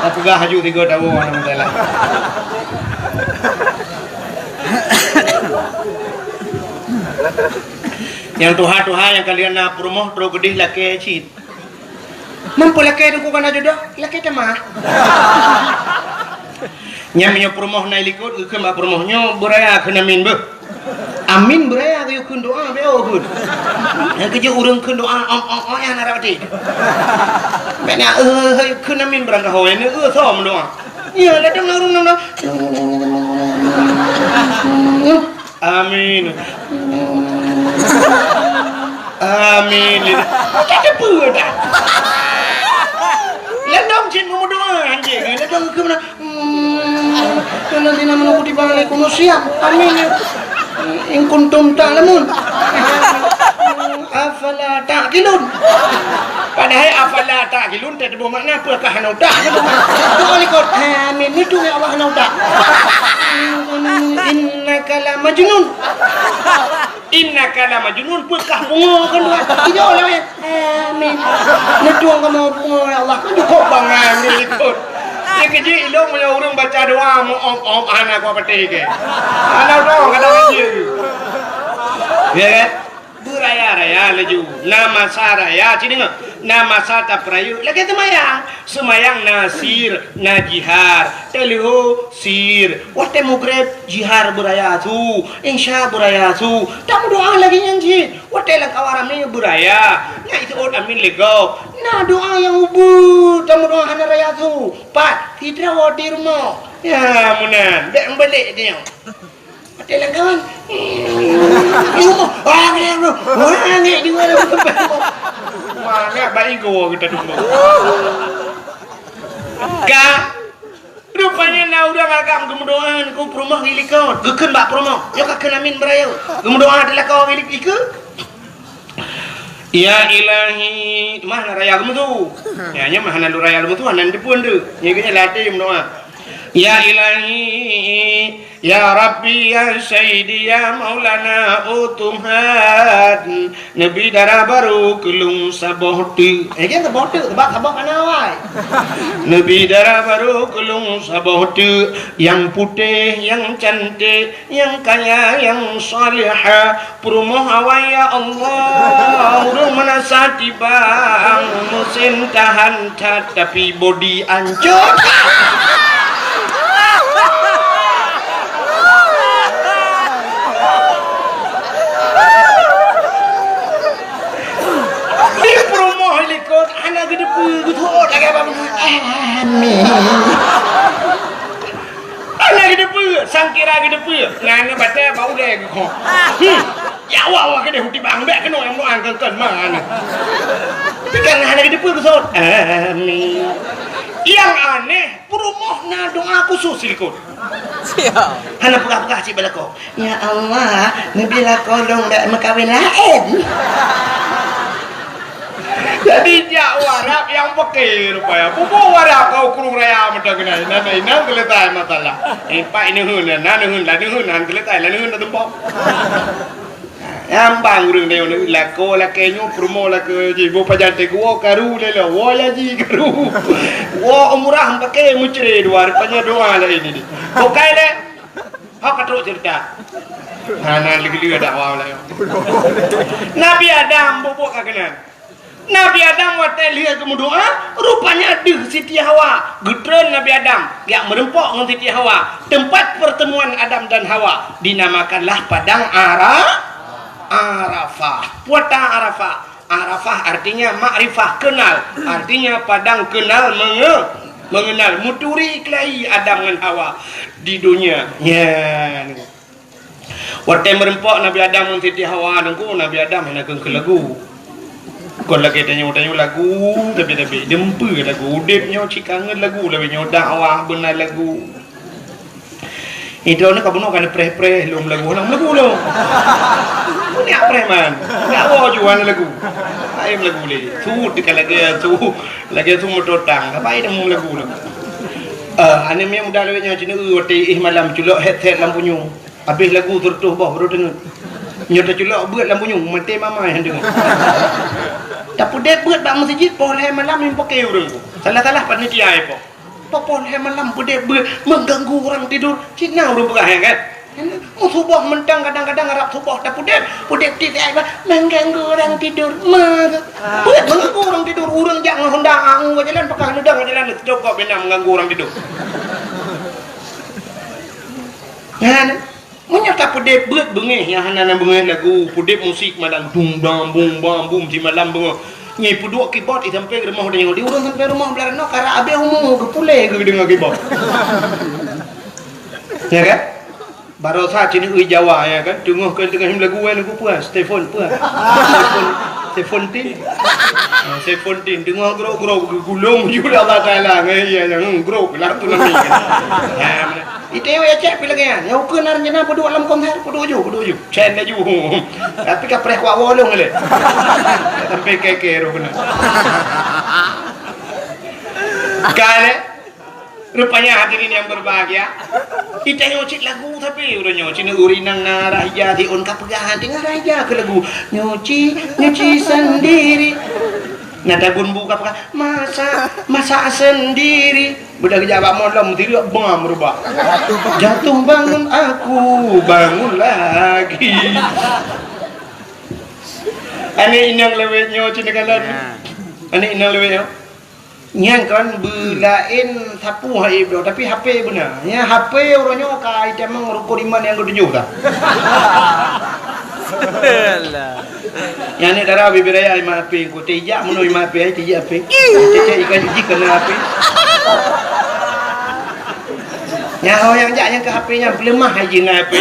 Tapeugah haju tiga tawoe, alhamdulillah. Nyang tuha-tuha nyang ka lheueh na peurumoh trok keudeh lakée cit. Meunyoe lakée teungku ka na jodoh, lakée teuma. Nyan meunyoe peurumoh na i likot, geukheun bak peurumoh nyoe, beuraya kheun amin beuh. Amin beuraya geuyue kheun doa, beu kheun. Nyang keujeuet ureuëng kheun doa, ong, ong, ong, nyang na rot até. Bèk na, eh, eh, kheun amin beurangkaho, eh, eh, som doa. Ya, datang ureuëng nang, nang. Amin. Amin. Kita teupeu dah. Ladom cit meumeudoa anjing. Ladom ke mana? Hmm. Alladzina amanu kutiba alaikumus siyam. Amin. In kuntum ta'lamun. Afala ta'qilun. Padahai afala ta'qilun teutuboh makna peue kah hana utak. Doa likot. Amin. Itu ya Allah hana utak. Innaka la majnun. Innaka la majnun, peue kah pungo kan doa. Tidak lah ya. Amin. Neutong kamoe pungo ya Allah. Kan cukup bangai di likot. Dia kejik ilong punya orang baca doa mu om om hana kuat petik ke. Hana udah kata dia. Ya kan? Beuraya-raya laju. Na masa raya, ci deungoe. Na masa tapeurayeuk lagée seumayang. Seumayang na sir, na jihar. Teuleuho sir. Watée mugreb jihar beuraya su, insya beuraya su. Tameudoa lagée nyan cit. Watée lam kawan ramé beuraya. Na iseuôt amin lé gob. Na doa nyang ubeut tameudoa hana raya su. Pat, sidroe di rumoh. Ya, meunan. Bék meubeulek dia. Watée lam kawan. Di rumoh. Wah, angék, bro. Wah, angék di mana? Wah, angék baik gua kita dulu. Ka, rupanya na ureuëng agam geumeudoa keu peurumoh di likot. Geukheun bak peurumoh. Nyoe ka kheun amin beuraya. Geumeudoa di lakoe di likot. Ya Ilahi, mah na raya geumeusu. Ya, nyoe mah hana lôn raya geumeusu, hana neuteupeue deuh. Nyoe geuhnyan latée meudoa. Ya Ilahi, ya Rabbi, ya Sayyidi, ya Maulana, oh Tuhan, neubi dara barô keu lôn saboh teuk. Eh, kan saboh teuk, sabab saboh kana awai. Neubi dara barô keu lôn saboh teuk, nyang putéh, nyang canték, nyang kaya, nyang salihah, peurumoh awai ya Allah, ureuëng meunasah tibang, meusén tahan that, tapi bodi ancô. Di peurumoh likot hana geuteupeue, geuteuôt lagée bak bunoe. Amin. Hana geuteupeue, sangkira geuteupeue. Nyan batée bak ulée geukhok. Hmm. Ya Allah, Allah keudeh utibang bék keunoe nyang meudoa keu-keu mana. Tapi kan hana geuteupeue geusot. Amin. Nyang aneh, peurumoh na doa khusus silikot. Siap. Hana peugah-peugah cit bak lakoe. Ya Allah, neubi lakoe lôn bék meukawen laén. Jadi jak u Arab nyang peuke rupaya. Pupu u Arab keu u Krueng Raya meuteuk keunan. Inan, inan teuletai masalah. Empat neuheun, na neuheun, la neuheun, han teuletai, la neuheun na tumpok. Nyang bang ureuëng nyoe lakoe lakée nyoe peurumoh lakée jih boh pajan teuguwoe karu lé lo. Woe ya ji karu. Woe umrah pake meucre dua rupanya doa laén ini. Bukai lé. Hok ka trok cerita. Hana lé-lé dakwah laén. Nabi Adam bubuk ka keunan. Nabi Adam watée lheueh geumeudoa, rupanya deuh Siti Hawa. Geutreun Nabi Adam, jak meureumpok ngon Siti Hawa. Tempat pertemuan Adam dan Hawa dinamakanlah Padang Ara-, Arafah. Puata Arafah. Arafah artinya makrifah, kenal. Artinya padang kenal menge-, mengenal. Meuturi keulayi Adam ngon Hawa di donya. Nyan. Watée meureumpok Nabi Adam ngon Siti Hawa teungku, Nabi Adam hana kheun-kheun lagu. Kon lagée tanyoe-tanyoe lagu, tapi-tapi deumpeu lagu. Udeb nyoe cit kangen lagu, lagée nyoe dakwah beuna lagu. Idroe nyoe ka bunoe ka neupreh-preh lom lagu, hana lagu lom. Nyak preh man. Nyak woe ju hana lagu. Laén lagu lé. Su teuka lagée su, lagée su meuto tang. Ka bai deungoe lagu lom. Eh, aneuk miet muda lawét nyoe cit, eh, watée éh malam culok headset lam punyueng. Habéh lagu seureutôh boh baru deungoe. Nyoe teuculok beuet lam punyueng, maté mama nyang deungoe. Tapeudeh beuet bak meuseujid, poh lhée malam nyang paké ureuëng tu. Salah-salah panitia ipoh. Poh lhée malam peudeh beuet, mengganggu orang tidur. Cit na ureuëng peugah, ya kan? Meusuboh mantong kadang-kadang rab suboh tapeudeuh, peudeuh tiep ai bah, mengganggu orang tidur. Meusuboh mengganggu orang tidur, ureuëng jak ngon honda angu jalan, pakah leudang jalan, teucokok bina mengganggu orang tidur. Nyan, meunyoe tapeudeuh beuet beungéh nyang hana na beungéh lagu, peudeuh musik malam dung bam bum bam bum di malam beungoh. Nyi peuduek keyboard di sampéng rumoh tanyoe. Di ureuëng sampéng rumoh blah noe karap abéh umu geupuléh geudeungoe keyboard. Ya kan? Barosa cina ui Jawa ya kan. Teungoh kan teungoh lagu kan aku puas. Stefan puas. Stefan Seventeen. Ha, Seventeen teungoh grok-grok geugulong ju Allah Taala ngai ya yang grok lah tu nami. Ha, Ite wéh cek pi lagée nyan. Nyang ukeue na rencana peuduek lam konser, peuduek ju, peuduek ju. Cen laju. Tapi ka preh kuak wolong lé. Tapi keke roh beuna. Ka lé. Rupanya hadirin yang berbahagia, ite nyoe cit lagu tapi uroe nyoe cit ureuëng nyang na raja di on ka peugah hati ngon raja ke lagu. Nyuci, nyuci sendiri. Na tabun bu ka peugah, masak, masak sendiri. Beudah geujak bak molom, tireuk bam rubah. Jatuh bangun aku, bangun lagi. Aneuk inong lewet nyoe cit neukalon. Ya. Aneuk inong lewet nyoe. Nyan kan beulaén sapu hai bloe, tapi H P beuna. Nya H P uroe nyoe ka itamong rukon iman nyang ketujoh dah. Alah. Nyan ni dara bibir raya iman H P, ku tijak meunoe iman H P, ai tijak H P. Cek ikan uji kena H P. Nyan ho nyang jak nyang ke H P nyan peuleumah hai jih ngon H P.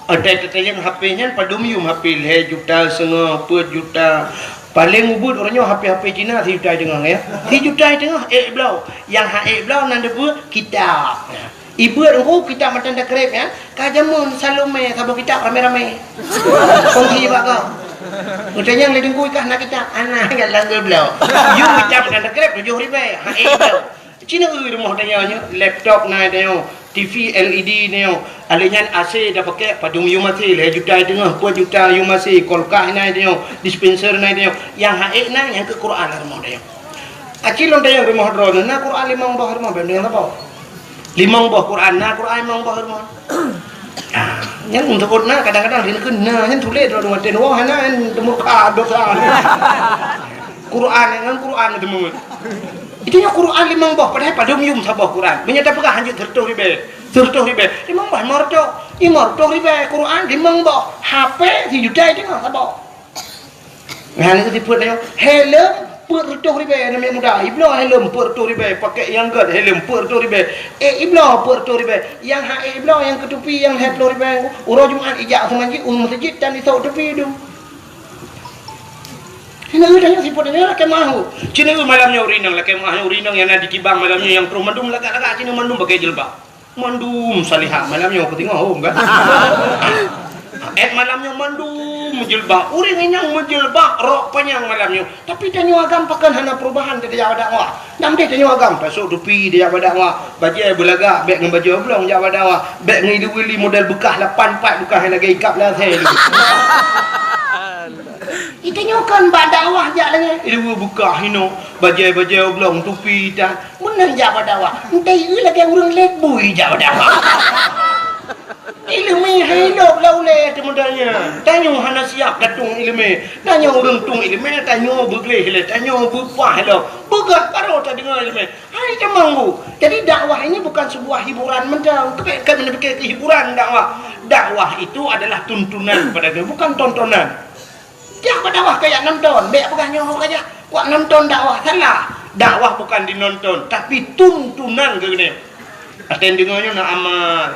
Atai-atai nyang H P nyan padum yum H P lhée juta seungoh, peuet juta. Paléng ubeuet uroe nyoe H P-H P Cina sijuta teungoh ya. Sijuta teungoh ék bloe. Nyang ha ék bloe nan deubeuet kitab. Ibuet engku kitab matan takrib ya, ka jameun Salome saboh kitab ramé-ramé. Kongsi bak kau. Udah nyang lé dengku ikah na kitab, ana kat langgar blau. Yum kitab matan takrib tujoh ribée, ha ék blau. Cina ui rumoh tanyoe nyoe, laptop na tanyoe, T V L E D tanyoe. Alé nyan A C dah pakai padum yum A C lhée juta teungoh, peuet juta yum A C, kulkas na tanyoe, dispenser na tanyoe. Nyang ha ék na nyang keu Quran rumoh tanyoe. Aci lôn tanyong rumoh droeneuh na Quran limong boh rumoh, bèk neueng saboh. Limong boh Quran, na Quran limong boh rumoh. Ah, nyang untuk na kadang-kadang di neukheun na, nyan tuléh droeneuh watèe nyoe hana, nyan teumurka dosa. Quran nyan Quran teumeuet. Itu nyoe Quran limong boh, padahai padum yum saboh Quran. Meunyoe tapeugah hanjeuet seureutôh ribèe, seureutôh ribèe, limong boh lima reutôh, lima reutôh ribèe Quran limong boh. H P sijuta teungoh saboh. Nyan keuh sifeuet nyoe, helm peuet reutôh ribèe aneuk muda. Ibloe helm peuet reutôh ribèe, pakai nyang gèt helm peuet reutôh ribèe. Eh, ibloe peuet reutôh ribèe. Nyang ha ék ibloe nyang keu tupi nyang lhèe ploh ribèe. Uroe Jumat ijak seumanjit u meuseujid dan isok tupi dum. Hana geutanyoe sifeuet nyoe lakèe meuah. Cit nyoe malam nyoe ureueng inong lakèe meuah nyoe ureueng inong nyang na di Kibang malam nyoe nyang troh mandum lagak-lagak cit nyoe mandum pakai jilbab. Mandum salihah malam nyoe keuteungoh hom kan. Eh malam nyoe mandum meujilbab. Ureueng inong meujilbab rok panyang malam nyoe. Tapi tanyoe agam pakon hana perubahan tajak bak dakwah. Nam deh tanyoe agam tasok tupi tajak bak dakwah. Bajèe beulagak bèk ngon bajèe oblong jak bak dakwah. Bèk ngon ileue-ileue model beukah lapan pat beukah nyang lagèe ikab lasèe tu. Itanyoe kon bak dakwah jak lagèe ileue beukah inoe. Bajèe-bajèe oblong tupi tan. Meunan jak bak dakwah. Entah ieu lagèe ureueng lét bui jak bak dakwah. Ileumèe hai lôb lam ulèe teuh model nyan. Tanyoe hana siap datong ileumèe. Tanyoe ureueng tueng ileumèe, tanyoe beugleh lé, tanyoe beupah lom. Beugah baroe tadeungoe ileumèe. Hai jamong bu. Jadi dakwah ini bukan sebuah hiburan mantong. Keubiet kami neupike keu hiburan dakwah. Dakwah itu adalah tuntunan kepada Tuhan, bukan tontonan. Jak bak dakwah kajak nonton, bèk peugah nyoe ho kajak. Kuat nonton dakwah salah. Dakwah bukan dinonton, tapi tuntunan keu geutanyoe. Até deungoe nyoe na amal.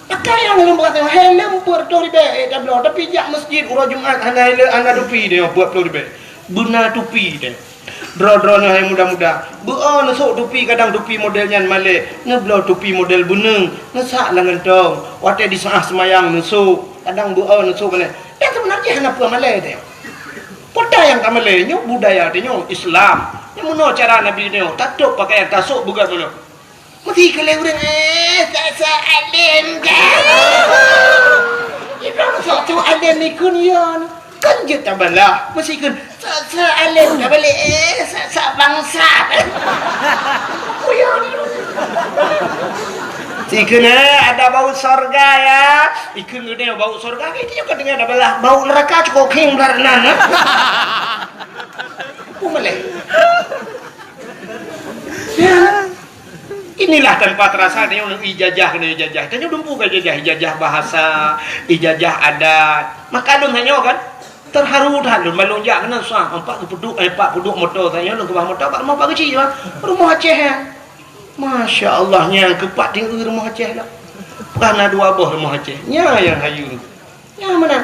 Pakai nyang lôn peugah nyoe, helm peuet reutôh ribèe, eh, tabloe. Tapi jak masjid uroe Jumat hana helm, hana tupi nyoe peuet ploh ribèe. Beuna tupi nyoe. Droe-droe nyoe hai muda-muda, beu-o neusok tupi kadang tupi model nyan malèe, neubloe tupi model beuneueng, neusak lam gantong. Watèe di saat seumayang neusok, kadang beu-o neusok malèe. Dan seubeunajih hana peue malèe teuh. Peue nyang ka malèe nyoe budaya teuh nyoe Islam. Nyoe meunoe cara Nabi nyoe, tatôp pakaian tasok beugah meunoe. Meusti keu lé ureueng, eh, sok-sok alim ka. Ibrahim sok-sok alim ikun yon. Kan jeuet tabalah. Meusti keu sok-sok alim ka balek, eh, sok-sok bangsat. Kuyon. Ikheun, "Eh, ada bau sorga ya." Ikheun geutanyoe bau sorga, kan itu juga dengan ada belah bau neraka cukup khing belah nan, eh. Peue malèe? Ya. Inilah tanpa terasa tanyoe ijazah keunoe ijazah. Tanyoe dumpeue ka ijazah, ijazah bahasa, ijazah adat. Maka lôn tanyoe kan terharu that lôn, ban lôn jak keunan susah. Empat geupeuduk, eh, empat peuduek moto tanyoe lôn keubah moto bak rumoh Pak Geuchik, bang. Rumoh Aceh, ya. Masya Allah, nyang keupat tinggi rumoh Aceh lah. Bukan na dua boh rumoh Aceh. Nya yang hayu. Nyang meunan.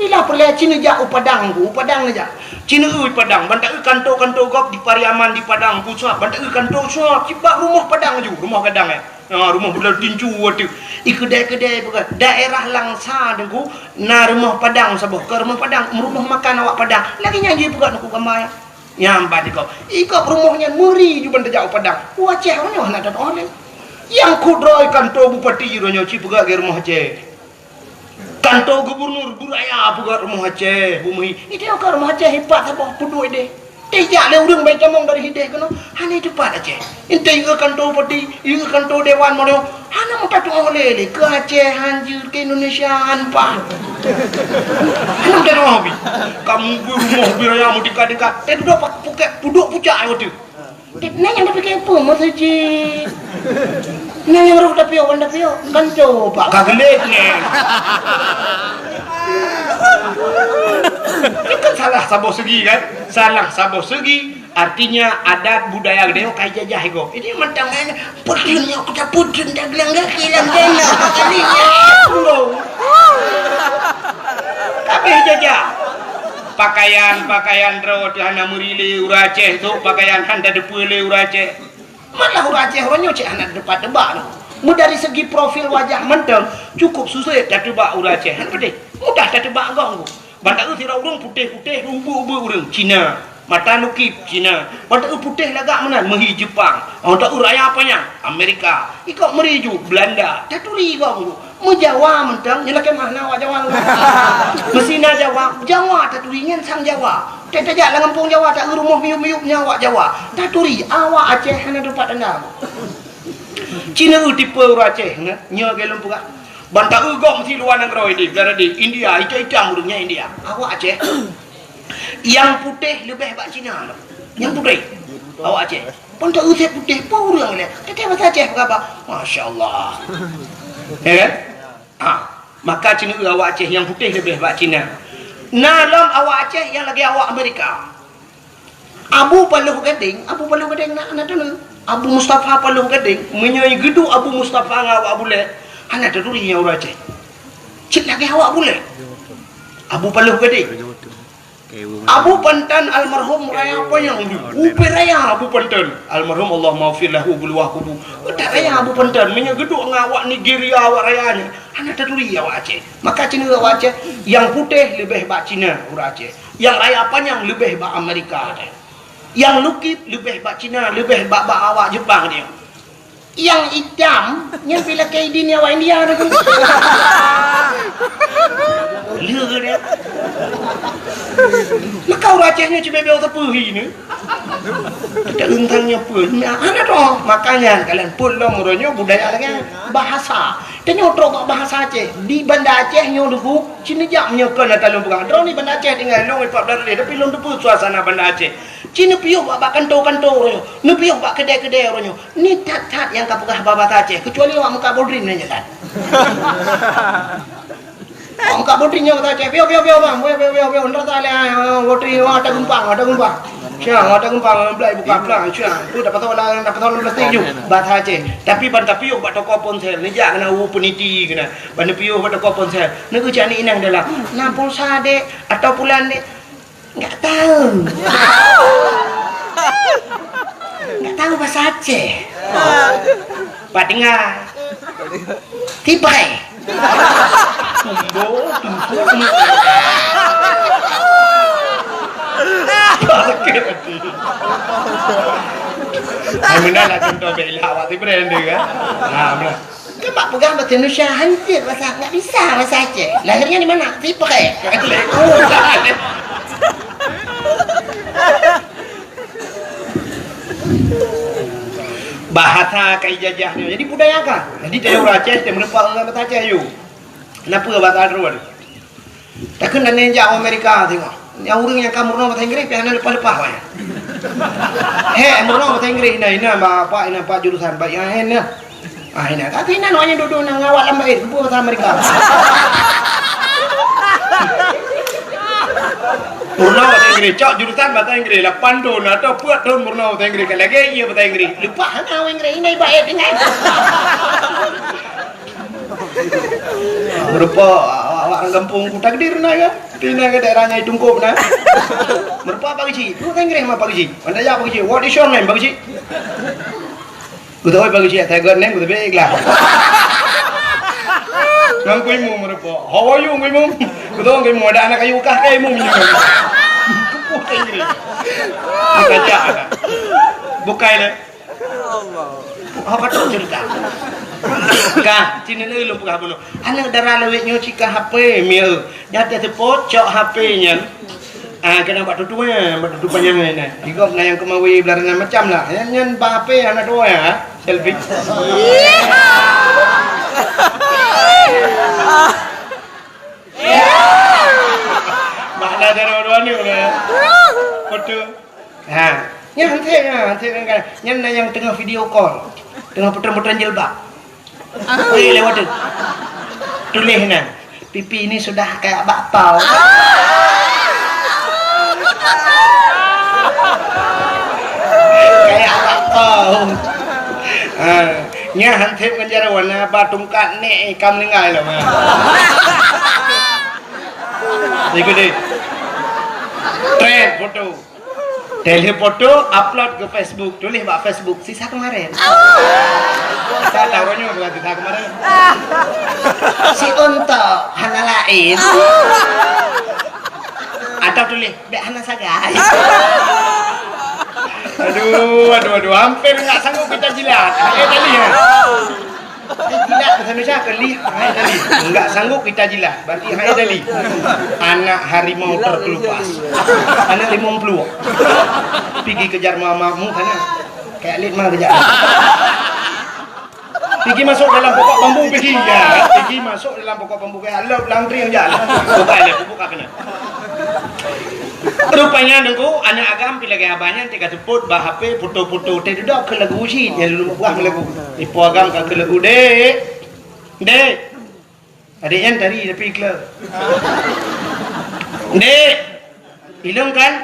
Bila peureulèe ci neujak u Padang ku, u Padang neujak. Ci neueu Padang, ban taeu kanto-kanto gob di Pariaman di Padang ku suap, ban taeu kanto suap, cit bak rumoh Padang ju, rumoh gadang, eh. Ha, rumoh buleuen tincu ateueh. I keudè-keudè peugah, daerah Langsa Teungku, na rumoh Padang saboh, keu rumoh Padang, rumoh makan awak Padang. Lagèe nyan jih peugah Teungku gamba nyan. Nyan ban di gob. I gob rumoh nyan meuri ju ban tajak u Padang. U Aceh nyoe hana tatu'oh lé. Nyang kudroe kanto bupati uroe nyoe ci peugah lagèe rumoh Aceh. Kanto gubernur beuraya peugah rumoh Aceh, bumeuhi. Itu ka rumoh Aceh ipat saboh peuduek deh. Tijak lé ureueng bai tamong dari hideh keunoe, hana teupat Aceh. Intai ieu kanto bupati, ieu kanto dewan mono, hana meuta tu'oh lé lé. Keu Aceh hanjeuet, keu Indonesia han pat. Hana meuta tu'oh bi. Kamu beurumoh beuraya meutika-tika. Teuduek pak puket puduk pucak ai watèe. Nyan nyang tapike peue meuseujid? Nyan nyang roh tapiôh, kan tapiôh? Kan coba ka geulet nyan. Itu kan salah saboh segi kan? Salah saboh segi, artinya adat budaya geutanyoe ka ijajah igob. Ini mantong kan putri nyok kita putri dah gelang kaki lam dana kali ya. Kabeh jajah. Pakaian, pakaian droe teuh hana meuri lé ureueng Aceh, sôk pakaian han tateupeue lé ureueng Aceh. Malah ureueng Aceh uroe nyoe cit hana teupat teuba noh. Meudari segi profil wajah mantong, cukup susah tateuba ureueng Aceh. Hana peudeh. Mudah tateuba gong. Ban taeu sidroe ureueng putéh-putéh, ubeuek-ubeuek ureueng Cina. Mata nukip Cina. Ban taeu putéh lagak meunan, meuhi Jepang. Ban taeu raya panyang Amerika. Ikok meuri ju Belanda. Taturi gong. Meujawa mantong, nyoe lakèe meuh na awak Jawa. Meusina Jawa, Jawa taturi nyan sang Jawa. Teuh tajak lam gampông Jawa, taeu rumoh miyup-miyup nyan awak Jawa. Taturi, awak Aceh hana teupat tanda. Cina eu tipe ureueng Aceh, nyoe, nyoe lagèe lôn peugah. Ban taeu gob meusi luwa nanggroe idéh, blah idéh, India, itam-itam ureueng nyan India. Awak Aceh. Nyang putéh leubeh bak Cina. Nyang putéh. Awak Aceh. Pun tak usah putéh pun ureueng lé. Teuka bahasa Aceh peugah, masya Allah. Ya kan? Ha, maka Cina awak Aceh nyang putéh leubeh bak Cina. Na lom awak Aceh nyang lagèe awak Amerika. Abu Paloh Gadeng, Abu Paloh Gadeng na, na teuh. Abu Mustafa Paloh Gadeng, meunyoe geuduek Abu Mustafa ngon awak Bulèe, hana taturi nyan ureueng Aceh. Cit lagèe awak Bulèe. Abu Paloh Gadeng. Abu Pantan almarhum raya panyang, ubi raya Abu Pantan almarhum, Allah maghfir lahu, beuluwah kubu. Utak raya Abu Pantan, meunyoe geuduek ngon awak Nigeria, awak raya nyan, hana taturi awak Aceh. Maka Cina awak Aceh, nyang putéh leubeh bak Cina ureueng Aceh. Nyang raya panyang leubeh bak Amerika teuh. Nyang lukip leubeh bak Cina, leubeh bak, bak awak Jepang teuh. Nyang itam, nyan pih lakèe idin awak India teuh. Lé dia. Maka ureueng Aceh nyoe cibèe-bèe teupeu hi ni. Kita rentang nyoe pun. Nah, hana teuh. Makanya kalian pun lom uroe nyoe budaya lagèe bahasa. Tanyoe trok bak bahasa Aceh. Di Banda Aceh nyoe Teungku, ci neujak meunyoe kon ata lôn peugah. Droeneuh di Banda Aceh tinggai lôn empat belas hari, tapi lôn teupeu suasana Banda Aceh. Ci neupiôh bak, bak kanto-kanto uroe nyoe, neupiôh bak keudè-keudè uroe nyoe. Ni that-that nyang ka peugah bahasa Aceh, kecuali awak meukat bodrin nyan that. Awak meukat bodrin nyoe bahasa Aceh, piôh, piôh, piôh, bang, piôh, piôh, piôh, piôh, ndak salah, ah, bodrin, wah, ata geumpang, ata geumpang. Siang, ata geumpang, belai buka pelang, siang. Tu dapat tahu lah, dapat tahu plastik ju, bahasa Aceh. Tapi ban tapiôh bak toko ponsel, neujak keunan u Peniti keunan. Ban neupiôh bak toko ponsel, neugeucok aneuk inong dalam. Na pulsa, Dek, atau pulan, Dek? Enggak tahu. Enggak tahu bahasa Aceh. Pak dengar. Tipai. Tumbo, tumbo, tumbo. Sakit hati. Hai, meunan lah contoh bela awak si brand dia kan. Ha, meunan. Kan bak peugah bahasa Indonesia, hancit bahasa, enggak bisa bahasa Aceh. Lahirnya di mana? Siprek. Bahasa ka ijajah nyoe. Jadi budaya ka. Jadi tayue ureueng Aceh, tayue meureumpok ngon bahasa Aceh yue. Kenapa bahasa droe? Takheun dan jak Amerika tengok. Nyang ureueng nyang ka meurunoe bahasa Inggris, pih hana leupah-leupah wayah. Hé, meurunoe bahasa Inggris, ina, ina, Pak, ina, Pak jurusan, Pak, ya, ina. Ah, ina. Tapi ina, nyoe dudoe na ngawat lam bait, bahasa Amerika. Meurunoe bahasa Inggris, cok jurusan bahasa Inggris, lapan thon atau peuet thon meurunoe bahasa Inggris, ka lagée iya bahasa Inggris. Leupah hana Inggris, ina bait tinggai. Meureumpok awak-awak ureueng gampông ku takdir na kan? Di na ke daerah nyai Tungkop na. Meureumpok Pak Geuchik. Bahasa Inggris mah Pak Geuchik. Anda ya Pak Geuchik. What is your name, Pak Geuchik? Geutanyoe Pak Geuchik, saya good name, geutanyoe ikhlas. Ngon Kui Mum meureumpok. How are you, Kui Mum? Geutanyoe Kui Mum, ada anak kayu kah, Kui Mum? Kupuh Inggris. Kita jak. Bukai le. Ha, patut cerita. Ka, sini lagi lôn peugah bunoe. Aneuk dara lawét nyoe cit ka H P, mieu. Nyang teuseupôt cok H P nyan. Ah, keunan bak tutu, eh, bak tutu panyang nyan. Digop na nyang keumawi beularenan macam lah. Nyan, nyan bak H P hana dua ya, selfie. Bak na dara dua ni, eh. Foto. Ha, nyan hanse, ha, hanse kan. Nyan na nyang teungoh video call. Teungoh putron-putron jilbab. Weh, lewat tu. Tuléh na, "Pipi ini sudah kayak bakpao." Kayak bakpao. Ha, nyan hanse ngon jaroe na ba tungkat nek ka meuninggai lom, ha. Ikut deh. Trend foto. Tuléh foto, upload ke Facebook. Tuléh bak Facebook, "Sisa kemarin." Sisa tahun nyoe bukan sisa kemarin. Si Untok, hana laén. Atau tuléh, "Bèk hana sagai." Aduh, aduh, aduh. Hampir enggak sanggup kita jilat. Eh, tadi ya. Eh, tidak, bahasa Indonesia ke lih, hai tadi. Enggak sanggup kita jilat, berarti hai tadi. Anak harimau terkelupas. Anak limong puluh. Pigi kejar mamamu sana. Kayak lit mah kejar. Pigi masuk dalam pokok bambu, pigi. Ya, pigi masuk dalam pokok bambu, kayak lop langkring aja. Bukan, bukan kena. Rupanya nunggu aneuk agam pi lagèe abah nyan teuka seupôt bak H P foto-foto teuh dudoe keu lagu cit nyang lôn buah lagu. Ipo agam ka keu lagu, "Dek. Dek." Adék nyan tari tapi kleu. "Dek. Ilong kan?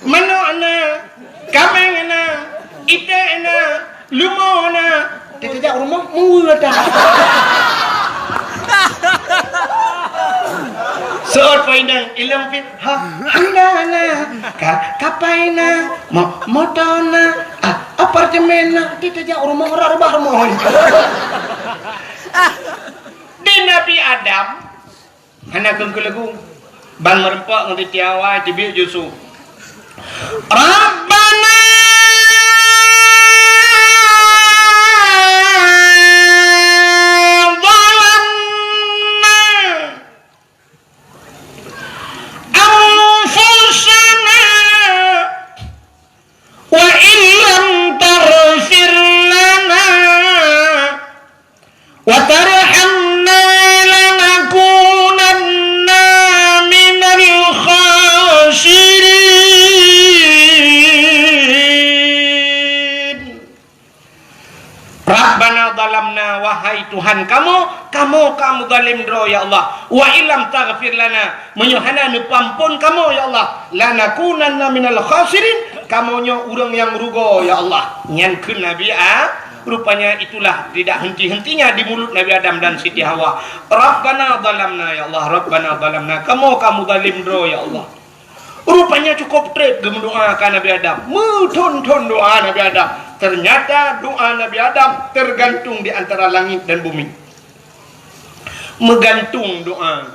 Manok na, kaméng na, iték na, lumo na." Teutajak rumoh, meuwe dah. Seuôt poh inong, ilong pih, ha, anda na, ka, kapai na, mo-, moto na, ah, apartemen na, teutajak rumoh, rot rubah rumoh. Di Nabi Adam, hana keu-, keu lagu. Ban meureumpok ngon Siti Hawa, teubiet ju su. Rabbana zalamna anfusana wa illam taghfir lana wa tarhamna lanakunanna minal khasirin. Rabbana zalamna, wahai Tuhan kamoe, kamoe ka meuzalim droe, ya Allah. Wa illam taghfir lana, meunyoe hana neupeuampon kamoe, ya Allah, lanakunanna minal khasirin, kamoe nyoe ureuëng nyang rugoe, ya Allah. Nyan kheun Nabi A-, rupanya itulah tidak henti-hentinya di mulut Nabi Adam dan Siti Hawa. Rabbana zalamna, ya Allah, Rabbana zalamna, kamoe ka meuzalim droe, ya Allah. Rupanya cukup treb geumeudoa ka Nabi Adam. Meuthon-thon doa Nabi Adam. Ternyata doa Nabi Adam tergantung di antara langit dan bumi. Meugantung doa.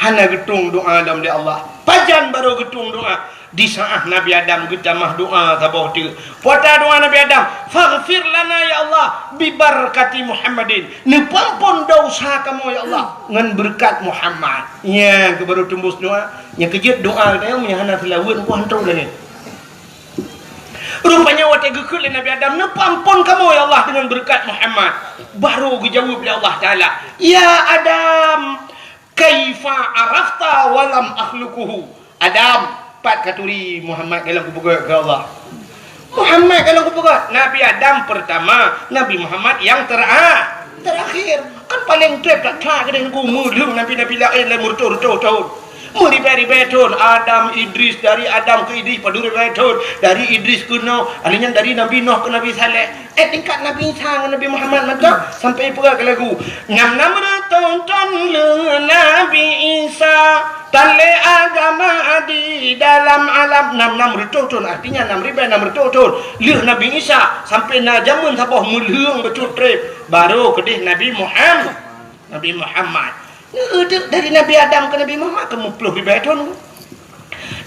Hana geutueng doa lom lé Allah. Pajan barô geutueng doa? Di saát Nabi Adam geutamah doa saboh teuk. Peue ata doa Nabi Adam? "Faghfir lana ya Allah, bibarakati Muhammadin." Neupeuampon desya kamoe ya Allah ngon beureukat Muhammad. Nyan keuh barô teumbus doa. Nyang keujeuet doa geutanyoe meunyo hana seulaweuet, nyan hantom lagée. Rupanya watée geukheun lé Nabi Adam, "Neupeuamphon kamoe ya Allah deungon beureukat Muhammad." Barô geujaweueb lé Allah Taala, "Ya Adam, kaifa arafta wa lam akhluquhu?" Adam, pat katuri Muhammad ka lheueh kupeugét keu Allah? Muhammad ka lheueh kupeugét. Nabi Adam pertama, Nabi Muhammad nyang tera-, terakhir. Kan paleng treb that-that keudeh Teungku, meulheueng nabi-nabi laén lé meureutoh-reutoh thon. Meuribèe-ribèe thon, Adam, Idris, dari Adam keu Idris padum ribèe thon, dari Idris keu Nuh, alheuh nyan dari Nabi Nuh keu Nabi Saleh. Eh, tingkat Nabi Isa ngon Nabi Muhammad mantong sampai peugah keu lagu, "Nam-nam reutôh thon lheueh Nabi Isa, tan lé agama di dalam alam." Nam-nam reutôh thon, artinya nam ribèe nam reutôh thon lheueh Nabi Isa, sampai na jameun saboh meulheueng bacut treb, barô keudeh Nabi Muhammad. Nabi Muhammad. Neudeuk dari Nabi Adam keu Nabi Muhammad keu meuploh ribèe thon.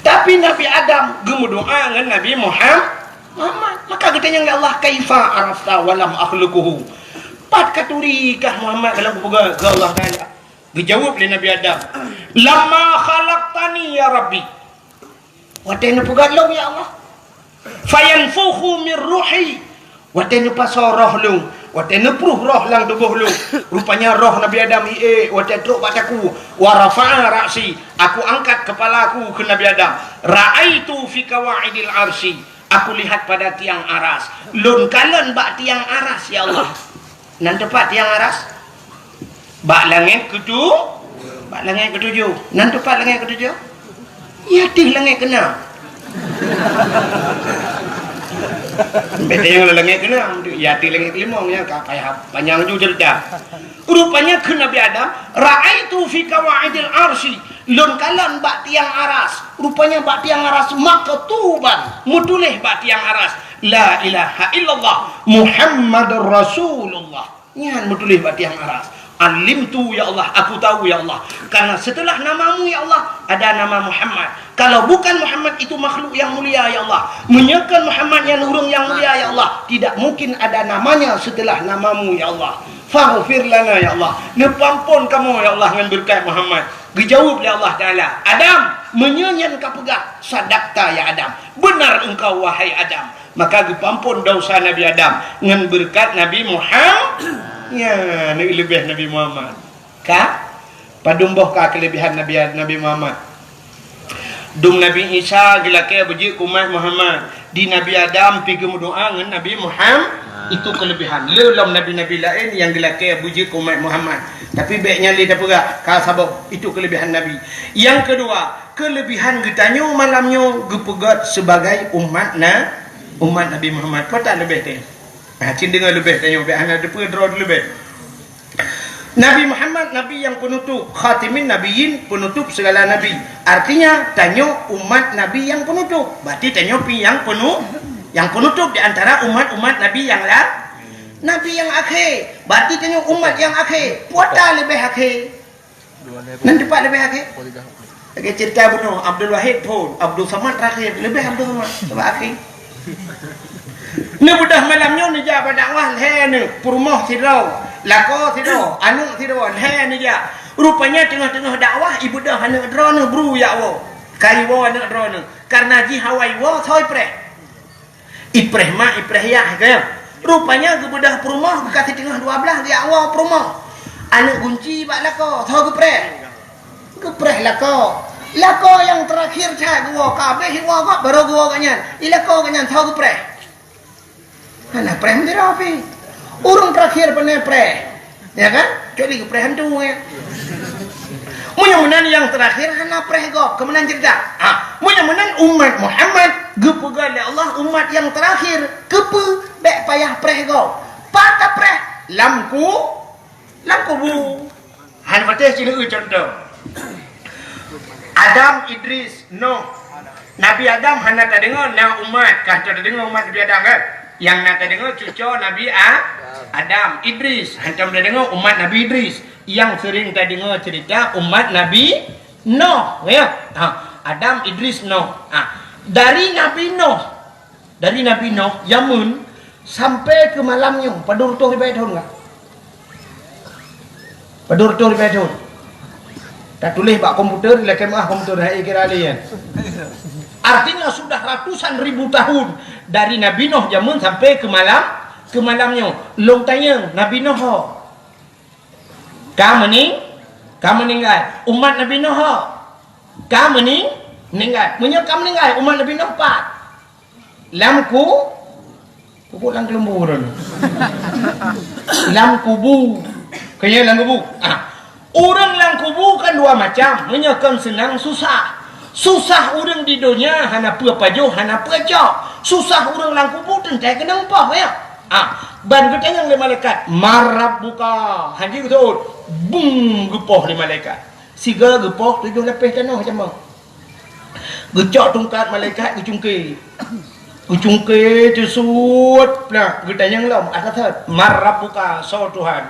Tapi Nabi Adam geumeudoa ngon Nabi Muham-, Muhammad. Maka geutanyong lé Allah, "Kaifa arafta wa lam akhluquhu?" Pat katuri kah Muhammad ka lheueh kupeugét keu Allah Taala? Geujaweueb lé Nabi Adam, "Lamma khalaqtani ya Rabbi." Watée neupeugét lôn, ya Allah. "Fayanfukhu min ruhi." Watée neupasoe roh lôn, watée neupruh roh lam tuboh lôn. Rupanya roh Nabi Adam iék watée trok bak takue. "Wa rafa'a ra'si." Aku angkat kepala aku keu Nabi Adam. "Ra'aitu fi qawaidil arsy." Aku lihat pada tiang aras. Lôn kalon bak tiang aras, ya Allah. Nan teupat tiang aras? Bak langét keutu-, bak langét keutujoh. Nan teupat langét keutujoh? Ya, teuh langét keunam. Beda nyang langét keunam, ya, teuh langét keulimong, ya, ka payah panyang ju cerita. Rupanya kheun Nabi Adam, "Ra'aitu fi qawaidil arsy." Lôn kalon bak tiang aras. Rupanya bak tiang aras maktuban, meutuléh bak tiang aras, "La ilaha illallah Muhammadur Rasulullah." Nyan meutuléh bak tiang aras. "Alimtu, ya Allah, aku tahu, ya Allah. Karena setelah namamu, ya Allah, ada nama Muhammad. Kalau bukan Muhammad, itu makhluk yang mulia, ya Allah. Meunyoe kon Muhammad nyan ureuëng nyang mulia, ya Allah, tidak mungkin ada namanya setelah namamu, ya Allah. Faghfir lana, ya Allah. Neupeuamphon kamoe, ya Allah, ngon beureukat Muhammad." Geujaweueb lé Allah Taala, "Adam, meunyoe nyan kapeugah, sadaqta ya Adam. Beunar engkau, wahai Adam." Maka geupeuamphon desya Nabi Adam ngon beureukat Nabi Muhammad. Nyan, leubeh Nabi Muhammad. Ka? Padum boh ka keuleubehan Nabi, Nabi Muhammad? Dum Nabi Isa geulakée beujeuet keu umat Muhammad. Di Nabi Adam pi geumeudoá ngon Nabi Muhammad, itu keuleubehan. Le lom nabi-nabi laén nyang geulakée beujeuet keu umat Muhammad. Tapi bék nyan lé tapeugah, ka sabab itu keuleubehan Nabi. Nyang keudua, keuleubehan geutanyoe malam nyoe geupeugét sibagai umat na-, umat Nabi Muhammad. Peue that leubeh teuh? Nah, cit deungoe leubeh tanyoe, bék hana teupeue droe leubeh. Nabi Muhammad, Nabi nyang peunutôp, khatimin nabiyyin, peunutôp sigala nabi. Artinya, tanyoe umat Nabi nyang peunutôp. Berarti tanyoe pi nyang peunu-, nyang peunutôp di antara umat-umat Nabi nyang la-, Nabi nyang akhé. Berarti tanyoe umat nyang akhé. Peue that leubeh akhé? Nan teupat leubeh akhé? Lagée cerita bunoe, Abdul Wahid phon, Abdul Samad terakhir, leubeh Abdul Samad, sabab akhé. Neubeudoh malam nyoe neujak bak dakwah lhée neuh, peurumoh sidroe, lakoe sidroe, aneuëk sidroe, lhée neujak. Rupanya teungoh-teungoh dakwah, ibeudôh aneuëk droeneuh bru jak woe. Ka iwoe aneuëk droeneuh, kareuna jih awai woe soe ipreh. Ipreh mak, ipreh yah, ka. Rupanya geubeudôh peurumoh, ka siteungoh dua blaih geujak woe peurumoh. Aneuëk gunci bak lakoe, soe geupreh? Geupreh lakoe. Lakoe nyang terakhir that geuwoe, ka habéh iwoe gob, barô geuwoe gobnyan. I lakoe gobnyan soe geupreh? Hana preh meudroe pih. Ureuëng terakhir pane preh. Ya kan? Kecuali geupreh hantu, ya. Meunyoe meunan nyang terakhir hana preh gob, keu meunan cerita. Ah, meunyoe meunan umat Muhammad geupeugah lé Allah umat nyang terakhir, keupeue bék payah preh gob? Pat tapreh? Lam ku-, lam kubu. Hana patéh sineuk contoh. Adam, Idris, Nuh. Nabi Adam hana tadeungoe na umat, ka tadeungoe umat Nabi Adam kan? Nyang na tadeungoe cuco Nabi A-, Adam, Idris. Hantom tadeungoe umat Nabi Idris. Nyang sering tadeungoe cerita umat Nabi Nuh, ya. Ha, Adam, Idris, Nuh. Ha, dari Nabi Nuh, dari Nabi Nuh, jameun sampai keu malam nyoe, padum reutôh ribèe thon ka? Padum reutôh ribèe thon. Tatuléh bak komputer, lakèe meu'ah komputer, hai kira lé nyan. Artinya sudah ratusan ribu tahun dari Nabi Nuh jameun sampai ke malam, ke malam nyoe. Lôn tanyong, Nabi Nuh ho? Ka meuning-, ka meuninggai. Umat Nabi Nuh ho? Ka meuning-, meuninggai. Meunyoe ka meuninggai, umat Nabi Nuh pat? Lam ku-, kubu lam keuleumbur. Lam kubu. Keu nyan lam kubu. Ah. Ureuëng lam kubu kan dua macam. Meunyoe kon seunang susah. Susah ureuëng di donya hana peue pajoh, hana peue cok. Susah ureuëng lam kubu teuntée keunong poh, ya. Ah, ban geutanyong lé malaikat, "Man rabbuka?" Hana geuteuôt. Bum, geupoh lé malaikat. Sigoe geupoh tujoh lapéh tanoh jameun. Geucok tungkat malaikat geucungké. Geucungké teusuet, nah, geutanyong lom, "Atas, man rabbuka, soe Tuhan?"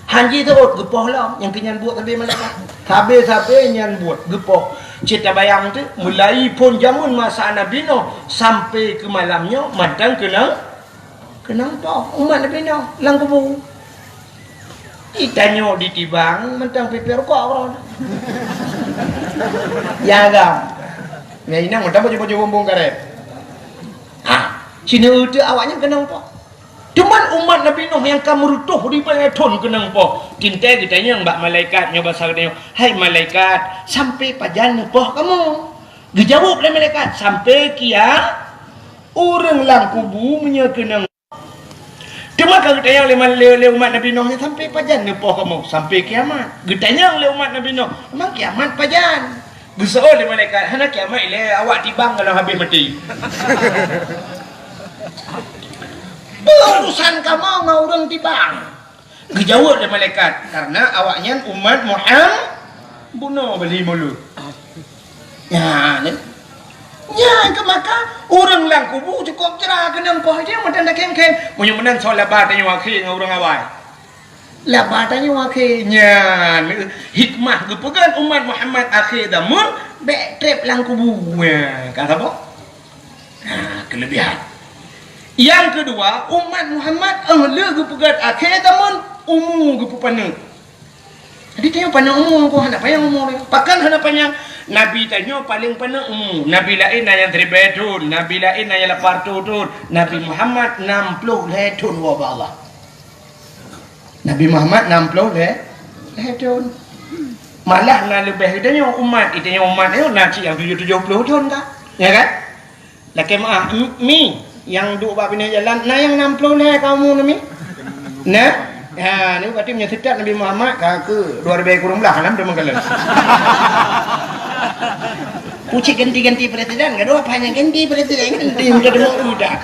Hana jiteuôt, geupoh lom, nyang keu nyan buet sabe malaikat. Sabe-sabe nyan buet, geupoh. Cit tabayang teuk, mulai phon jameun masa Nabi Nuh sampai keu malam nyoe mantong keunong, keunong poh umat Nabi Nuh lam kubu. Itanyoe ditibang mantong pipéh rukok keudroe. Ya agam. Ya inong mantong baju-baju bumbong karet. Ha, sineuk teuk awaknyan keunong poh. Cuman umat Nabi Nuh nyang ka meurutoh ribée thon keunong poh. Teuntée geutanyong bak malaikat nyoe basa geutanyoe, "Hai malaikat, sampai pajan neupoh kamoe?" Geujaweueb lé malaikat, "Sampai kia-, ureuëng lam kubu meunyoe keunong." Teuma ka geutanyong lé mal-, lé, lé umat Nabi Nuh nyan, "Sampai pajan neupoh kamoe?" "Sampai kiamat." Geutanyong lé umat Nabi Nuh, "Memang kiamat pajan?" Geuseuôt lé malaikat, "Hana kiamat ilée, awak tibang goh lom habéh maté." Peue urusan kamoe ngon ureuëng tibang? Geujaweueb lé malaikat, "Karena awaknyan umat Muham-, bunoe beli mulut." Nyan, eh. Nyan keuh maka ureuëng lam kubu cukôp jra keunong poh jih meunan dakeng-keng. Meunyoe meunan soe laba tanyoe akhé ngon ureuëng awai. Laba tanyoe akhé nyan, eh, hikmah geupeugét umat Muhammad akhé zaman bék treb lam kubu. Nyan, ka saboh? Nah, keulebihan. Nyang keudua, umat Muhammad, eh, le geupeugét akhé zaman umu geupeupaneuk. Jadi tanyoe paneuk umu, hana panyang umu. Pakon hana panyang? Nabi tanyoe paleng paneuk umu. Nabi laén na nyang siribée thon, nabi laén na nyang lapan reutôh thon. Nabi Muhammad nam ploh lhée thon woe bak Allah. Nabi Muhammad nam ploh lhée, lhée thon. Malah na leubeh geutanyoe umat, geutanyoe umat nyoe na cit nyang tujoh, tujoh ploh thon ka. Ya kan? Lakée meuah, mi, nyang duek bak binéh jalan, na nyang nam ploh lhée ka umu na mi? Na? Ha, ni berarti meunyoe seutôt Nabi Muhammad ka keu dua ribée kureueng blaih lam teuma kalon. Kucik ganti-ganti presiden, gadoh apa nyang ganti presiden, ganti muda demo udah.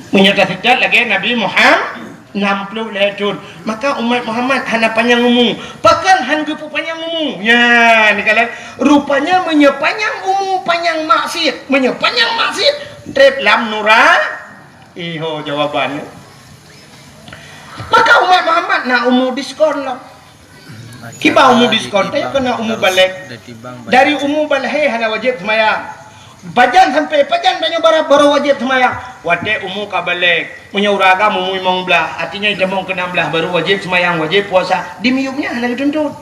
Meunyoe taseutôt lagée Nabi Muhammad, nam ploh lhée thon. Maka umat Muhammad hana panyang umu. Pakon han geupeupanyang umu? Nyan, dikalon. Rupanya meunyoe panyang umu, panyang maksiet. Meunyoe panyang maksiet, treb lam nura-, iho jawaban. Maka umat Muhammad na umu diskon lom. Kiban umu diskon, tapi kena umu balek. Dari umu balek hana wajéb seumayang. Pajan sampai pajan tanyoe bara-, baru wajéb seumayang? Watée umu ka balek. Meunyoe ureuëng agam umu limong blaih, artinya itamong keu enam blaih baru wajéb seumayang, wajéb puasa. Di miyueb nyan hana geutuntut.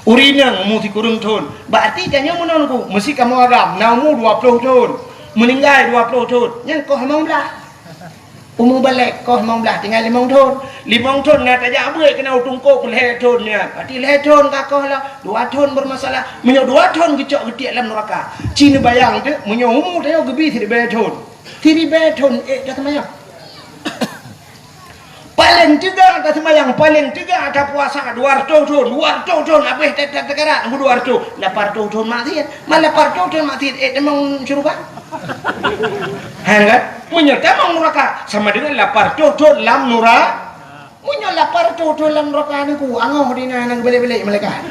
Ureuëng inong umu sikureueng thon. Berarti tanyoe meunan ku, meusi kamoe agam na umu dua ploh thon, meuninggai dua ploh thon, nyan koh limong blaih. Umu balek koh limong blaih, tinggai limong thon. Limong thon na tajak beuet keunan u tungkôk lhée thon nyan. Berarti lhée thon ka koh lah, dua thon bermasalah. Meunyoe dua thon geucok geutiek lam nuraka. Ci neubayang teuk, meunyoe umu tanyoe geubi siribée thon. Siribée thon ék taseumayang. Paleng teuga taseumayang, paleng teuga tapuasa dua reutôh thon, dua reutôh thon habéh ta-, ta-, takarat, dua reutôh, lapan reutôh thon maksiet. Man lapan reutôh thon maksiet ék tamong syeuruga? Hana kan? Meunyoe tamong nuraka sama dengan lapan reutôh thon lam nura-, meunyoe lapan reutôh thon lam nuraka nyan ku angoh di na, na geubalek-balek malaikat.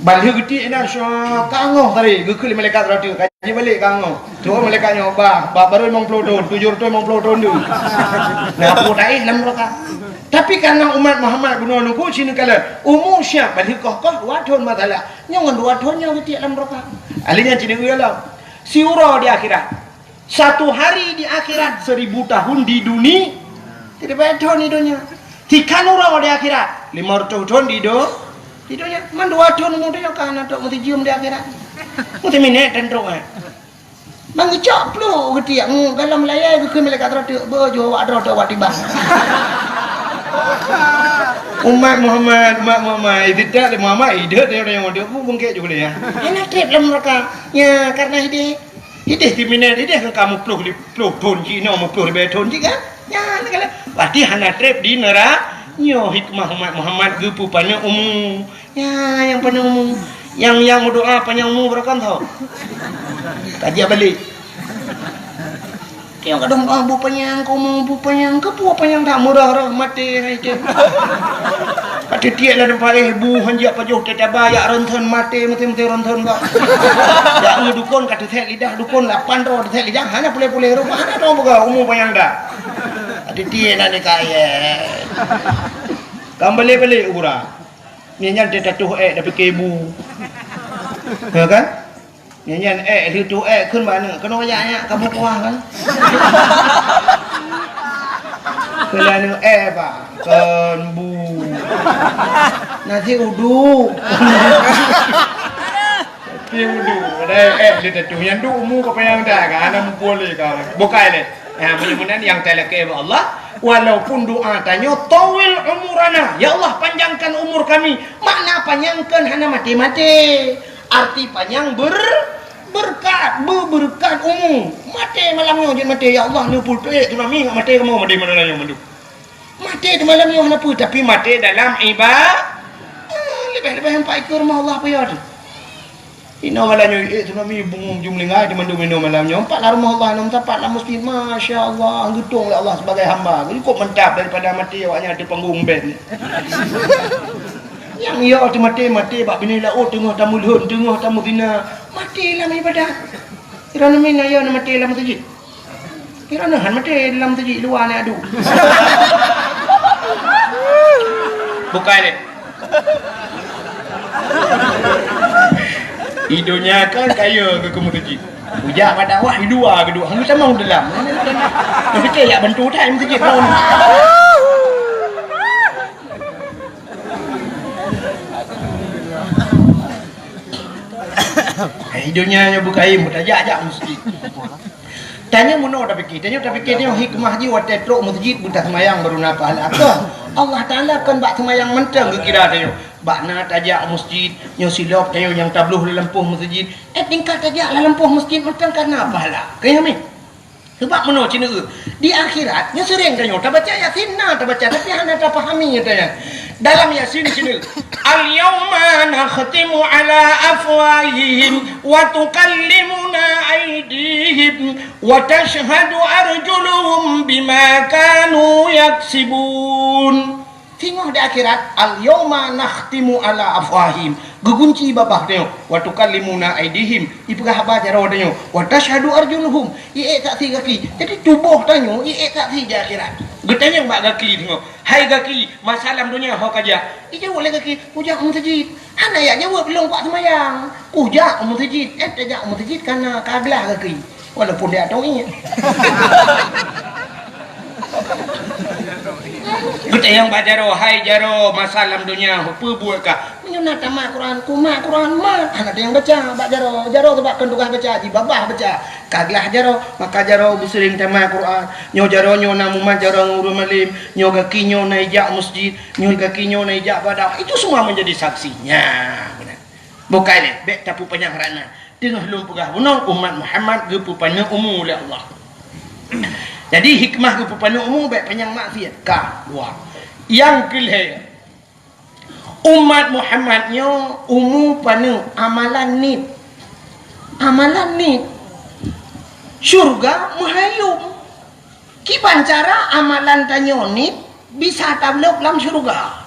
Ban lheueh geutiek inan, syok, ka angoh tadi, geukheun lé malaikat rot, ka jibalek ka angoh. Tuhan malaikat nyoe, bah, bah, baru limong ploh thon, tujoh reutôh limong ploh thon tu. Nah, peue taéh lam nuraka. Tapi karena umat Muhammad bunoe nunggu sini kala, umu siap, ban lheueh koh-koh dua thon masalah. Nyoe ngon dua thon nyoe geutiek lam nuraka. Ahli nyan cina uya lom. Siuroe di akhirat. Satu hari di akhirat, seribu tahun di duni-, siribée thon di donya. Tikan uroe di akhirat, lima reutôh thon di do-, di donya. Man dua thon umu donya ka hana trok meusijeuem di akhirat. Meuteumé nèt tan trok, eh. Bang geucok pluh geutiek, ngu, galom layai geukheun malaikat rot teuk, beuh, jeuet awak droe teuh awak tibang. Umat Muhammad, umat Muhammad, tidak lé Muhammad, ideh dia orang yang dia bu bungkek juga dia. Hana treb lam neraka. Ya, karena ideh, ideh kriminal, ideh kan kamu pluh li-, pluh thon cik, no, pluh ribèe thon cik kan? Ya, nak kala. Berarti hana treb di neraka. Nyoe hikmah umat Muhammad geupeupanjang umu. Ya, nyang panjang umu. Nyang, nyang meudoa panjang umu beureukan tho. Kaji balik. Nyang kadang doa bu panyang, komo bu panyang, keupeue panyang that murah-murah maté hai teuh. Ka teutiek lam paréh bu hanjeuet pajoh teuh taba yak ronton maté meuté-meuté ronton bak. Yak ngeudukon ka teuthèk lidah dukon lapan droe teuthèk lidah hana puléh-puléh rupa hana dong peugah umu panyang dah. Ka teutiek na ni kayèe. Kam balek-balek u gura. Nyan nyan teuh tatuh ék dah pike bu. Ya kan? Nyan nyan ék lheuh tuh ék kheun bak aneuk keunoe jak nyak kabu kuah kan. Keunoe aneuk ék bah kon bu. Nasi uduk. Nasi uduk. Ada ék lheuh tatuh nyan duek umu ka panyang dah kan ana muphom lé ka. Bukai lé. Ha, meunyoe meunan nyang talakée bak Allah, walaupun doa tanyoe, "Tawil umurana," ya Allah, panjangkan umur kami. Makna panyangkan hana maté-maté. Arti panyang ber-, berkat, be-, berkat umu. Maté malam nyoe jeuet maté, "Ya Allah, neupul peuék tsunami ngat maté kamoe maté malam nyoe mandum." Maté di malam nyoe hana peue, tapi maté dalam iba-, ah, leubeh-leubeh empat ikeu rumoh Allah peue teuh. Inoe malam nyoe, eh, tsunami bungong jumlinggai di mandum inoe malam nyoe. Empat lah rumoh Allah, inoe meusapat lam masjid. Masya Allah, geutong lé Allah sebagai hamba. Cukup mantap daripada maté awak nyan di panggung band. Nyang yo teumaté, maté bak binéh laôt teungoh tameulhon, teungoh tamezina. Maté lam ibadat. Droeneuh min ayo na maté lam masjid. Kira neuhan maté dalam teujik luwa na adu. Bukai deh. Idunya kan kaya ke kamu teujik. Ujak pada awak di luwa ke duk. Hang sama dalam. Tapi ke yak bantu tak yang teujik. Hai, donya nyoe beukaim, tajak-jak meuseujid. Tanyoe meunoe tapike, tanyoe tapike nyoe hikmah jih watée trok meuseujid beutaseumayang baru na pahala. Keu Allah Taala kon bak seumayang mantong geukira tanyoe. Bak na tajak meuseujid, nyoe silop tanyoe nyang tabloh lam lampôh meuseujid. Eh, tingkat tajak lam lampôh meuseujid mantong ka na pahala. Keu nyoe mi. Sabab meunoe ceuneuk, di akhirat nyoe seuréng tanyoe tabaca Yasin na tabaca, tapi hana tapahami tanyoe. Dalam Yasin ceuneuk, "Al-yauma nakhtimu ala afwahihim wa tukallimuna aidihim wa tashhadu arjuluhum bima kanu yaksibun." Singoh di akhirat, "Al-yauma nakhtimu ala afwahihim." Geugunci babah tanyoe, "Wa tukallimuna aidihim." Ipeugah haba jaroe tanyoe, "Wa tashhadu arjuluhum." Iék saksi gaki. Jadi tuboh tanyoe iék saksi di akhirat. Geutanyong bak gaki tanyoe, "Hai gaki, masa lam donya ho kajak?" Ijaweueb lé gaki, "Kujak u meuseujid." Hana yak jaweueb lôn kuat seumayang. "Kujak u meuseujid." Eh, tajak u meuseujid kana ka glah gaki. Walaupun dia atong iék. Geutanyong bak jaroe, "Hai jaroe, masa lam donya ho peue buet kah?" "Meunyoe na tamat Quran, kumat Quran mat." Hana teunyang baca bak jaroe. Jaroe sabab kon tugaih baca, jibabah baca. Ka glah jaroe, maka jaroe beuseuring tamat Quran. Nyoe jaroe nyoe na mumat jaroe ngon ureuëng malém. Nyoe gaki nyoe na ijak meuseujid. Nyoe gaki nyoe na ijak bak dakwah. Itu semua menjadi saksi. Nya, beuna. Bukai lé, bék tapupanyang rana. Teungoh lôn peugah bunoe, umat Muhammad geupeupaneuk umu lé Allah. Jadi, hikmah geupeupaneuk umu bék panyang maksiat. Ka, dua. Nyang keulhée, umat Muhammad nyoe umu paneuk amalan nit. Amalan nit. Syurga meuhayom. Kiban cara amalan tanyoe nit bisa tablok lam syurga.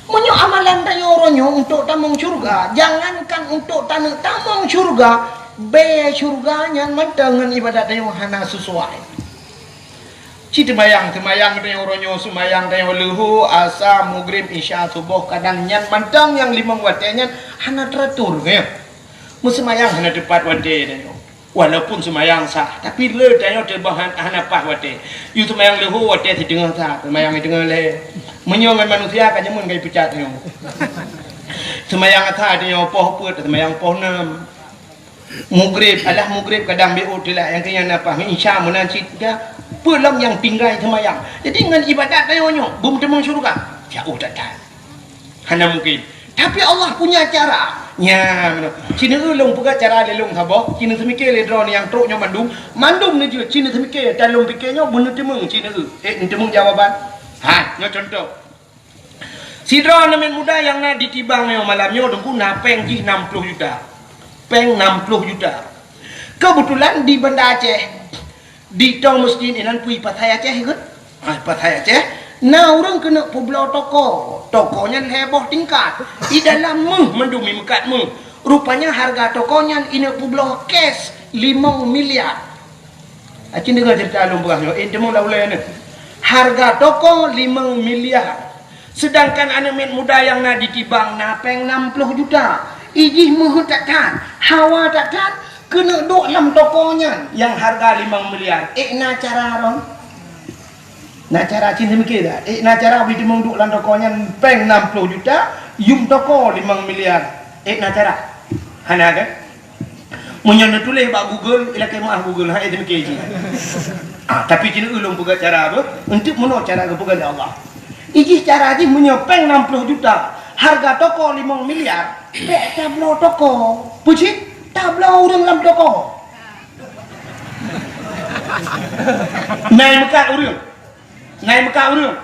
Meunyoe amalan tanyoe uroe nyoe untuk tamong syurga, jangankan untuk taneuk tamong syurga, bée syurga nyan mantong ngon ibadat tanyoe hana sesuai. Ci teumayang, teumayang tanyoe uroe nyoe, seumayang tanyoe leuhô, asa, mugrib, isya, suboh, kadang nyan mantong nyang limong watée nyan hana teratur, ya. Meuseumayang hana teupat watée tanyoe. Walaupun seumayang sah, tapi le tanyoe teuboh han-, hana paih watée. Yue seumayang leuhô watée siteungoh sah, seumayang siteungoh lhée. Meunyoe ngon manusia ka jameun ka ipeucat nyoe. Seumayang asai tanyoe poh peuet, seumayang poh nam. Mugrib, alah mugrib kadang beu telat, nyang keu nyan na paih, isya meunan cit dah. Peue lom nyang tinggai seumayang. Jadi ngon ibadat tanyoe nyoe, beumeuteumong syeuruga. Jauh that-that. Hana mungkin. Tapi Allah punya cara. Nya, meunoe. Ci neueu lôn peugah cara lé lôn saboh, ci neuseumiké lé droeneuh nyang trok nyoe mandum, mandum neujeuet ci neuseumiké, dan lôn piké nyoe beuneuteumong ci neueu. Eh, neuteumong jawaban. Ha, nyoe contoh. Sidroe aneuk muda nyang na di Tibang nyoe malam nyoe, Teungku, na péng jih nam ploh juta. Péng nam ploh juta. Keubeutulan di Banda Aceh, di Tong Mesjid inan peue, Pasai Aceh ikôt. Ah, Pasai Aceh, na ureuëng keuneuk peubloe toko. Toko nyan lhée boh tingkat. I dalam méuh mandum, i meukat méuh. Rupanya hareuga toko nyan ineuk peubloe cash limong miliar. Aci deungoe ceurita lôn peugah nyoe, eh, teuma lam ulée nyoe. Hareuga toko limong miliar. Seudangkan aneuk miet muda nyang na di Tibang na péng nam ploh juta. I jih meuheuét that-that, hawa that-that, keuneuk duek lam toko nyan nyang hareuga limong miliar. Eh, na cara droe? Na cara cit seumiké dah. Eh, na cara beuteumong duek lam toko nyan péng nam ploh juta, yum toko limong miliar. Eh, na cara? Hana kan? Meunyoe neutuléh bak Google, ilakée meuah Google, hai teumiké jih. Ah, tapi ci neueu lôn peugah cara beuh, eunteuk meunoe cara geupeugah lé Allah. I jih cara jih meunyoe péng nam ploh juta, hareuga toko limong miliar, bék tabloe toko. Peue cit? Tabloe ureuëng lam toko. Nai meukat ureuëng. Nai meukat ureuëng?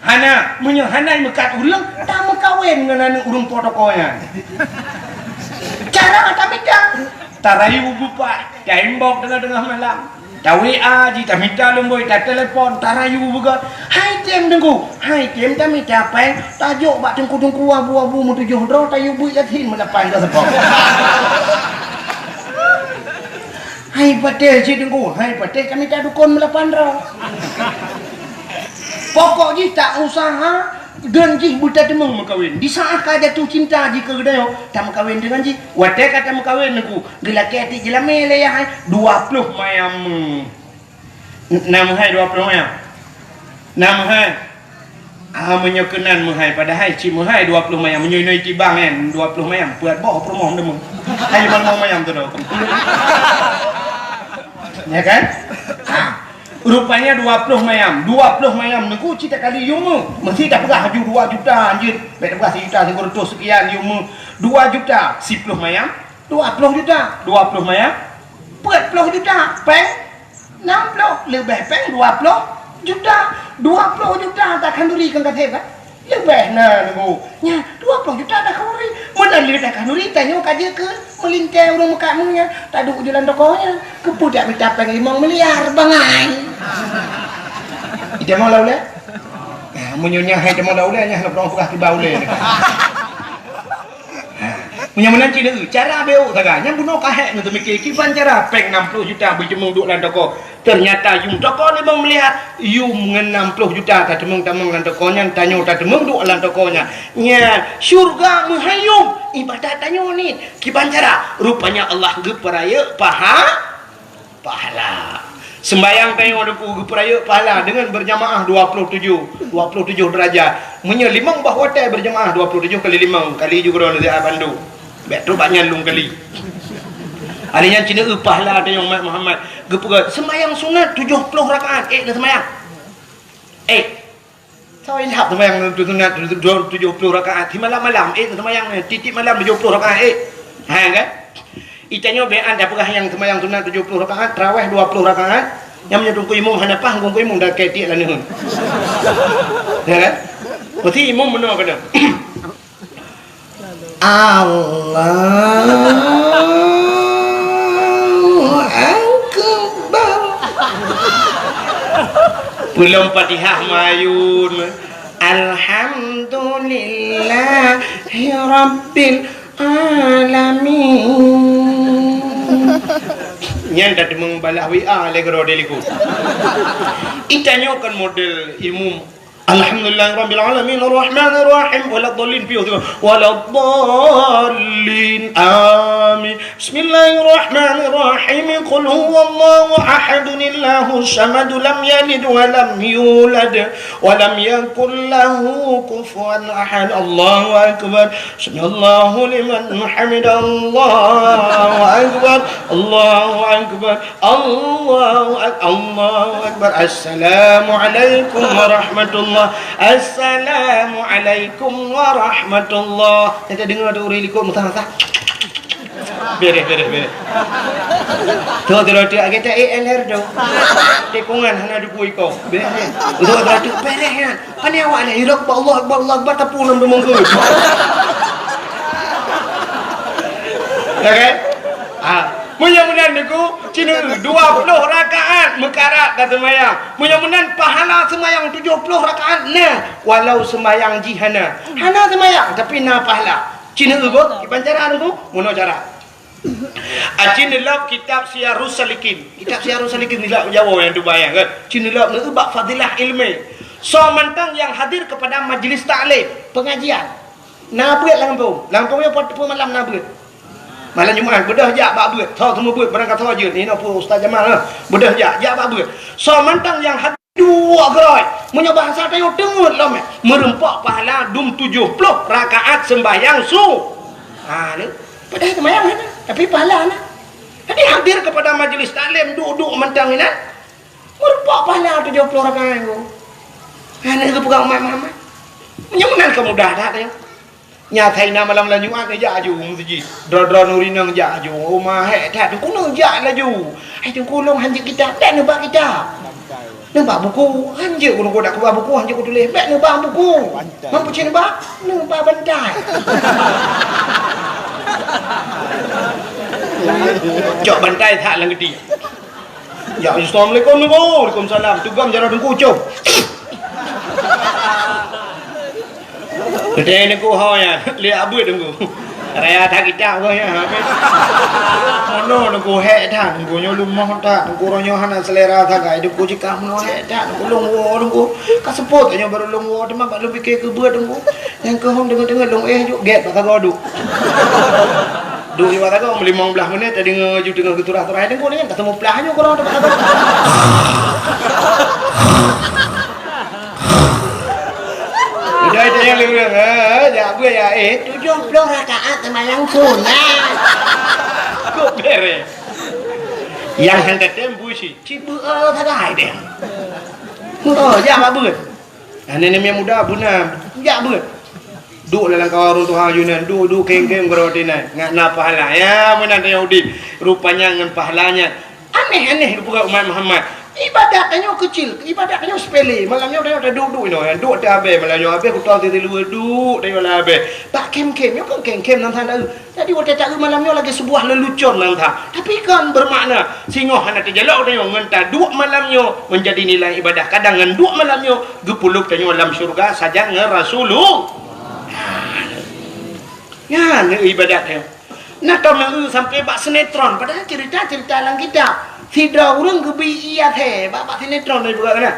Hana, meunyoe hana meukat ureuëng, tameukawen ngon aneuk ureuëng po toko nyan. Cara tamita, tarayu beupat, taimbok teungoh-teungoh malam. Ta-W A jih, tamita lumboi, tatelepon, tarayu beugöt. Hai tem Teungku, hai tem tamita péng, tajok bak teungku-teungku abu-abu meutujoh droe, tayue beuet Yasin meulapan droe seupôt. Hai patéh cit Teungku, hai patéh tamita dukon meulapan droe. Pokok jih ta usaha, dan jih beutateumong meukawen. Di saat ka jatuh cinta jih keu geutanyoe, tameukawen deungon jih. Watée ka tameukawen Teungku, geulakée tiek jeulamé lé yah hai, dua ploh mayam. Na meuhai dua ploh mayam? Na meuhai? Ah, meunyoe keunan meuhai, padahai cit meuhai dua ploh mayam. Meunyoe inoe Tibang kan, dua ploh mayam, peuet boh peurumoh meuteumé. Hai lima mayam tu dah. Ya kan? Ah. Rupanya dua ploh mayam. Dua ploh mayam Teungku cit takali yum méuh. Meusti tapeugah laju dua juta anjeut. Bék tapeugah sijuta sikureueng reutôh seukian yum méuh. Dua juta, siploh mayam, dua ploh juta. Dua ploh mayam, peuet ploh juta. Péng nam ploh, leubeh péng dua ploh juta. Dua ploh juta takhanduri keu gasép kan? Leubeh na Teungku. Nya, dua ploh juta takhanduri. Meunan lé takhanduri, tanyoe ka jeuet keu meulintée ureuëng meukat méuh nyan, taduek u jalan toko nyan. Keupeue dak mita péng limong miliar, bangai. Ita mau lau lé? Nah, meunyoe nyan hai ita mau lau lé, nyan hana peurong peugah kiban ulée. Meunyoe meunan cit neueu, cara beu sagai. Nyan bunoe ka hék ngon teumiké kiban cara péng nam ploh juta beuteumong duek lam toko. Teunyata yum toko limong miliar, yum ngon nam ploh juta tateumong-teumong lam toko nyan, tanyoe tateumong duek lam toko nyan. Nyan, syeuruga meuhai yum, ibadat tanyoe nit. Kiban cara? Rupanya Allah geupeurayeuk paha-, Pahala. Seumbayang tanyoe Teungku geupeurayeuk pahala deungon beurjamaah dua ploh tujoh, dua ploh tujoh deurajat. Meunyoe limong boh watée beurjamaah dua ploh tujoh kali limong, kali ju keudroe neusiat bandum. Bék trok bak nyan lôn kali. Ari nyan ci neueu pahala tanyoe umat Muhammad. Geupeugah, seumbayang sunat tujoh ploh rakaat, ék neuseumbayang. Ék. Soe ilham seumayang tu sunat tu, tu, tujoh ploh rakaat, simalam-malam, eh, seumayang, eh, tiep-tiep malam tujoh ploh rakaat, eh. Ha, kan? Itanyoe bean tapeugah nyang seumayang sunat tujoh ploh rakaat, tarawih dua ploh rakaat, nyang meunyoe teungku imum hana paih, teungku imum dah keu tiek laneuen. Ya, kan? Berarti imum meunoe keunoe. Allahu Akbar. Peulom Fatihah mayun. Alhamdulillahi Rabbil Alamin. Nyan dah teumeng balah W A lé keudroe di likot. Itanyoe kan model imum Alhamdulillahirabbil alamin, arrahmanirrahim, waladdallin, piôh tu. Waladdallin. Amin. Bismillahirrahmanirrahim. Qul huwallahu ahadun, Allahus samad, lam yalid wa lam yulad, wa lam yakul lahu kufuwan ahad. Allahu akbar. Sami'allahu liman hamidah. Allahu akbar. Allahu akbar. Allahu ak-, Allahu akbar. Assalamualaikum warahmatullah. Assalamualaikum warahmatullah. Saya tak dengar tu orang likot mutah-mutah. Bereh, bereh, bereh. Tu, tu, tu, agak tak A L R tu. Tikungan hana duku iko. Bereh. Tu, tu, tu, bereh kan. Pane awak ni, Allahu Akbar, Allahu Akbar, Allahu Akbar, tapi ulôn tu mungkut. Ya kan? Ah, meunyoe meunan Teungku, cina dua puluh rakaat meukarat ka seumayang. Meunyoe meunan pahala seumayang tujoh puluh rakaat na, walau seumayang jih hana. Hana seumayang, tapi na pahala. Cina beuh, kiban cara Teungku, meunoe cara. Aci neulab kitab Siyarus Salikin. Kitab Siyarus Salikin neulab Jawa nyang tubai kan. Ci neulab neubak fadilah ilmu. Soe mantong nyang hadir kepada majlis taklim, pengajian. Na beuet lam gampông. Lam gampông nyoe po, po malam na beuet. Malam Jumat beudôh jak bak beuet. Soe teuma beuet barangkasoe jeuet. Inoe peue Ustaz Jamal, ha. Beudôh jak, jak bak beuet. Soe mantong nyang hadir Duek keurôi. Meunyoe bahasa tanyoe teungeut lom, eh. Meureumpok pahala dum tujoh ploh rakaat seumbahyang su-, ha, ni. Padahai seumbahyang hana, tapi pahala na. Jadi hadir kepada majlis taklim, duek-duek mantong inan. Meureumpok pahala tujoh ploh rakaat nyoe. Hana geupeugah umat Muhammad. Meunyoe meunan ka mudah that, ya. Nyan asai na malam lam Jumat neujak aju u meuseujid. Droe-droe nuri nang jak aju. Uma hék that, Teungku neujak laju. Hai Teungku, lôn hanjeuet kitab, dak neubak kitab. Neubak buku, hanjeuet ku, Teungku, dak kubah buku, hanjeuet kutuléh, bèk neubak buku. Bantai. Mampu cit neubak? Neubak bantai. Cok bantai that lam geuti. Ya, assalamualaikum, Teungku. Waalaikumsalam. Tugam jaroe Teungku, com. Geutanyoe Teungku ho nyan, lé abeuet Teungku. Raya that kitab kah nyan, habéh. Meunoe Teungku hék that, Teungku nyoe leumoh that, Teungku uroe nyoe hana seulera sagai, Teungku jikah meunoe hék that, Teungku lôn woe Teungku. Ka seupôt nyoe barô lôn woe, teuma bak lôn pike keu beuet Teungku. Nyang keuhom deungon-deungon lôn éh juk gét bak sagoe duek. Duek di bak sagoe, limong blaih menit, tadeungoe ju teungoh geuturah-turah, Teungku nyan ka seumeuplah nyoe keudroe bak sagoe. Udah itu yang lurus, ha, jak beuet ya, eh. Tujoh ploh rakaat seumayang sunat. Kok bere? Yang hana tem busi, ci beuet sagai deh. Oh, jak bak beuet. Aneuk-aneuk muda beuna, jak beuet. Duek lam kawan ureueng tuha yunan, duek-duek keng-keng beuroti nyan, ngat na pahala. Ya, meunan tanyoe udeb. Rupanya ngon pahala nyan. Aneh-aneh geupeugah umat Muhammad. Ibadat tanyoe keucil, ibadat tanyoe sepele. Malam nyoe tanyoe taduek-duek inoe, duek teuhabéh. Malam nyoe habéh, kutoe teuh siluweue duek tanyoe lam habéh. Bak kem-kem, nyoe kon kem-kem nan hana. Jadi watée taeu malam nyoe lagée seubuah leulucon nan that. Tapi kon beumakna singoh hana teujalok tanyoe ngon taduek malam nyoe menjadi nilai ibadah. Kadang ngon duek malam nyoe geupeuleub tanyoe lam syeuruga sajan ngon Rasulullah. Nyan ibadat nyoe. Na tom nyang eu sampai bak sinetron, padahai cerita-cerita lam kitab. Sidroe ureuëng geubi ié asée bak, bak sinetron dari peugah keunan.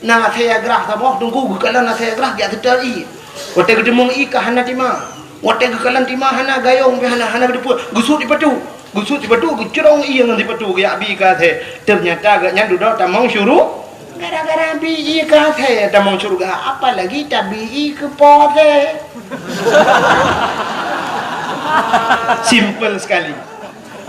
Na asée grah saboh, Teungku geukalon asée grah jak seutôt ié. Watée geuteumeung ié ka hana tima. Watée geukalon tima hana, gayong pih hana, hana geuteupeue. Geusut sipatu. Geusut sipatu, geucrong ié ngon sipatu geujak bi keu asée. Teunyata gobnyan dudoe tamong syuru-, gara-gara bi ié keu asée tamong syeuruga, apalagi tabi ié keu po asée. Simple sekali.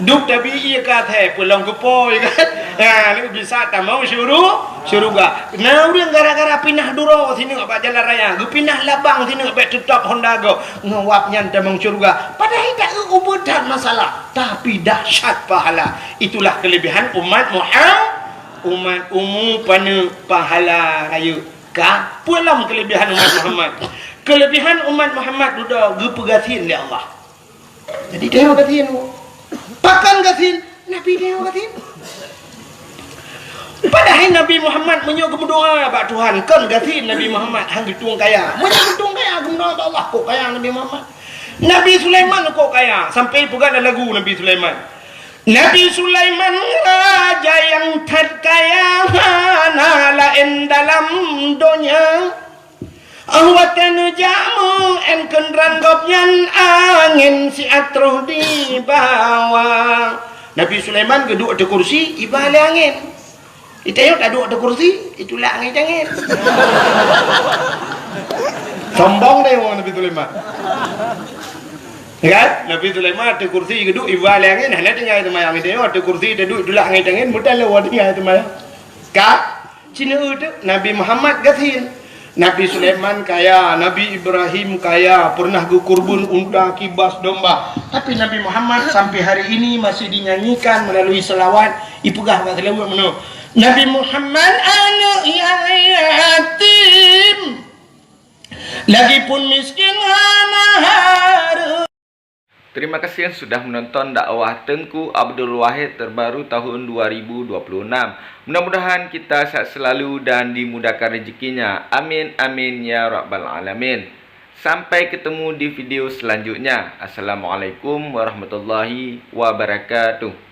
Dum tabi ié keu asée, peulong keu po, ya kan? Ha, lé bisa tamong syuru-, syeuruga. Na ureuëng gara-gara pinah duroe sineuk bak jalan raya, geupinah labang sineuk bèk teutap honda gob, ngon wab nyan tamong syeuruga. Padahai taeu ubeut that masalah, tapi dahsyat pahala. Itulah kelebihan umat Muhammad, umat umu paneuk pahala rayeuk ka. Peue lom kelebihan umat Muhammad? Kelebihan umat Muhammad dudoe geupeugasien lé Allah. Jadi tanyoe gasien. Pakon gasien? Nabi tanyoe gasien. Padahai Nabi Muhammad meunyoe geumeudoá bak Tuhan, kon gasien Nabi Muhammad, han geutueng kaya. Meunyoe geutueng kaya, geumeudoá bak Allah, kok kaya Nabi Muhammad. Nabi Sulaiman kok kaya, sampai peugah lam lagu Nabi Sulaiman. Nabi Sulaiman raja nyang that kaya, hana laén dalam donya. Oh watée neujak meu'én keudroe gobnyan angén siat troh dibawa. Nabi Sulaiman geuduek ateueh kursi, iba lé angén. Itanyoe taduek ateueh kursi, itulak angén-angén. Sombong deh wong Nabi Sulaiman. Ya kan? Nabi Sulaiman ateueh kursi geuduek, iba lé angén, hana tinggai teumayang. Itanyoe ateueh kursi taduek, itulak angén-angén, meutan lé wong tinggai teumayang. Ka? Cina itu Nabi Muhammad gasien. Nabi Sulaiman kaya, Nabi Ibrahim kaya, pernah geukurbon unta, kibas, domba. Tapi Nabi Muhammad sampai hari ini masih dinyanyikan melalui selawat. Ipeugah bak selawat meunoe, Nabi Muhammad aneuk nyang yatim, lagipun miskin hana hareuem. Terima kasih yang sudah menonton dakwah Teungku Abdul Wahid terbaru tahun dua ribu dua puluh enam. Mudah-mudahan kita sehat selalu dan dimudahkan rezekinya. Amin, amin, ya rabbal alamin. Sampai ketemu di video selanjutnya. Assalamualaikum warahmatullahi wabarakatuh.